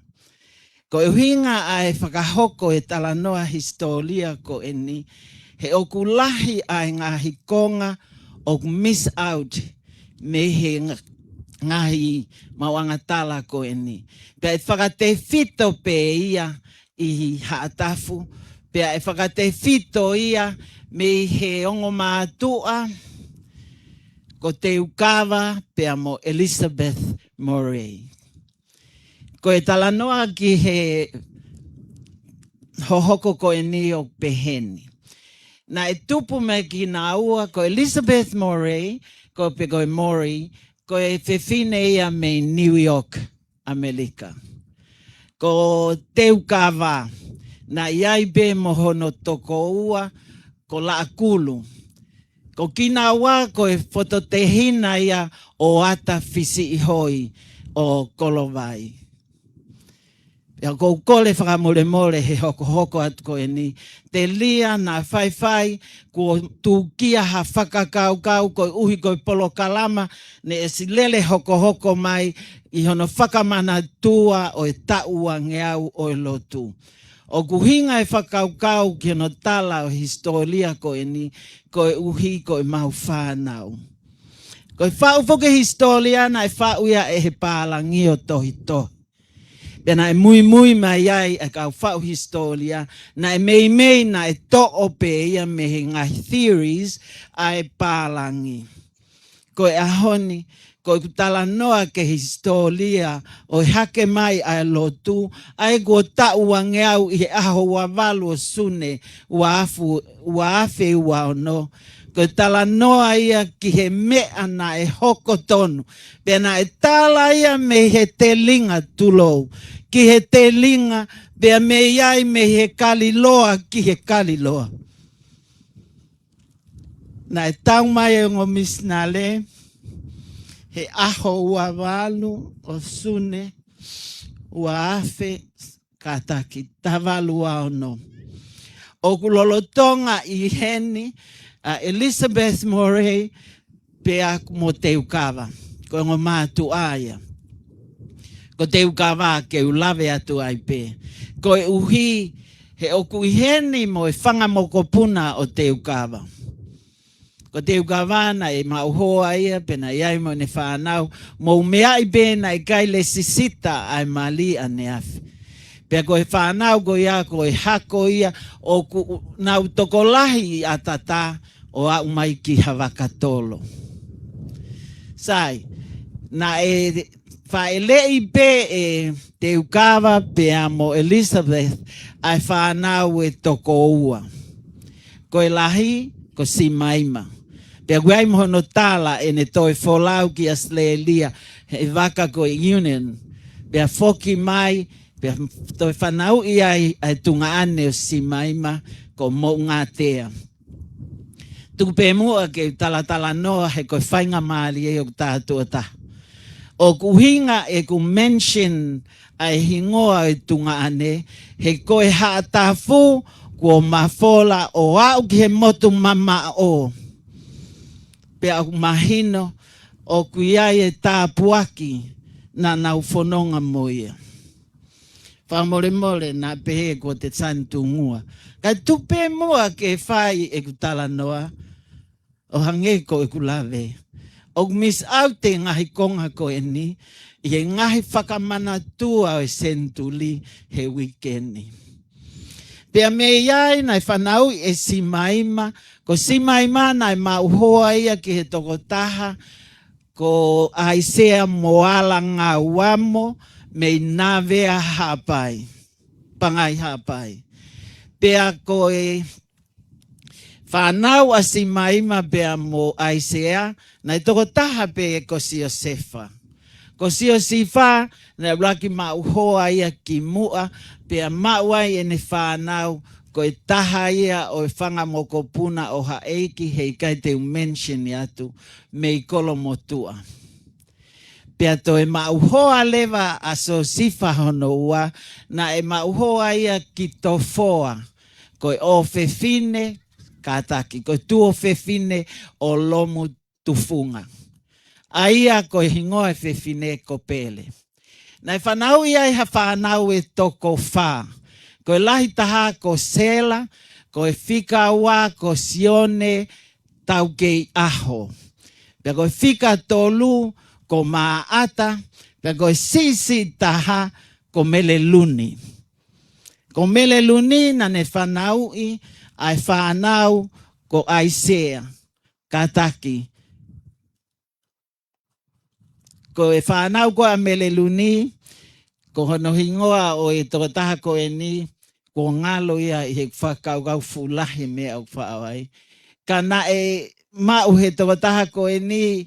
Ko e ʻuhinga ʻa e fakahoko e talanoa hisitōlia ko eni, he ʻoku lahi ʻa e ngaahi konga ʻoku miss out mei he nga-, ngaahi maʻuʻanga tala ko eni. Pea ʻe fakatefito pē ia ʻi Haʻatafu, pea ʻe fakatefito ia mei he ongo mātuʻa, ko Teukava pea mo Elizabeth Morei. Ko e talanoa ki he hohoko ko eni ʻoku peheni. Naʻe tupu mei kinaua ko Elizabeth Morei, ko pe ko e Morei, ko e fefine ia mei New York, ʻAmelika. Ko Teukava, naʻe ʻi ai pē mo hono tokoua, ko Laʻakulu. Ko kinaua ko e fototehina ia ʻo Ata Fisiʻihoi ʻo Kolovai. Pea ʻoku ou kole fakamolemole he hokohoko atu ko eni. Telia naʻa faifai kuo tūkia ha fakakaukau koeʻuhi ko e polokalama ne ʻosi lele hokohoko mai ʻi hono fakamanatua ʻo e taʻu uangeau ʻo e lotu. ʻOku ʻuhinga e fakakaukau ki hono tala ʻo e hisitōlia ko eni, koeʻuhi ko e mau fānau. Ko e faʻu foki e hisitōlia naʻe faʻu ia ʻe he pālangi ʻo Tohitohi. Pea naʻe muimui mai ai e kau faʻu hisitōlia, naʻe meimei naʻe toʻo pē ia mei he ngaahi theories ʻa e pālangi. Ko e ʻaho ni, ko ʻeku talanoa ki he hisitōlia ʻo e hake mai ʻa e lotu, ʻa ia kuo taʻu uangeau ʻi he ʻaho uavalu ʻo Sune, uaafe, uaafe uaono. Ko e talanoa ia ki he meʻa naʻe hoko tonu. Pea naʻe tala ia mei he telinga, tulou, ki he telinga, pea mei ai mei he kaliloa ki he kaliloa. Naʻe tau mai e ongo misinale he ʻaho uavalu ʻo Sune, uaafe, kātaki, taha valu ua ono. ʻOku lolotonga ʻi heni ʻa Elizabeth Morei pea mo Teukava. Ko e ongo mātuʻa ia. Ko Teukava ke u lave atu ai pē. Koeʻuhi he ʻoku ʻi heni mo e fanga mokopuna ʻo Teukava. Ko Teukava naʻe maʻu hoa ia, pea naʻe ʻi ai mo ʻene fānau, mou meaʻi pē naʻe ʻikai lēsisita ʻa e mali ʻaneafi. Pea ko e fānau ko ia, ko e hako ia, ʻoku nau tokolahi ʻi ʻAtata ʻo aʻu mai ki Havakatolo. Sai, naʻe fāʻeleʻi pē ʻe Teukava pea mo Elizabeth ʻa e fānau ʻe toko ua. Ko e lahi, ko Simaima. Pea ʻoku ʻi ai mo hono tala ʻene toe folau ki ʻAositelēlia, he vaka ko e Union. Pea foki mai, pea toe fanauʻi ai ʻa e tuongaʻane ʻo Simaima, ko Moʻungātea. Tuku pē muʻa ke u talatalanoa he ko e faingamālie ʻoku tātuʻa taha. ʻOku ʻuhinga ʻeku mention ʻa e hingoa ʻo e tuongaʻane, he ko e Haʻatafu kuo mafola ʻo aʻu ki he motu mamaʻo. Pea ʻoku mahino ʻoku ʻi ai e tāpuaki naʻa nau fononga mo ia. Fakamolemole naʻa pehē kuo te sanitungua. Kae tuku pē muʻa ke fai ʻeku talanoa, ʻo hangē ko ʻeku lave. ʻOku miss out e ngaahi konga ko eni, ʻi he ngaahi fakamanatua ʻo e senituli he uike ni. Pea mei ai naʻe fanauʻi ʻe Simaima, ko Simaima naʻe maʻu hoa ia ki he tokotaha, ko ʻAisea Moala Ngauamo mei Navea Haʻapai, Pangai Haʻapai. Pea ko e Fānau ʻa Simaima pea mo ʻAisea, naʻe tokotaha pē ko Siosefa. Ko Siosifa, naʻe ʻuluaki maʻu hoa ia kimuʻa, pea maʻu ai ʻene fānau, ko e taha ia ʻo e fanga mokopuna ʻo ha ʻeiki heʻikai te u mention atu, mei Kolomotuʻa. Pea toe maʻu hoa leva ʻa Siosifa hono ua, naʻe maʻu hoa ia ki Tofoa, ko e ʻofefine, kātaki, ko e tuofefine ʻo Lomu Tufunga. ʻA ia ko e hingoa e fefine ko Pele. Naʻe fanauʻi ai ha fānau ʻe toko fā. Ko e lahi taha ko Sela, ko e fika ua ko Sione Taukeiʻaho. Pea ko e fika tolu ko Maʻata, pea ko e siʻisiʻi taha ko Meleluni. Ko Meleluni naʻa ne fanauʻi ʻa e fānau ko ʻAisea, kātaki. Ko e fānau ko ē ʻa Meleluni, ko hono hingoa ʻo e tokotaha ko eni, kuo ngalo ia ʻi he fakakaukau fuʻu lahi meʻa ʻoku faʻa ʻai. Ka naʻe maʻu he tokotaha ko eni,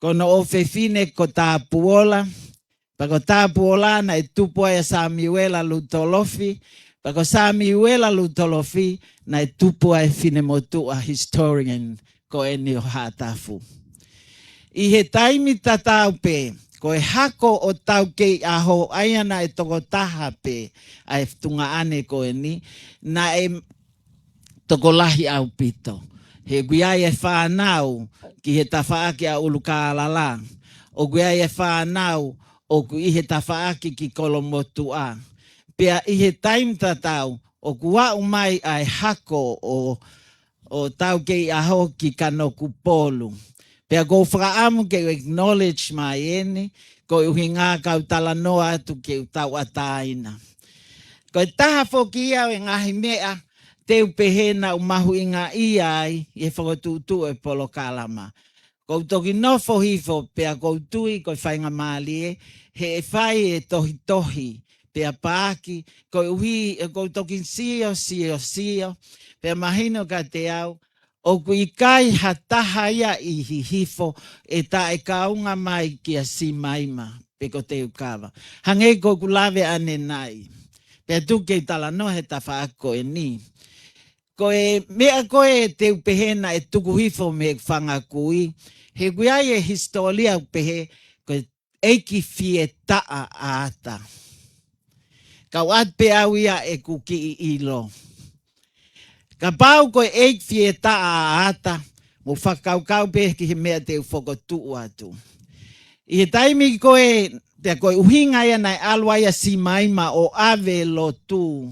ko hono ʻofefine ko Tapuola, pea ko Tapuola naʻe tupu ai ʻa Samiuela Lutolofi, pea ko Samiuela Lutolofi naʻe tupu ai e finemotuʻa historian ko eni ʻo Haʻatafu. ʻI he taimi tatau pē, ko e hako ʻo Taukeiʻaho ʻa ia naʻe tokotaha pē ʻa e tuongaʻane ko eni, naʻe tokolahi ʻaupito. He ʻoku ʻi ai e fānau ki he tafaʻaki ʻa ʻUlukālala. ʻOku ʻi ai e fānau ʻoku ʻi he tafaʻaki ki Kolomotuʻa. Pea ʻi he taimi tatau, ʻoku aʻu mai ʻa e hako ʻo, ʻo Taukeiʻaho ki Kanokupolu. Pea ʻoku ou fakaʻamu ke u acknowledge mai eni, koeʻuhi ngā kau talanoa atu ke u tauʻatāina. Ko e taha foki ia ʻo e ngaahi meʻa te u pehē naʻa ku mahuʻingaʻia ai ʻi he fokotuʻutuʻu e polokalama. ʻOku ou toki nofo hifo pea ʻoku ou tui ko e faingamālie he ʻe fai e tohitohi pea paaki, koeʻuhi ʻoku ou toki sio, sio, sio, pea mahino kiate au, ʻoku ʻikai ha taha ia ʻi Hihifo ʻe taʻekaunga mai kia Simaima, pe ko Teukava. Hangē ko ʻeku lave ʻanenai. Pea tuku ke u talanoa he tafaʻaki ko eni. Ko e meʻa ko ē te u pehē naʻe tuku hifo mei he fanga kui, he ʻoku ʻi ai e hisitōlia ʻoku pehē, ko e ʻEiki Fietaʻa ʻa Ata. Kau atu pē au ia ʻeku kiʻi ʻilo. Kapau ko e ʻEiki Fietaʻa ʻa Ata, mou fakakaukau pē ki he meʻa te u fokotuʻu atu. ʻI he taimi ko ē, pea ko e ʻuhinga ia naʻe ʻalu ai ʻa Simaima ʻo ʻave lotu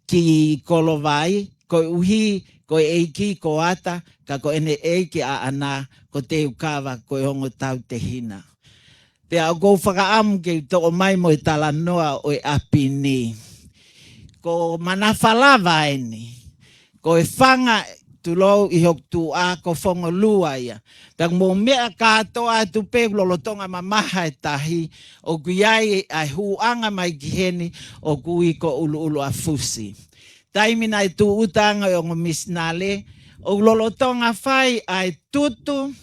ki Kolovai, koeʻuhi ko e ʻeiki ko Ata, ka ko ʻene ʻeiki ʻaʻana ko Teukava, ko e ongo tautehina. Pea ʻoku ou fakaʻamu ke u toʻo mai mo e talanoa ʻo e ʻapi ni. Ko Manafalava eni. Ko e fanga tulou ʻi hoku tuʻa ko Fongolua ia. Pea ʻoku mou meʻa kātoa atu pē ʻoku lolotonga mamaha e tahi, ʻoku ʻi ai ʻa e hūʻanga mai ki heni ʻoku ui ko ʻUluʻuluʻafusi. Taimi naʻe tūʻuta ange ʻa e ongo misinale, ʻoku lolotonga fai ʻa e tutu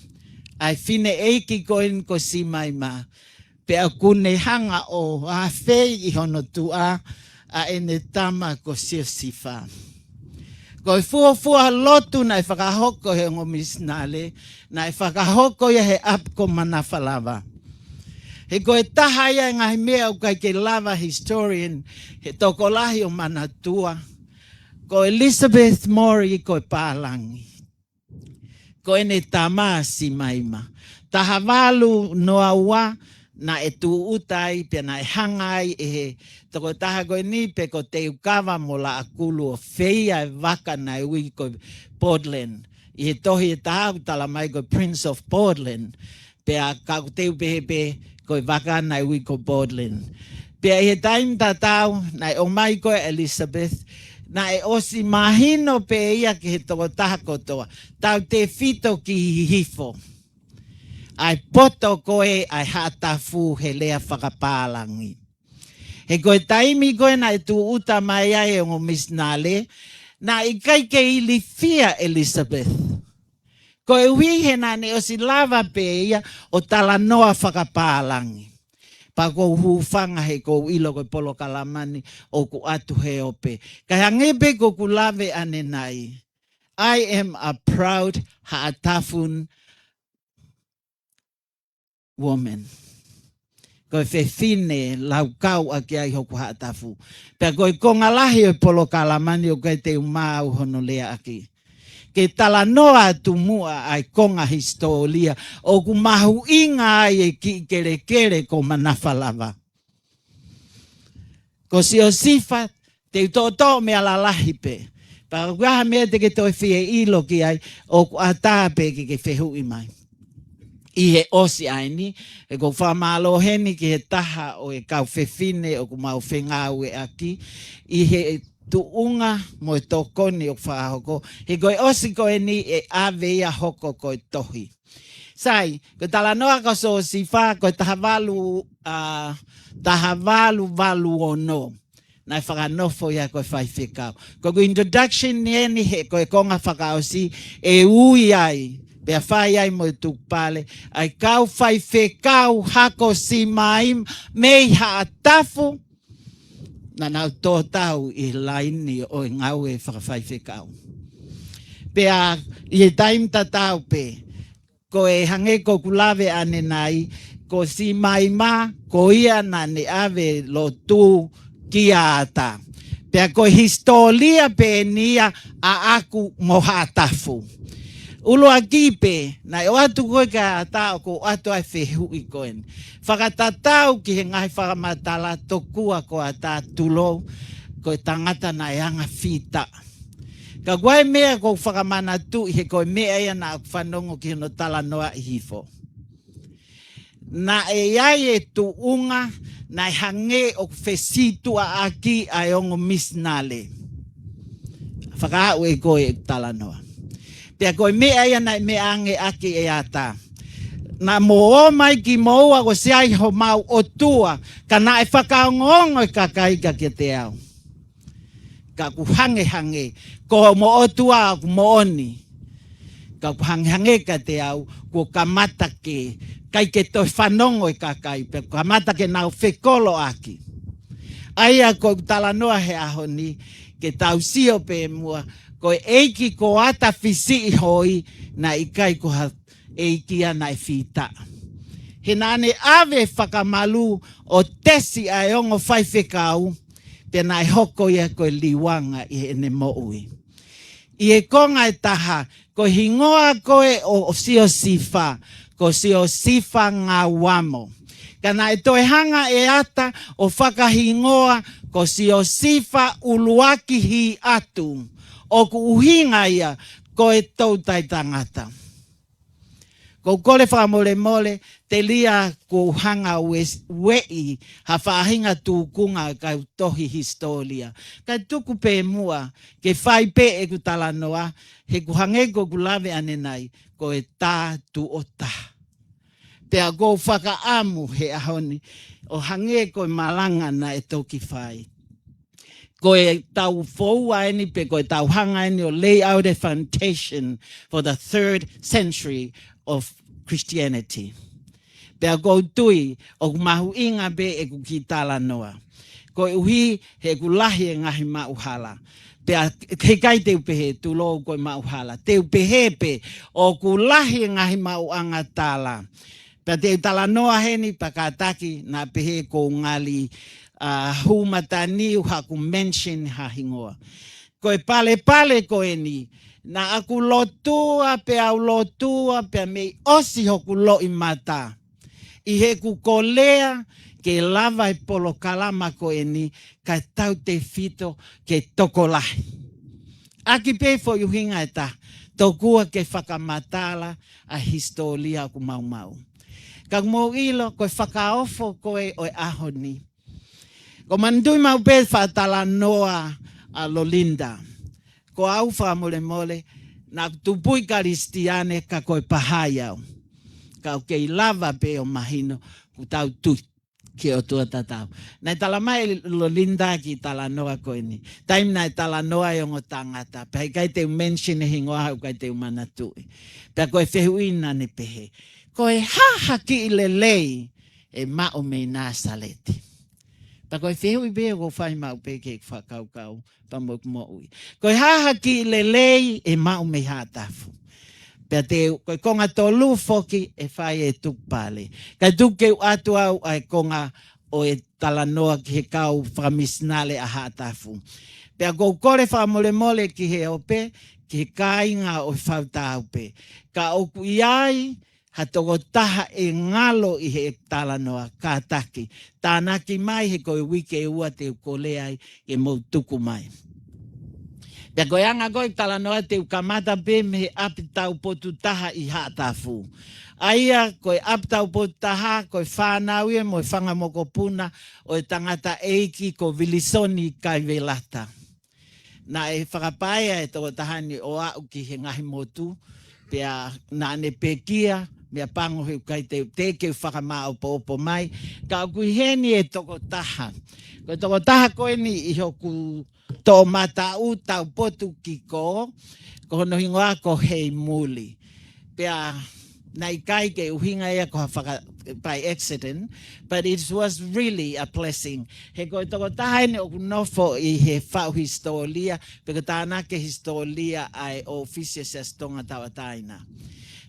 ʻa e fineʻeiki ko eni ko Simaima. Pea ʻoku ne hanga ʻo ʻafei ʻi hono tuʻa ʻa ʻene tama ko Siosifa. Ko e fuofua lotu naʻe fakahoko he ongo misinale, naʻe fakahoko ia he ʻapi ko Manafalava. He ko e taha ia e ngaahi meʻa ʻoku ʻikai ke lava historian, he tokolahi ʻo manatua. Ko Elizabeth Mori ko e pālangi. Ko ʻene tama Simaima. Taha valu noa ua naʻe tūʻuta ai, pea naʻe hanga ai ʻe he tokotaha ko eni pe ko Teukava mo Laʻakulu ʻo feia e vaka naʻe ui ko Portland. ʻI he tohi ʻe taha ʻoku tala mai ko Prince of Portland. Pea ka ʻoku te u pehē pē ko e vaka naʻe ui ko Portland. Pea ʻi he taimi tatau, naʻe ʻomai ko ē Elizabeth, naʻe ʻosi mahino pē ia ki he tokotaha kotoa. Tautefito ki Hihifo. ʻA e poto ko ē ʻa e Haʻatafu he lea fakapālangi. He ko e taimi ko ē naʻe tūʻuta mai ai e ongo misinale, Naʻe ʻikai ke ilifia ʻe Elizabeth. Koeʻuhi he naʻa ne ʻosi lava pē ia ʻo talanoa fakapālangi. Pea ʻoku ou hūfanga he ʻoku ou ʻilo ko e polokalama ni ʻoku ʻatu he ope. Kae hangē pē ko ʻeku lave ʻanenai. I am a proud Haʻatafu woman. Ko e fefine laukau ʻaki ai hoku Haʻatafu. Pea ko e konga lahi ʻo e polokalama ni ʻoku ʻikai te u maʻu hono leaʻaki. Ke talanoa atu muʻa ʻa e konga hisitōlia ʻoku mahuʻinga ai e kiʻi kelekele ko Manafalava. Ko Siosifa, te u toʻotoʻo meʻa lalahi pē. Pea ʻoku ʻi ai ha meʻa te ke toe fie ʻilo ki ai, ʻoku ʻatā pē ke ke fehuʻi mai. ʻI he ʻosi ʻa eni, ʻoku ou fakamālō heni ki he taha ʻo e kau fefine ʻoku mau fengāueʻaki, ʻi he tuʻunga mo e tokoni ʻoku fakahoko, he ko e ʻosi ko eni ʻe ʻave ia hoko ko e tohi. Sai, ko e talanoa ko Siosifa, ko e taha valu, ā, taha valu valu ono. Naʻe fakanofo ia ko e faifekau. Ko ʻeku introduction ni eni he ko e konga fakaʻosi ʻe ui ai, pea fai ai mo e tukupale, ʻa e kau faifekau hako Simaima mei Haʻatafu, naʻa nau tō tau ʻi he laini ʻo e ngāue fakafaifekau. Pea ʻi he taimi tatau pē, ko e hangē ko ʻeku lave ʻanenai, ko Simaima, ko ia naʻa ne ʻave lotu kia ʻAta. Pea ko e hisitōlia pē eni ia ʻaʻaku mo Haʻatafu. ʻUluaki pē, naʻe ʻoatu ko ē kia ʻAta ʻoku ou ʻoatu ai e fehuʻi ko eni. Fakatatau ki he ngaahi fakamatala tokua ko ʻAta, tulou, ko e tangata naʻe anga fītaʻa. Ka ko e meʻa ʻoku ou fakamanatuʻi he ko e meʻa ia naʻa ku fanongo ki hono talanoaʻi hifo. Naʻe ʻi ai e tuʻunga, naʻe hangē ʻoku fesītuʻaʻaki ʻa e ongo misinale. Fakaʻau ʻe koe e talanoa. Pea ko e meʻa ia naʻe meʻa ange ʻaki ʻe ʻAta. Naʻa mou ō mai kimoua ʻoku ʻosi ʻi ai homau ʻotua, ka naʻe fakaongoongo e kakai ka kiate au. Ka ʻoku hangehangē, ko hoʻomo ʻotua ʻoku moʻoni. Ka ʻoku hangehangē kiate au, kuo kamata ke, ʻikai ke toe fanongo e kakai, pea kamata ke nau fekoloʻaki. ʻA ia ko ʻeku talanoa he ʻaho ni, ke tau sio pē muʻa, ko e ʻeiki ko ʻAta Fisiʻihoi, naʻe ʻikai ko ha ʻeiki ia naʻe fītaʻa. He naʻa ne ʻave fakamalū ʻo tesi ʻa e ongo faifekau, pea naʻe hoko ia ko e liuanga ʻi heʻene moʻui. ʻI he konga ʻe taha, ko e hingoa ko ē ʻo, ʻo Siosifa, ko Siosifa Ngauamo. Ka naʻe toe hanga ʻe ʻAta ʻo fakahingoa ko Siosifa ʻUluaki Hiʻatu, ʻoku ʻuhinga ia ko e toutai tangata. ʻOku ou kole fakamolemole, telia kuo u hanga ʻo ueʻi ha faʻahinga tūkunga ʻa e kau tohi hisitōlia. Kae tuku pē muʻa, ke fai pē ʻeku talanoa, he ʻoku hangē ko ʻeku lave ʻanenai, ko e tā tuʻo taha. Pea ʻoku ou fakaʻamu he ʻaho ni, ʻo hangē ko e malanga naʻe toki fai. Ko e tau foua eni pe ko e tau hanga eni ʻo lay out a foundation for the third century of Christianity. Pea ʻoku ou tui, ʻoku mahuʻinga pē ʻeku kiʻi talanoa. Koeʻuhi he ʻoku lahi e ngaahi maʻuhala. Pea heʻikai te u pehē tulou ko e maʻuhala. Te u pehē pē ʻoku lahi e ngaahi maʻuʻanga tala. Pea te u talanoa heni pea kātaki naʻa pehē ʻoku ou ngali, ā, hū mataniu haʻaku mention ha hingoa. Ko e palepale ko eni, naʻa ku lotua pea u lotua pea mei ʻosi hoku loʻimata. ʻI heʻeku kolea ke lava e polokalama ko eni kae tautefito ke tokolahi. ʻAki pē foʻi ʻuhinga ʻe taha, tokua ke fakamatala ʻa e hisitōlia ʻoku mau maʻu. Ka ʻoku mou ʻilo, ko e fakaofo ko ē ʻo e ʻaho ni. ʻOku ou manatuʻi maʻu pē fakatalanoa ʻa Lolinda. Ko au fakamolemole, naʻa ku tupu ʻi Kalisitiane ka ko e Pahai au. Ka ʻoku kei lava pē ʻo mahino, ʻoku tau tui ki he ʻOtua tatau. Naʻe talamai ʻe Lolinda kiʻi talanoa ko eni. Taimi naʻe talanoa e ongo tangata. Pea ʻikai te u mention e hingoa he ʻikai te u manatuʻi. Pea ko e fehuʻi naʻa ne pehē, ko e hā ha kiʻi lelei ʻe maʻu mei Nāsaleti? Pea ko e fehuʻi pē ʻoku ou fai maʻu pē ki heʻeku fakakaukau pea mo ʻeku moʻui. Ko e hā ha kiʻi lelei ʻe maʻu mei Haʻatafu? Pea te u, ko e konga tolu foki ʻe fai e tukupale. Kae tuku ke u ʻoatu au ʻa e konga ʻo e talanoa ki he kau fakamisinale ʻa Haʻatafu. Pea ʻoku ou kole fakamolemole ki he ope, ki he kāinga ʻo e Fautaupe. Ka ʻoku ʻi ai ha tokotaha ʻe ngalo ʻi he talanoa, kātaki, tānaki mai he ko e uike ʻe ua te u kole ai ke mou tuku mai. Pea ko e anga ko ē talanoa te u kamata pē mei he ʻapi taupotu taha ʻi Haʻatafu. ʻA ia ko e ʻapi taupotu taha, ko e fānau ia mo e fanga mokopuna ʻo e tangataʻeiki ko Vilisoni Kaivelata. Naʻe fakapaea e tokotaha ni ʻo aʻu ki he ngaahi motu, pea naʻa ne pekia, meʻapango he ʻikai te, te ke u fakamāʻopoʻopo mai, ka ʻoku ʻi heni e tokotaha. Ko e tokotaha ko eni ʻi hoku toʻomataʻu taupotu ki kō, ko hono hingoa ko Heimuli. Pea naʻe ʻikai ke ʻuhinga ia ko ha faka-, by accident, but it was really a blessing. He ko e tokotaha eni ʻoku nofo ʻi he faʻu hisitōlia, pe ko e tānaki hisitōlia ʻa e ʻōfisi ʻo e Siasi Tonga Tauʻatāina.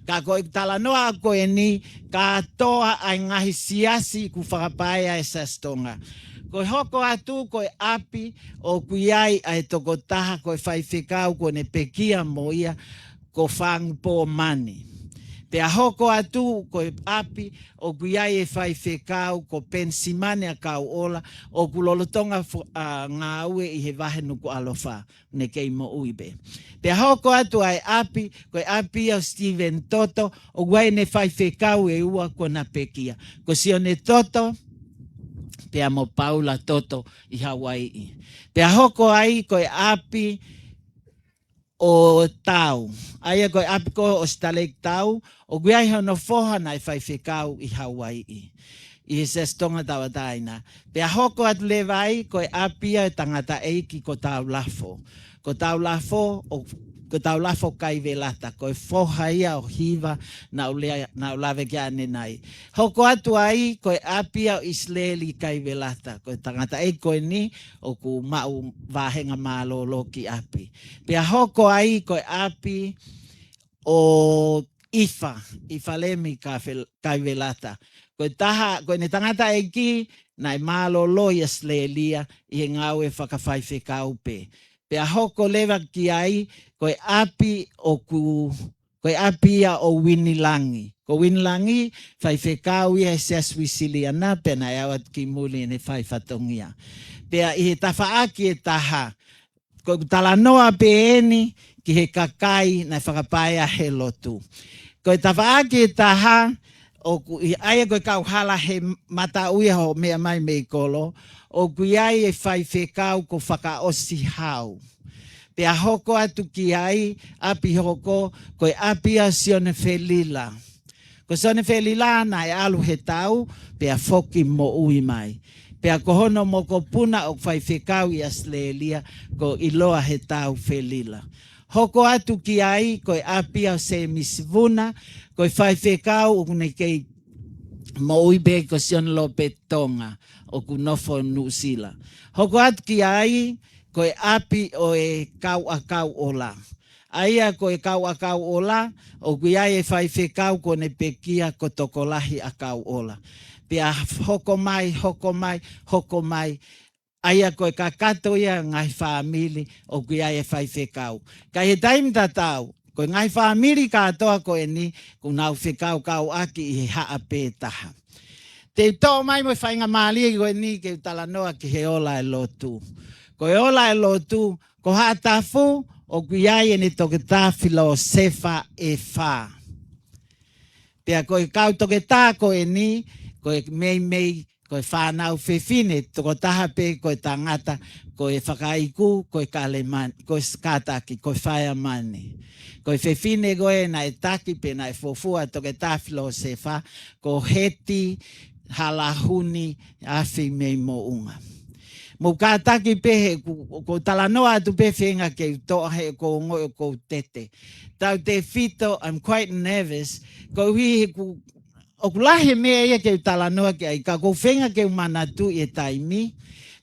Ka ko e talanoa ko eni, kātoa ʻa e ngaahi siasi kuo fakapaea ʻe he Siasi Tonga. Ko e hoko atu ko e ʻapi ʻoku ʻi ai ʻa e tokotaha ko e faifekau kuo ne pekia mo ia, ko Fangupō Mani. Pea hoko atu ko e ʻapi ʻoku ʻi ai e faifekau ko Penisimane ʻAkauʻola, ʻoku lolotonga fo-, ʻa, ngāue ʻi he vahe Nukuʻalofa, ne kei moʻui pē. Pea hoko atu ʻa e ʻapi, ko e ʻapi ʻo Steven Toto, ʻoku ʻi ai ʻene faifekau ʻe ua kuo na pekia. Ko Sione Toto, pea mo Paula Toto ʻi Hauaiʻi. Pea hoko ai ko e ʻapi ʻo Tau. ʻA ia ko e ʻapi ko ē ʻo Sitaleki Tau, ʻoku ʻi ai hono foha naʻe faifekau ʻi Hauaiʻi, ʻi he Siasi Tonga Tauʻatāina. Pea hoko atu leva ai ko e ʻapi ia ʻo e tangataʻeiki ko Taulafo. Ko Taulafo, ʻo, ko Taulafo Kaivelata, ko e foha ia ʻo Hiva naʻa ku lea, naʻa ku lave ki ai ʻanenai. Hoko atu ai ko e ʻapi ia ʻo ʻIsileli Kaivelata, ko e tangataʻeiki ko eni ʻoku maʻu vāhenga mālōlō ki ʻapi. Pea hoko ai ko e ʻapi ʻo ʻIfa, ʻIfalemi Kavel-, Kaivelata. Ko e taha, ko ʻene tangataʻeiki naʻe mālōlō ʻi ʻAositelēlia ʻi he ngāue fakafaifekau pē. Pea hoko leva ki ai, ko e ʻapi ʻoku, ko e ʻapi ia ʻo Uinilangi. Ko Uinilangi, faifekau ia he Siasi Uēsiliana, pea naʻe ʻalu atu ki muli ʻene fai fatongia. Pea ʻi he tafaʻaki ʻe taha, ko ʻeku talanoa pē eni ki he kakai naʻe fakapaea he lotu. Ko e tafaʻaki ʻe taha, ʻoku ʻi ai ko e kauhala he mataʻu ia hoʻo meʻa mai mei kolo, ʻoku ʻi ai e faifekau ko Fakaʻosihau. Pea hoko atu ki ai, ʻapi hoko, ko e ʻapi ʻa Sione Felila. Ko Sione Felila naʻe ʻalu he tau, pea foki moʻui mai. Pea ko hono mokopuna ʻoku faifekau ʻi ʻAositelēlia, ko ʻIloa he tau Felila. Hoko atu ki ai, ko e ʻapi ʻa Sēmisi Vuna, ko e faifekau ʻoku ne kei moʻui pē ko Sione Lōpeti Tonga, ʻoku nofo Nuʻusila. Hoko atu ki ai, ko e ʻapi ʻo e kau ʻakau ola. ʻA ia ko e kau ʻakau ola, ʻoku ʻi ai e faifekau ko ʻene pekia ko Tokolahi ʻAkauʻola. Pea hoko mai, hoko mai, hoko mai. ʻA ia ko e kakato ia ngaahi fāmili, ʻoku ʻi ai e faifekau. Ka ʻi he taimi tatau, ko e ngaahi fāmili kātoa ko eni, ʻoku nau fekaukauʻaki ʻi he haʻa pē taha. Te u toʻo mai mo e faingamālie ko eni ke u talanoa ki he ola e lotu. Ko e ola e lotu, ko Haʻatafu, ʻoku ʻi ai ʻene toketā filōsefa ʻe fā. Pea ko e kau toketā ko eni, ko e meimei, ko e fānau fefine, tokotaha pē ko e tangata, ko e fakaiku, ko e kalemani, ko e kātaki, ko e faiamani. Ko e fefine ko ē naʻe taki pē naʻe fuofua toketā filōsefa, ko Heti Halahuni, Afi mei Moʻunga. Mou kātaki pē he ʻoku, ʻoku ou talanoa atu pē feinga ke u toʻo he ʻoku ou ongoʻi ʻoku ou tete. Tautefito, I'm quite nervous. Koeʻuhi he ʻoku, ʻoku lahi e meʻa ia ke u talanoa ki ai, ka ʻoku ou feinga ke u manatuʻi e taimi.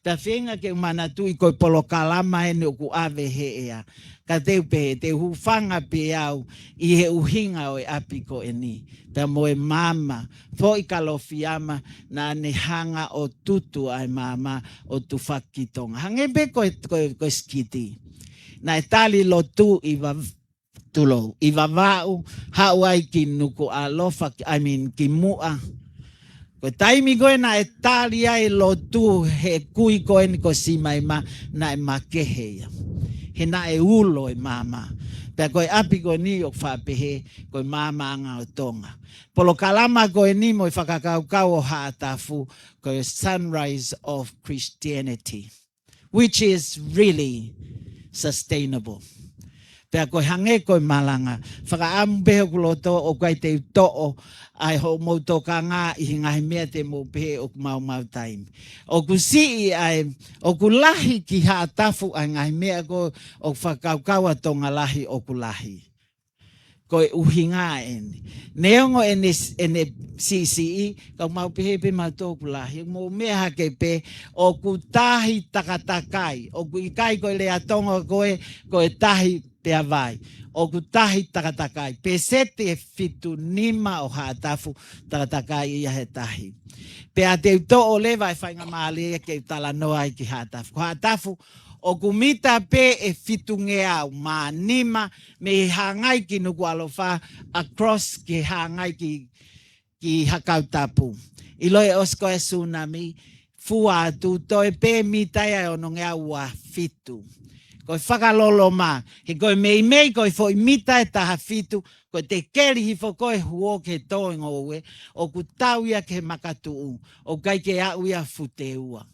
Pea feinga ke u manatuʻi ko e polokalama eni ʻoku ʻave he ʻea. Ka te u pehē, te u hūfanga pē au ʻi he ʻuhinga ʻo e ʻapi ko eni. Pea mo e maama, foʻi Kalofiama, naʻa ne hanga ʻo tutu ʻa e maama ʻo tufaki ki Tonga. Hangē pē ko e, ko e, ko e sikiti. Naʻe tali lotu ʻi Va-, tulou, ʻi Vavaʻu, haʻu ai ki Nukuʻalofa, ki, I mean, ki Muʻa. Ko e taimi ko ē naʻe tali ai lotu he kui ko eni ko Simaima, naʻe makehe ia. He naʻe ulo e maama. Pea ko e ʻapi ko eni ʻoku faʻa pehē, ko e maamaʻanga ʻo Tonga. Polokalama ko eni mo e fakakaukau ʻo Haʻatafu, ko e Sunrise of Christianity, which is really sustainable. Pea ko e hangē ko e malanga, fakaʻamu pē hoku loto ʻoku ʻikai te u toʻo ʻa e hoʻomou tokanga ʻi he ngaahi meʻa te mou pehē ʻoku maumau taimi. ʻOku siʻi ʻa e, ʻoku lahi ki Haʻatafu ʻa e ngaahi meʻa ko ē ʻoku fakakaukau ʻa Tonga lahi ʻoku lahi. Ko e ʻuhinga eni. Neongo ʻene, ʻene siʻisiʻi, ka ʻoku mau pehē pē mautolu ʻoku lahi. Mou meʻa hake pē, ʻoku tahi takatakai. ʻOku ʻikai ko e lea Tonga ko ē, ko e tahi pea vai. ʻOku tahi takatakai. Pēseti ʻe fitu nima ʻo Haʻatafu takatakai ia he tahi. Pea te u toʻo leva e faingamālie ke u talanoa ai ki Haʻatafu. Ko Haʻatafu, ʻoku mita pē ʻe fitungeau mā nima mei he hāngai ki Nukuʻalofa, across ki he hāngai ki, ki Hakautapu. ʻIlo e ʻosi ko e tsunami, fua atu, toe pē mita ia ʻe onongeau ua fitu. Ko e fakaloloma, he ko e meimei ko e foʻi mita ʻe taha fitu, ko e tekeli hifo ko ē huo ki he tō e ngoue, ʻoku tau ia ki he makatuʻu, ʻoku ʻikai ke aʻu ia futeua.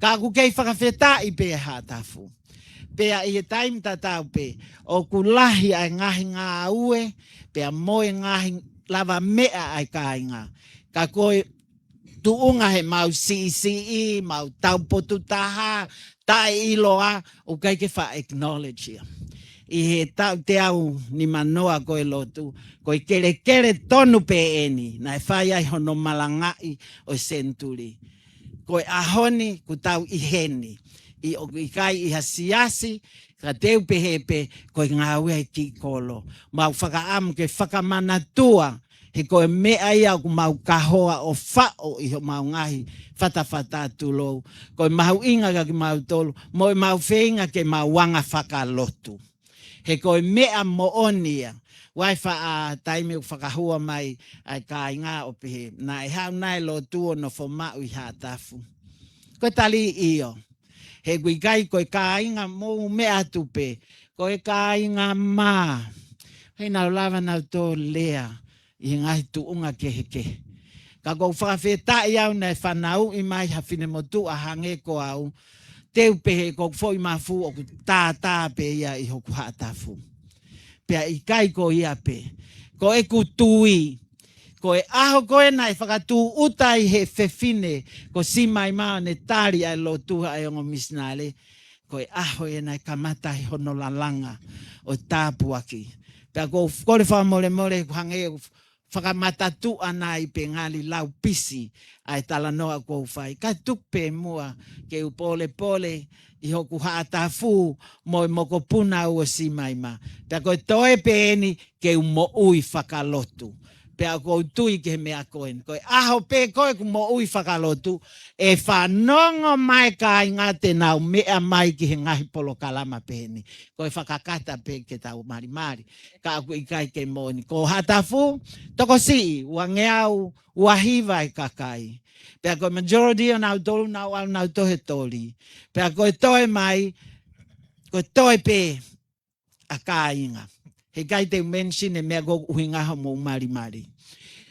Ka ʻoku kei fakafetaʻi pē Haʻatafu. Pea ʻi he taimi tatau pē, ʻoku lahi ʻa e ngaahi ngāue, pea mo e ngaahi lavameʻa ʻa e kāinga. Ka ko e tuʻunga he mau siʻisiʻi, mau taupotu taha, taʻeʻiloa, ʻoku ʻikai ke faʻa acknowledge ia. ʻI he taʻu teau nimanoa ko e lotu, ko e kelekele tonu pē eni, naʻe fai ai hono malangaʻi ʻo e senituli. Ko e ʻaho ni, kuo tau ʻi heni, ʻi ʻoku ʻikai ʻi ha siasi, ka te u pehē pē, ko e ngāue ʻa e kiʻi kolo. Mau fakaʻamu ke fakamanatua, he ko e meʻa ia ʻoku mau kahoa ʻo faʻo ʻi homau ngaahi fatafata tulou. Ko e mahuʻinga kia kimautolu, mo e mau feinga ke mau anga fakalotu. He ko e meʻa moʻoni ia. Vaefaʻa taimi ʻoku fakahua mai ʻa e kāinga ʻo pehē, naʻe haʻu nai e lotu ʻo nofo maʻu ʻi Haʻatafu? Ko e tali ʻio. He ʻoku ʻikai ko e kāinga mou meʻa atu pē. Ko e kāinga mā. He nau lava nau tō lea ʻi he ngaahi tuʻunga kehekehe. Ka ʻoku ou fakafetaʻi au naʻe fanauʻi mai ha finemotuʻa hangē ko au, te u pehē ko hoku foʻi mafu ʻoku tātā pē ia ʻi hoku Haʻatafu. Pea ʻikai ko ia pē. Ko ʻeku tui, ko e ʻaho ko ē naʻe fakatūʻuta ai he fefine ko Simaima ʻo ne tali ʻa e lotu ʻa e ongo misinale, ko e ʻaho ē naʻe kamata ai hono lalanga ʻo tāpuaki. Pea ʻoku ou kole fakamolemole ʻoku hangē ʻoku fakamatatuʻa nai pē ngali lau pisi ʻa e talanoa ʻoku ou fai. Ka tuku pē muʻa ke u polepole ʻi hoku Haʻatafu mo e mokopuna ʻo Simaima. Pea ko e toe pē eni ke u moʻui fakalotu. Pea ʻoku ou tui ki he meʻa ko eni. Ko e ʻaho pē ko ē ʻoku moʻui fakalotu, ʻe fanongo mai kāinga te nau meʻa mai ki he ngaahi polokalama pehē ni. Ko e fakakata pē ke tau malimali. Ka ʻoku ʻikai ke moʻoni. Ko Haʻatafu, tokosiʻi, uangeau, uahiva e kakai. Pea ko e majority ʻo nautolu, nau ʻalu nau tō he toli. Pea ko e toe mai, ko e toe pē ʻa kāinga. He ʻikai te u mention e meʻa ko ē ʻoku ʻuhinga homou malimali.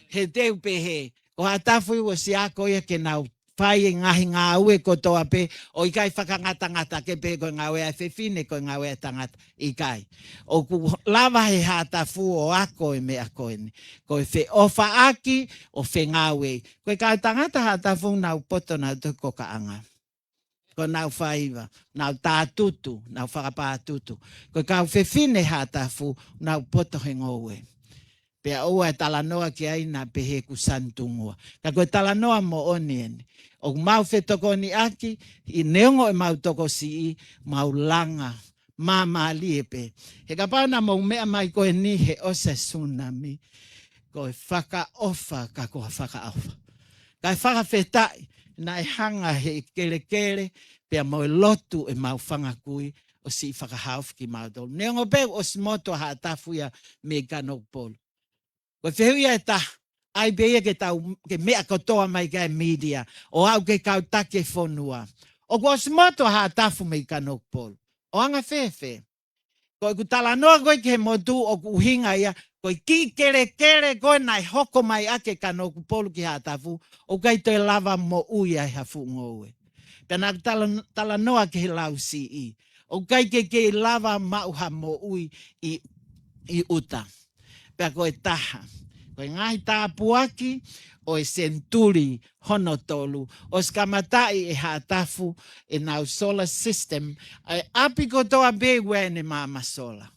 He te u pehē, ko Haʻatafu ʻosi ako ia ke nau fai e ngaahi ngāue kotoa pē, ʻo ʻikai fakangatangata ke pē ko e ngāue ʻa e fefine, ko e ngāue ʻa e tangata, ʻikai. ʻOku lava he Haʻatafu ʻo ako e meʻa ko eni. Ko e feʻofaʻaki ʻo fengāueʻi. Ko e kau tangata Haʻatafu nau poto nau toki kokaʻanga. Ko nau faiva, nau tātutu, nau fakapātutu. Ko e kau fefine Haʻatafu, nau poto he ngoue. Pea ʻoua ʻe talanoa ki ai naʻa pehē ʻoku sanitungua. Ka ko e talanoa moʻoni eni. ʻOku mau fetokoniʻaki, ʻi neongo ʻemau tokosiʻi, mau langa, māmālie pē. He kapau naʻa mou meʻa mai ko eni he ʻosi e tsunami. Ko e fakaʻofa, ka ko e fakaʻofa. Kae fakafetaʻi, naʻe hanga he kelekele, pea mo e lotu ʻemau fanga kui, ʻo siʻi fakahaofi kimautolu. Neongo pē ʻosi motu ʻa Haʻatafu ia mei Kanokupolu. Ko e fehuʻi ia ʻe taha, ʻai pē ia ke tau, ke meʻa kotoa mai ki he media, ʻo aʻu ki he kau taki e fonua. ʻOku ʻosi motu ʻa Haʻatafu mei Kanokupolu. ʻO anga fēfē? Ko ʻeku talanoa ko ē ki he motu ʻoku ʻuhinga ia, ko e kiʻi kelekele ko ē naʻe hoko mai ʻaki e Kanokupolu ki Haʻatafu, ʻoku ʻikai toe lava moʻui ai ha fuʻu ngoue. Pea naʻa ku tala-, talanoa ki he lausiʻi. ʻOku ʻikai ke kei lava maʻu ha moʻui ʻi, ʻi ʻuta. Pea ko e taha. Ko e ngaahi tāpuaki ʻo e senituli hono tolu. ʻOsi kamataʻi ʻe Haʻatafu ʻenau solar system. ʻA e ʻapi kotoa pē ʻoku ʻi ai ʻene maama solar.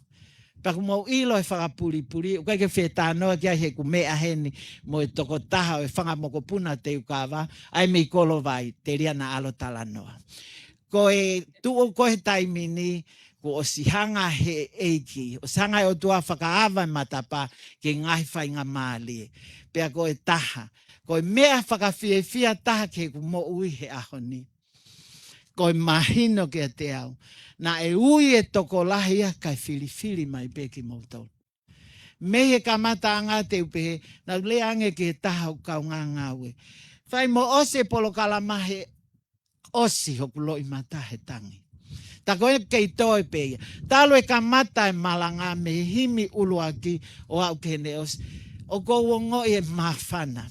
Pea ʻoku mou ʻilo e fakapulipuli, ʻoku ʻikai ke fetalanoa ki ai he ʻoku meʻa heni mo e tokotaha ʻo e fanga mokopuna Teukava, ʻa e mei Kolovai, telia naʻa ʻalu ʻo talanoa. Ko e tuʻu ko ē he taimi ni, kuo ʻosi hanga he ʻEiki, ʻosi hanga he ʻOtua ʻo fakaava e matapā ki he ngaahi faingamālie. Pea ko e taha, ko e meʻa fakafiefia taha ki heʻeku moʻui he ʻaho ni. Ko e mahino kiate au, naʻe ui e tokolahi ia kae filifili mai pē kimoutolu. Mei he kamataʻanga te u pehē, naʻa ku lea ange ki he taha ʻo e kau ngāngāue. Fai mo ʻosi e polokalama he ʻosi hoku loʻimata he tangi. Tā ko ē kei toe pē ia. Talu e kamata e malanga mei he himi ʻuluaki ʻo aʻu ki heʻene ʻosi. ʻOku ou ongoʻi e māfana.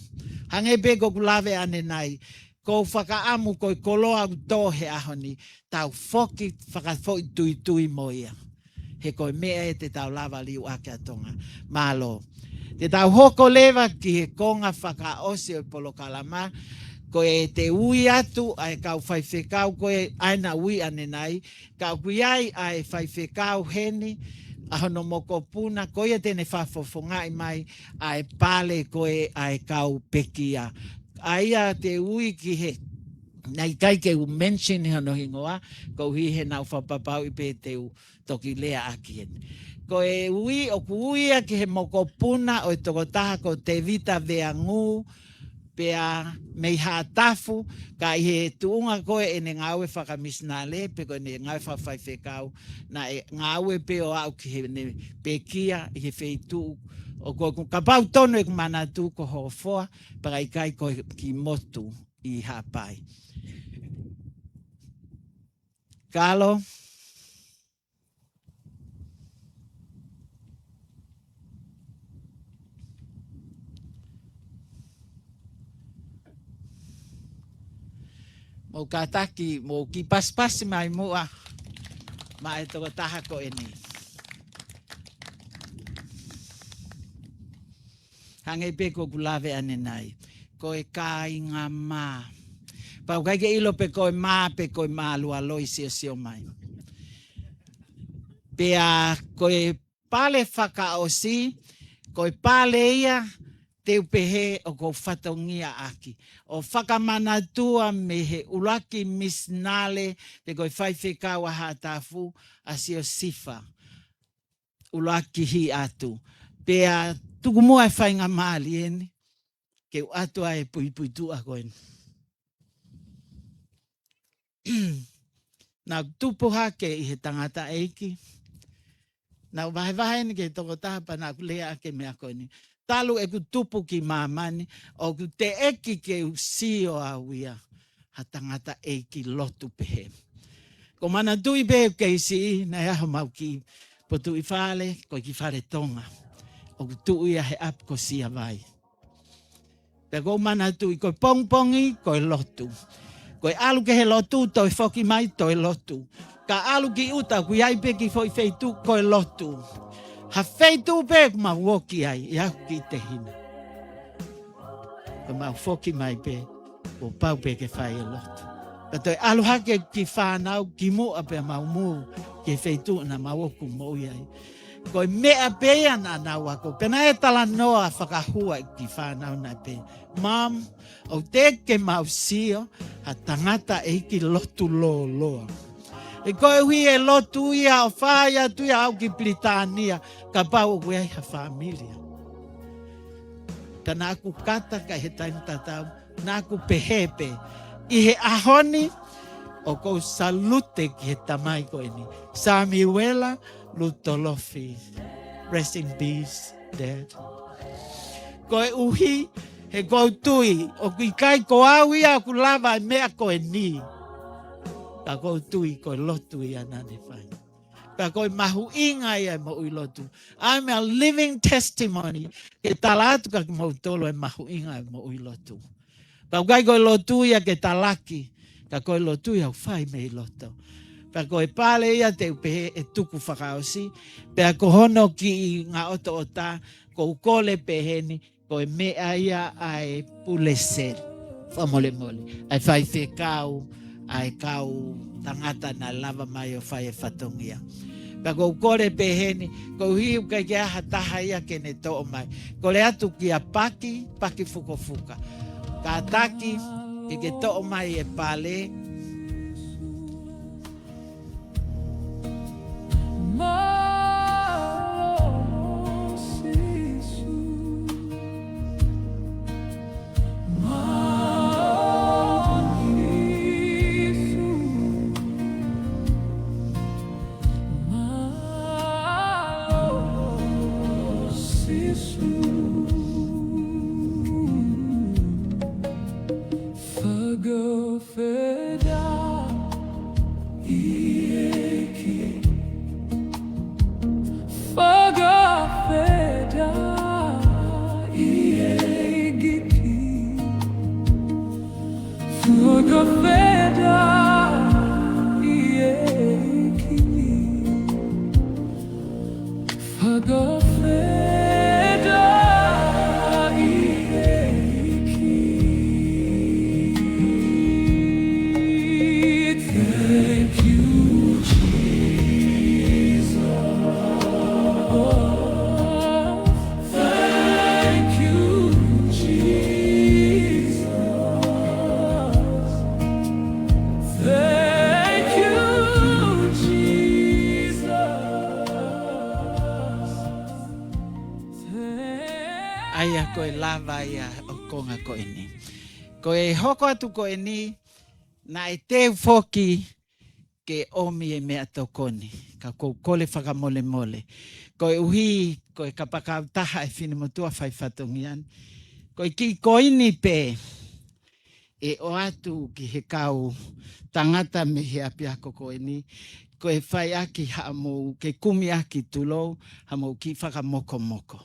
Hangē pē ko ʻeku lave ʻanenai. Ko u fakaʻamu ko e koloa ʻoku tō he ʻaho ni, tau foki fakafoʻituitui mo ia. He ko e meʻa ē te tau lava liu ʻaki ʻa Tonga. Mālō. Te tau hoko leva ki he konga fakaʻosi ʻo e polokalama, ko e te ui atu ʻa e kau faifekau ko ē ʻa ē naʻa ku ui ʻanenai, ka ʻoku ʻi ai ʻa e faifekau heni, ʻa hono mokopuna, ko ia te ne fakafofongaʻi mai ʻa e pale ko ē ʻa e kau pekia. ʻA ia te ui ki he, naʻe ʻikai ke u mention hono hingoa, koeʻuhi he naʻa ku fakapapauʻi pē te u toki lea ʻaki heni. Ko e ui, ʻoku ui ia ki he mokopuna ʻo e tokotaha ko Tevita Veangū, pea mei Haʻatafu, ka ʻi he tuʻunga ko ē ʻene ngāue fakamisinale, pe ko ʻene ngāue fakafaifekau, naʻe ngāue pē ʻo aʻu ki heʻene pekia ʻi he feituʻu, ʻoku, ʻoku kapau tonu ʻeku manatu ko Hofoa, pea ka ʻikai ko e kiʻi motu ʻi Haʻapai. Kalo. Mou kātaki, mou kiʻi pasipasi mai muʻa maʻa e tokotaha ko eni. Hangē pē ko ʻeku lave ʻanenai. Ko e kāinga mā. Pau ʻikai ke ʻilo pe ko e mā, pe ko e mālualoi siosio mai. Pea ko e pale fakaʻosi, ko e pale ia te u pehē ʻoku ou fatongia ʻaki. ʻO fakamanatua mei he ʻuluaki misinale, pe ko e faifekau ʻa Haʻatafu, ʻa Siosifa. ʻUluaki Hiʻatu. Pea tuku muʻa e faingamālie ni, ke u ʻoatu ʻa e puipuituʻa ko eni. Naʻa ku tupu hake ʻi he tangataʻeiki. Naʻa ku vahevahe eni ki he tokotaha pea naʻa ku lea ʻaki e meʻa ko eni. Talu ʻeku tupu ki māmani, ʻoku teʻeki ke u sio au ia ha tangataʻeiki lotu pehē. Ko u manatuʻi pē ʻeku kei siʻi, naʻe ʻaho mau ki Potuʻifale, ko e kiʻi fale Tonga. ʻOku tuʻu ia he ʻapi ko Siavai. Pea ʻoku ou manatuʻi, ko e pongipongi, ko e lotu. Ko e ʻalu ki he lotu, toe foki mai, toe lotu. Ka ʻalu ki ʻuta, ʻoku ʻi ai pē kiʻi foʻi feituʻu, ko e lotu. Ha feituʻu pē ʻoku mau ō ki ai, ʻi heʻeku kiʻi tehina. Ka mau foki mai pē, kuo pau pē ke fai e lotu. Ka toe ʻalu hake kiʻi fānau kimuʻa pea mau mou ki he feituʻu naʻa mau ō ʻo moʻui ai. Ko e meʻa pē ia naʻa nau ako. Pea naʻe talanoa fakahua e kiʻi fānau naʻe pehē, Mom, ʻoku teʻeki ke mau sio ha tangataʻeiki lotu lōloa. He koeʻuhi e lotu ia ʻoku fai atu ia ʻo aʻu ki Pilitānia, kapau ʻoku ʻi ai ha fāmili. Ka naʻa ku kata, ka ʻi he taimi tatau, naʻa ku pehē pē, ʻi he ʻaho ni, ʻoku ou salute ki he tamai ko eni. Samiuela Lutolofi. Rest in peace, Dad. Koeʻuhi, he ʻoku ou tui, ʻoku ʻikai ko au ia ʻoku lava e meʻa ko eni. Ka ʻoku ou tui ko e lotu ia naʻa ne fai. Pea ko e mahuʻinga ia e moʻui lotu. I'm a living testimony. Ke tala atu kia kimoutolu e mahuʻinga e moʻui lotu. Pea ʻoku ʻikai ko e lotu ia ke talaki, ka ko e lotu ia ʻoku fai mei loto. Pea ko e pale ia te u pehē ʻe tuku fakaʻosi, pea ko hono kiʻi ngaahi ʻotoʻota, ʻoku ou kole pehē ni, ko e meʻa ia ʻa e pule seli. Fakamolemole. ʻA e faifekau, ʻa e kau tangata naʻe lava mai ʻo fai e fatongia. Pea ʻoku ou kole pehē ni, koeʻuhi ʻoku ʻikai ke ʻi ai ha taha ia ke ne toʻo mai. Kole atu kia Paki, Paki Fukofuka. Kātaki, ke ke toʻo mai e pale. Fakaʻosi. Fakaʻosi. Fakaʻosi. Fakaʻosi. Thank you, Jesus. Thank you, Jesus. Thank you, Jesus. ʻA ia ko e lava ia ʻo e konga ko eni. Ko e hoko atu ko eni, naʻe teu foki ke ʻomi e meʻatokoni, ka ʻoku ou kole fakamolemole. Koeʻuhi, ko e kapakau taha e finemotuʻa fai fatongia ni. Ko e kiʻi koini pē, ʻe ʻoatu ki he kau tangata mei he ʻapiako ko eni, ko e fai ʻaki haʻamou, ke kumi ʻaki tulou, haʻamou kiʻi fakamokomoko.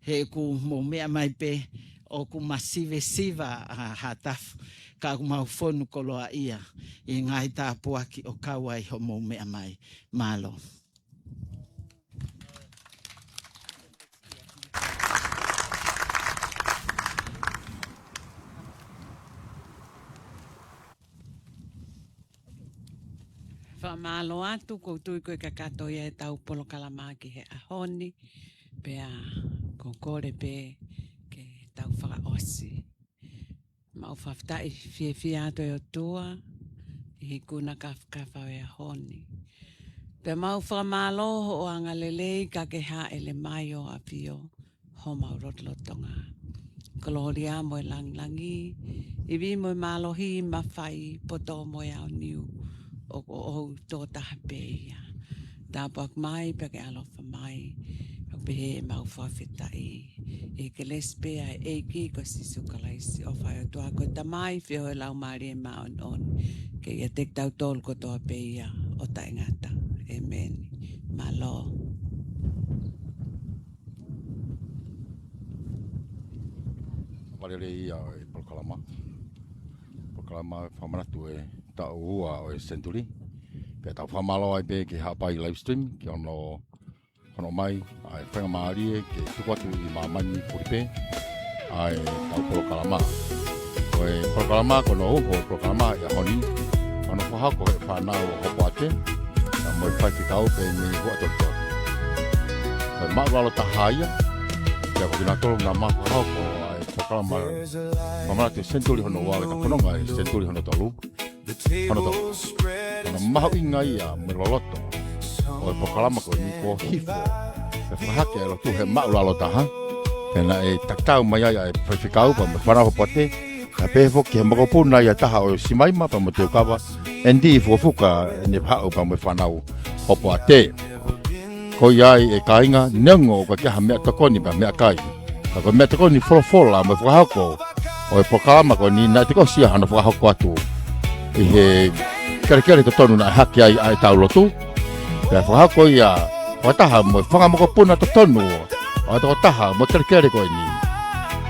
He ʻoku mou meʻa mai pē, ʻoku masivesiva ʻa Haʻatafu, ka ʻoku mau fonu koloaʻia ʻi he ngaahi tāpuaki ʻo kau ai hoʻomou meʻa mai. Mālō. Fakamālō atu, ʻoku ou tui ko e kakato ia ʻetau polokalama ki he ʻaho ni, pea ʻoku ou kole pē ke tau fakaʻosi. Mau fakafetaʻi fiefia atu ʻe ʻOtua, ʻi he ikuna kāfakafa ʻo e ʻaho ni. Pea mau fakamālō hoʻo angalelei ka ke hāʻele mai ʻo ʻafio, homau lotolotonga. Kolōlia mo e langilangi, ivi mo e mālohi, mafai, poto mo e aoniu, ʻoku ʻoʻou tokotaha pē ia. Tāpuaki mai pea ke ʻalofa mai, ʻoku pehē ʻemau fakafetaʻi. ʻI he kelesi pē ʻa e ʻEiki ko Sīsū Kalaisi, ʻofa ʻa e ʻOtua ko e Tamai, feohi ʻa e Laumālie Māʻoniʻoni, ke ʻiate kitautolu kotoa pē ia ʻo taʻengata. ʻĒmeni. Mālō. Palelei ia ʻo e polokalama. Polokalama fakamanatu e taʻu ua ʻo e senituli. Pea tau fakamālō ai pē ki he Haʻapai live stream, ki hono, hono ʻomai ʻa e faingamālie ke tuku atu ʻi māmani puli pē ʻa e tau polokalama. Ko e polokalama, ko hono uho polokalama ʻi he ʻaho ni, ko hono fakahoko ʻe he fānau ʻo Hopoate, pea mo e faifekau pea mei Huʻatolitoli. Ko e māʻulalo taha ia, pea ko kinautolu naʻa nau fakahoko ʻa e polokalama fakamanatu e senituli hono ua, ke ta fononga he senituli hono tolu. Hono tolu. Ko hono mahuʻinga ia mo e loloto ʻo e polokalama ko eni, ko e hifo e fakahake ʻa e lotu he māʻulalo taha. Pea naʻe tatau mai ai ʻa e faifekau pea mo e fānau Hopoate, kae pehē foki ki he mokopuna ia ʻe taha ʻo Simaima pea mo Teukava, ʻEni Fukofuka, ʻene haʻu pea mo e fānau Hopoate. Ko ia ai ʻe kāinga, neongo ʻoku ʻikai ha meʻatokoni pea meʻakai, ka ko e meʻatokoni folofola mo e fakahoko ʻo e polokalama ko eni, naʻe toki ʻosi ia hano fakahoko atu ʻi he kelekele totonu naʻe hake ai ʻa e tau lotu. Pea fakahoko ia fakataha mo e fanga mokopuna totonu ʻo e tokotaha mo e kelekele ko eni,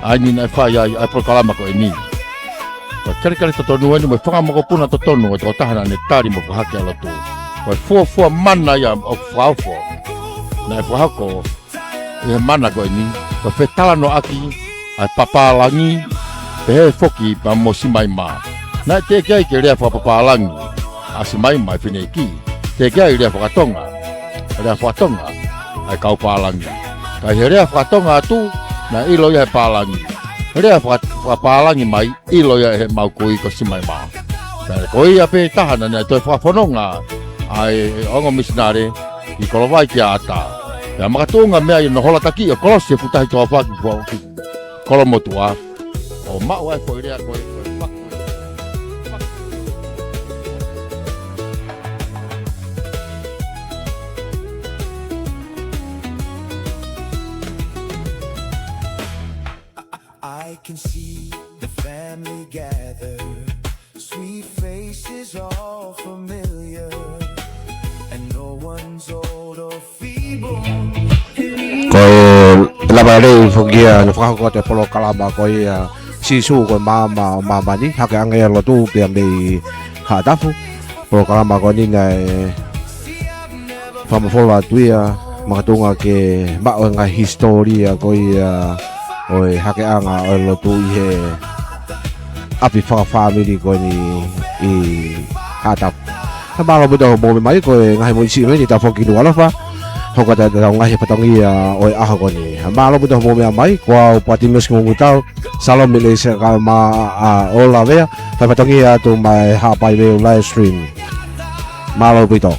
ʻa ia naʻe fai ai ʻa e polokalama ko eni. Ko e kelekele totonu eni mo e fanga mokopuna totonu ʻo e tokotaha naʻa ne tali mo fakahake ʻa e lotu. Ko e fuofua mana ia ʻoku fakaofo naʻe fakahoko ʻi he mana ko eni, ko e fetalanoaʻaki ʻa e papālangi, pehē foki pea mo Simaima. Naʻe teʻeki ai ke lea fakapapālangi ʻa Simaima, e fineʻeiki. Teʻeki ai lea fakatonga, lea fakatonga ʻa e kau pālangi. Ka ʻi he lea fakatonga atu, naʻe ʻilo ia ʻe he pālangi. Lea faka-, fakapālangi mai, ʻilo ia ʻe heʻemau kui ko Simaima. Pea ko ia pē taha naʻa ne toe fakafononga ʻa e ongo misinale ki Kolovai, ki ʻAta. Pea makatuʻunga mei ai hono holatakiʻi ʻo kolosi e Fuʻu Tahi Toafa ki Ko-, ki Kolomotuʻa. ʻO maʻu ai e foʻi lea ko e, ko e paku. I can see the family gather, sweet faces all familiar, and no one's old or feeble. Ko e lava lelei foki ia hono fakahoko atu e polokalama ko ia, Sīsū ko e Maama ʻo Māmani, Hakeʻanga ʻo e Lotu pea mei Haʻatafu. Polokalama ko eni naʻe fakamafola atu ia, makatuʻunga ke maʻu e ngaahi hisitōlia ko ia ʻo e hakeʻanga ʻo e lotu ʻi he ʻapi fakafāmili ko eni ʻi Haʻatapu. Mālō ʻaupito hoʻomou meʻa mai, ko e ngaahi moʻui siʻi eni ʻetau foki Nukuʻalofa, hoko atu ʻetau ngaahi fatongia ʻo e ʻaho ko eni. Mālō ʻaupito hoʻomou meʻa mai, ko au Patimiosi Kungutau, Salome Leiseka ma a Olavea, fai fatongia atu mei he Haʻapai live stream. Mālō ʻaupito.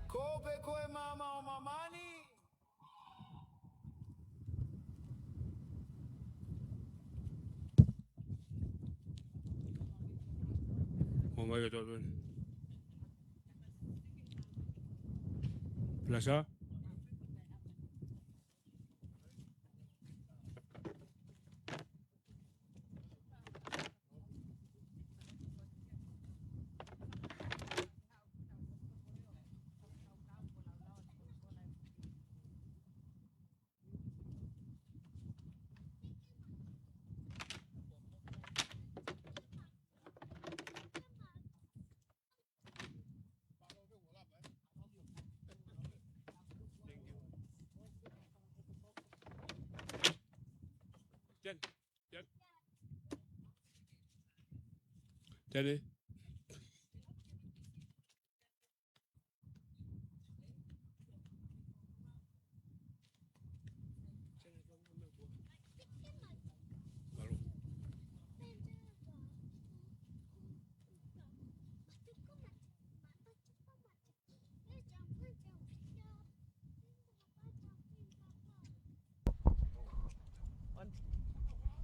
Ko pē ko e Maama ʻo Māmani. Mo mai ka tō tō. Lasa? Tele.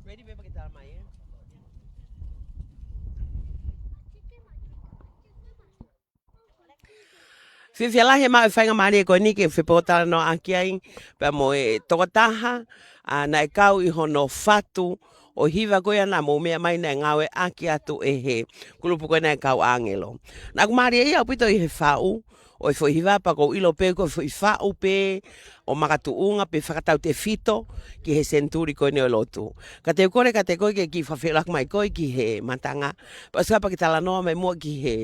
Ready, babe, ke tala mai, ē? Fiefia lahi e maʻu e faingamālie ko eni ke fepōtalanoaʻaki ai pea mo e tokotaha, ʻa, naʻe kau ʻi hono fatu ʻo e hiva ko ia naʻa mou meʻa mai naʻe ngāueʻaki atu ʻe he kulupu ko ē naʻe kau ʻāngelo. Naʻa ku mālieʻia ʻaupito ʻi he faʻu ʻo e foʻi hiva pea ʻoku ou ʻilo pē ko e foʻi faʻu pē ʻo makatuʻunga pe fakatautefito ki he senituli ko eni ʻo e lotu. Ka te u kole kiate koe ke kiʻi fakafeʻiloaki mai koe ki he matanga. Pea ʻosi ka pea ke talanoa mai muʻa ki he,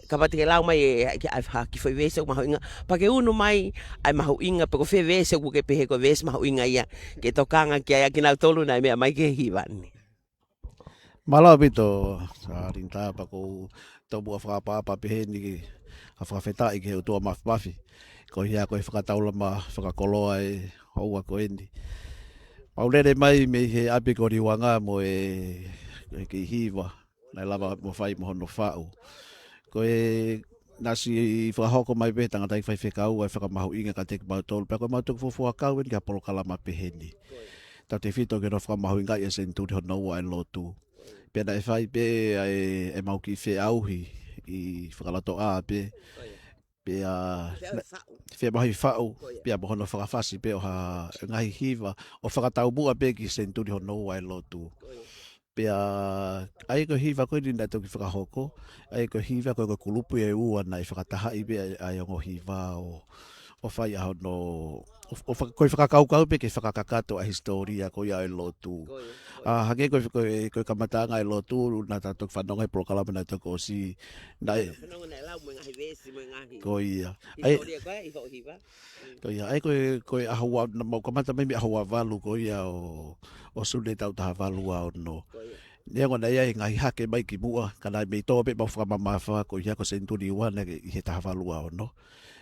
kapau te ke lau mai e, ki ai ha kiʻi foʻi veesi ʻoku mahuʻinga. Pea ke unu mai ʻa e mahuʻinga, pe ko fē veesi ʻoku ke pehē ko e veesi mahuʻinga ia ke tokanga ki ai ʻa kinautolu naʻe meʻa mai ki he hiva ni. Mālō ʻaupito, ʻa, Linda, pea ʻoku ou tomuʻa fakaʻapaʻapa pehē ni ki he fakafetaʻi ki he ʻOtua Māfimafi. Ko ia ko e fakataulama fakakoloa ʻe houa ko eni. Mau lele mai mei he ʻapi ko Liuanga mo e, e kiʻi hiva naʻe lava mo fai mo hono faʻu. Ko e naʻe ʻosi fakahoko mai pē he tangataʻeiki faifekau ʻa e fakamahuʻinga kiate kimautolu. Pea ko ʻemau toki fuofua kau eni ki ha polokalama pehē ni. Tautefito ki hono fakamahuʻingaʻi e senituli hono ua ʻa e lotu. Pea naʻe fai pē ʻa e, ʻemau kiʻi feʻauhi ʻi Fakalotoʻā pē. Pea feʻauhi faʻu. Pea mo hono fakafasi pē ʻo ha ngaahi hiva ʻo fakataumuʻa pē ki he senituli hono ua ʻa e lotu. Pea ʻa ia ko e hiva ko eni naʻe toki fakahoko, ʻa ia ko e hiva ko e, ko e kulupu ʻe ua naʻe fakatahaʻi pē ʻa e, ʻa e ongo hiva ʻo, ʻo fai ʻa hono, ʻo, ʻo faka-, ko e fakakaukau pē ke fakakakato ʻa e hisitōlia ko ia ʻo e lotu. ʻA, hangē ko e, ko e, ko e kamataʻanga ʻo e lotu, naʻa tau toki fanongo he polokalama naʻe toki ʻosi, naʻe, ko ia. ʻA ia, ko ia, ʻa ia ko e, ko e ʻaho ua, naʻa mau kamata mai mei he ʻaho ua valu ko ia ʻo, ʻo Sune taʻu taha valu ua ono. Neongo naʻe ʻi ai e ngaahi hake mai kimuʻa, ka naʻe mei tō pē ʻemau fakamamafa ko ia ko e senituli ua naʻe ʻi he taha valu ua ono.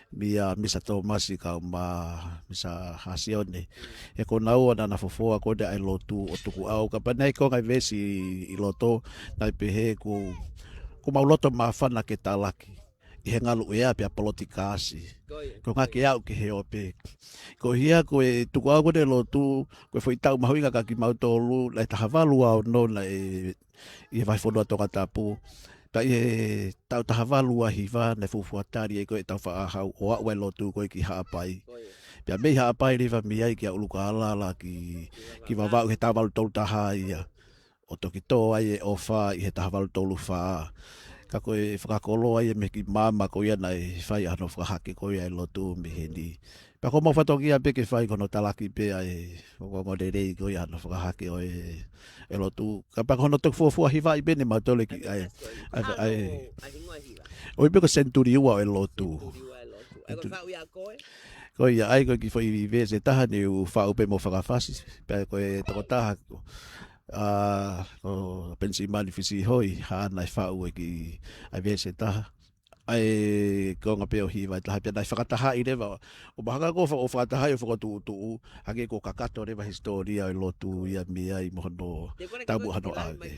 Meia Misa Tōmasi kae ʻumaʻā Misa Hasione. He ko naua naʻa na fofoa ko ē ʻa e lotu ʻo tukuʻau. Kapau naʻe ʻi ai ko e ngaahi veesi ʻi loto, naʻe pehē ʻoku, ʻoku mau loto māfana ke talaki ʻi he ngalu ʻea pea polotikasi. Ko e ngāue ke aʻu ki he ope. Ko ia ko e tukuʻau ko ē ʻa e lotu, ko e foʻi taʻu mahuʻinga kia kimautolu, naʻe taha valu ua ono naʻe ʻi he vahefonua Tongatapu. Pea ʻi he taʻu taha valu ua hiva naʻe fuofua tali ai ko ē ʻetau faʻa haʻu ʻo aʻu ʻa e lotu ko ē ki Haʻapai. Pea mei Haʻapai leva mei ai kia ʻUlukālala ki, ki Vavaʻu he taha valu tolu taha ia. ʻO toki tō ai e ʻofa ʻi he taha valu tolu fā. Ka ko e fakakoloa ia mei he kiʻi maama ko ia naʻe fai ʻa hono fakahake ko ia ʻa e lotu mei heni. Pea ko homau fatongia pē ke fai ko hono talaki pē ʻa e ongoongo lelei ko ia hono fakahake ʻo e, e lotu. Ka pea ko hono toki fuofua hivaʻi pē ʻe mautolu ki ai, ai, ai. ʻOi pē ko e senituli ua ʻo e lotu. Ko ia ʻa ia ko e kiʻi foʻi veesi ʻe taha naʻa ku faʻu pē mo fakafasi. Pea ko e tokotaha, ʻa, ko Penisimani Fisihoi, haʻana ʻe faʻu e kiʻi, ʻa e veesi ʻe taha. ʻA e konga pē ʻo e hiva ʻe taha pea naʻe fakatahaʻi leva. ʻO mahalo ko e fa-, ʻo fakatahaʻi ʻo fakatuʻutuʻu, hangē ko e kakato leva hisitōlia ʻo e lotu ia mei ai mo hono taumuʻa hono ʻave.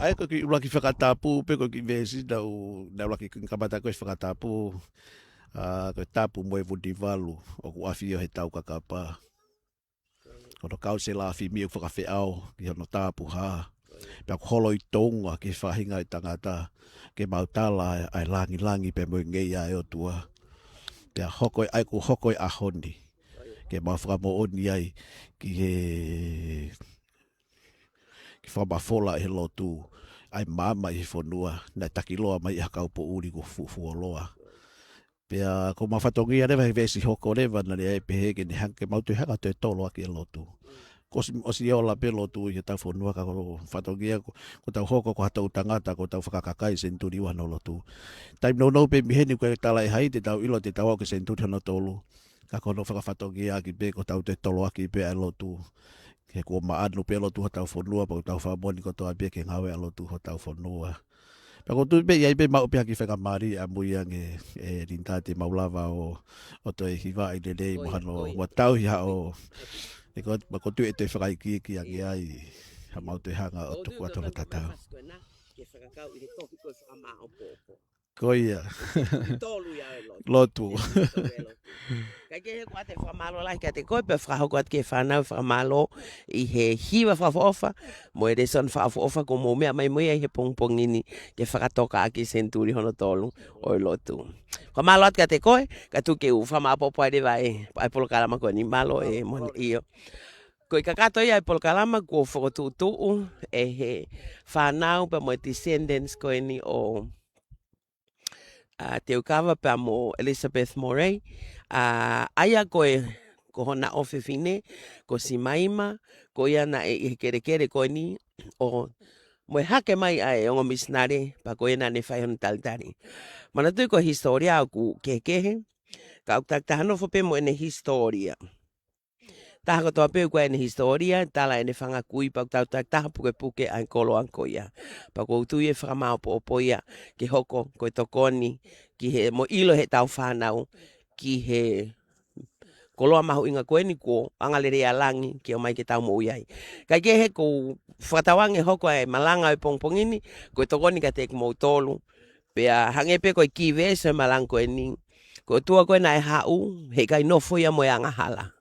ʻA ia ko e kiʻi ʻuluaki fakatapu, pe ko e kiʻi veesi naʻa ku, naʻa ku ʻuluaki kamata ko e fakatapu, ʻa, ko e Tapu mo e Vunivalu, ʻoku ʻafio he taukakapa. Ko hono kau selafimi ʻoku fakafeʻao ki hono tāpuhā. Pea ʻoku holo ʻi Tonga ki he faʻahinga ʻo e tangata, ke mau tala ʻa e, ʻa e langilangi pea mo e ngeia ʻa e ʻOtua. Pea hoko e, ʻa ia ʻoku hoko e ʻaho ni, ke mau fakamoʻoni ai ki he ke fakamafola ʻe he lotu ʻa e maama ʻi he fonua, naʻe takiloa mai ʻe ha kau poʻuli kuo fuʻu fuoloa. Pea ko homau fatongia leva he veesi hoko leva naʻe ʻi ai e pehē ke ne hanga, ke mau toe hanga ʻo toe tolo ʻaki e lotu. Kuo ʻosi, ʻosi ola pē lotu ʻi hotau fonua ka ko e fatongia ko, ko ʻetau hoko ko ha toʻu tangata, ko ʻetau fakakakai senituli ua hono lotu. Taimi nounou pē mei heni ʻoku ʻikai tala ʻe hai te tau ʻilo te tau aʻu ki he senituli hono tolu. Ka ko hono fakafatongiaʻaki pē ko ʻetau toe tolo ʻaki pē ʻa e lotu. he kuo maʻanu pē lotu hotau fonua, pea ʻoku tau fakamoʻoni kotoa pē ki he ngāue ʻa e lotu hotau fonua. Pea ʻoku ou tui pē ʻe ʻi ai pē maʻu pē ha kiʻi faingamālie ʻamui ange ʻe Linda te mau lava ʻo, ʻo toe hivaʻi lelei mo hano ua tau ia ʻo, ʻe ko, pea ʻoku ou tui ʻe toe fakaikiiki ange ai, ha mau toe hanga ʻo tuku atu hano tatau. Ke fakakau ʻi he tohi ko e fakamāʻopoʻopo. Ko ia. Tolu ia e lotu. Lotu. Tolu e lotu. Kae kehe ʻoku ou ʻoatu e fakamālō lahi kiate koe pea fakahoko atu ki he fānau e fakamālō ʻi he hiva fakaʻofoʻofa mo e lēsoni fakaʻofoʻofa kuo mou meʻa mai mo ia ʻi he pongipongi ni ke fakatoka ʻaki e senituli hono tolu ʻo e lotu. Fakamālō atu kiate koe, kae tuku ke u fakamāʻopoʻopo ai leva e, ʻa e polokalama ko eni. Mālō e Moana. ʻIo. Ko e kakato ia e polokalama kuo fokotuʻutuʻu ʻe he fānau pea mo e descendants ko eni ʻo ʻa Teukava pea mo Elizabeth Morei, ʻa, ʻa ia ko e, ko hona ʻofefine, ko Simaima, ko ia naʻe ʻi he kelekele ko eni ʻo, mo e hake mai ʻa e ongo misinale, pea ko ia naʻa ne fai hono talitali. Manatuʻi ko e hisitōlia ʻoku kehekehe, ka ʻoku takitaha nofo pē mo ʻene hisitōlia. Taha kotoa pē ʻoku ʻi ai ʻene hisitōlia, tala ʻene fanga kui, pea ʻoku tau takitaha pukepuke ʻa e koloa ko ia. Pea ʻoku ou tui ʻe fakamāʻopoʻopo ia ke hoko ko e tokoni ki he, mo ʻilo heʻetau fānau ki he koloa mahuʻinga ko eni kuo anga lelei ʻa langi ke ʻomai ke tau moʻui ai. Kae kehe ʻoku ou fakatauange ʻe hoko ʻa e malanga ʻo e pongipongi ni ko e tokoni kiate kimoutolu. Pea hangē pē ko e kī veesi ʻo e malanga ko eni, ko e ʻOtua ko ē naʻe haʻu, heʻikai nofo ia mo e angahala.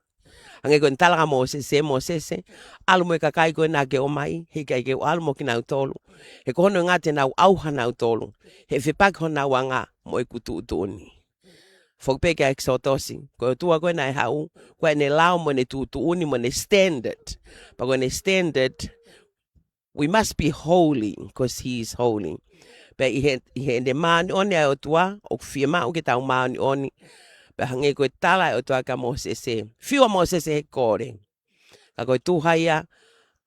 Hangē ko ʻene tala kia Mōsese, Mōsese, ʻalu mo e kakai ko ē naʻa ke ʻomai, heʻikai ke u ʻalu mo kinautolu. He ko hono ʻuhinga te nau ʻauha nautolu, he ʻe fepaki honau anga mo ʻeku tuʻutuʻuni. Foki pē ki he ʻEkisotosi, ko e ʻOtua ko ē naʻe haʻu, ko ʻene lao mo ʻene tuʻutuʻuni mo ʻene standard. Pea ko ʻene standard, we must be holy, 'cause he is holy. Pea ʻi he, ʻi heʻene māʻoniʻoni ʻa e ʻOtua, ʻoku fiemaʻu ke tau māʻoniʻoni. Pea hangē ko e tala ʻa e ʻOtua kia Mōsese, fiu ʻa Mōsese he kole. Ka ko e tuha ia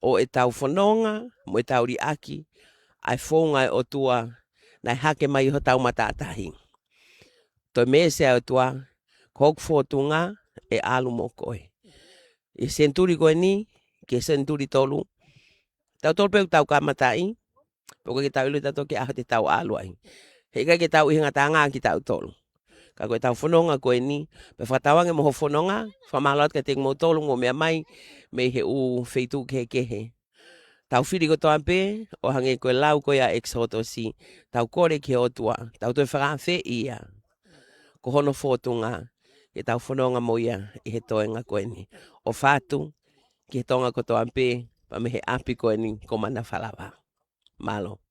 ʻo ʻetau fononga, mo ʻetau liʻaki ʻa e founga ʻa e ʻOtua naʻe hake mai ʻi hotau matātahi. Toe meesi ʻa e ʻOtua, ko hoku fōtunga ʻe ʻalu mo koe. ʻI he senituli ko eni, ki he senituli tolu, tautolu pē ʻoku tau kamataʻi, pea ʻoku ʻikai ke tau ʻilo tautolu ki he ʻaho te tau ʻalu ai. Heʻikai ke tau ʻi he ngataʻanga kitautolu. Ka ko ʻetau fononga ko eni, pea fakatauange mo hoʻo fononga, fakamālō atu kiate kimoutolu ʻoku mou meʻa mai mei he ʻū feituʻu kehekehe. Tau fili kotoa pē, ʻo hangē ko e lau ko ia ʻa e ʻEkisotosi, tau kole ki he ʻOtua, tau toe fakaafeʻi ia. Ko hono fōtunga, ke tau fononga mo ia ʻi he toenga ko eni. ʻOfa atu ki he Tonga kotoa pē, pea mei he ʻapi ko eni ko Manafalava. Mālō.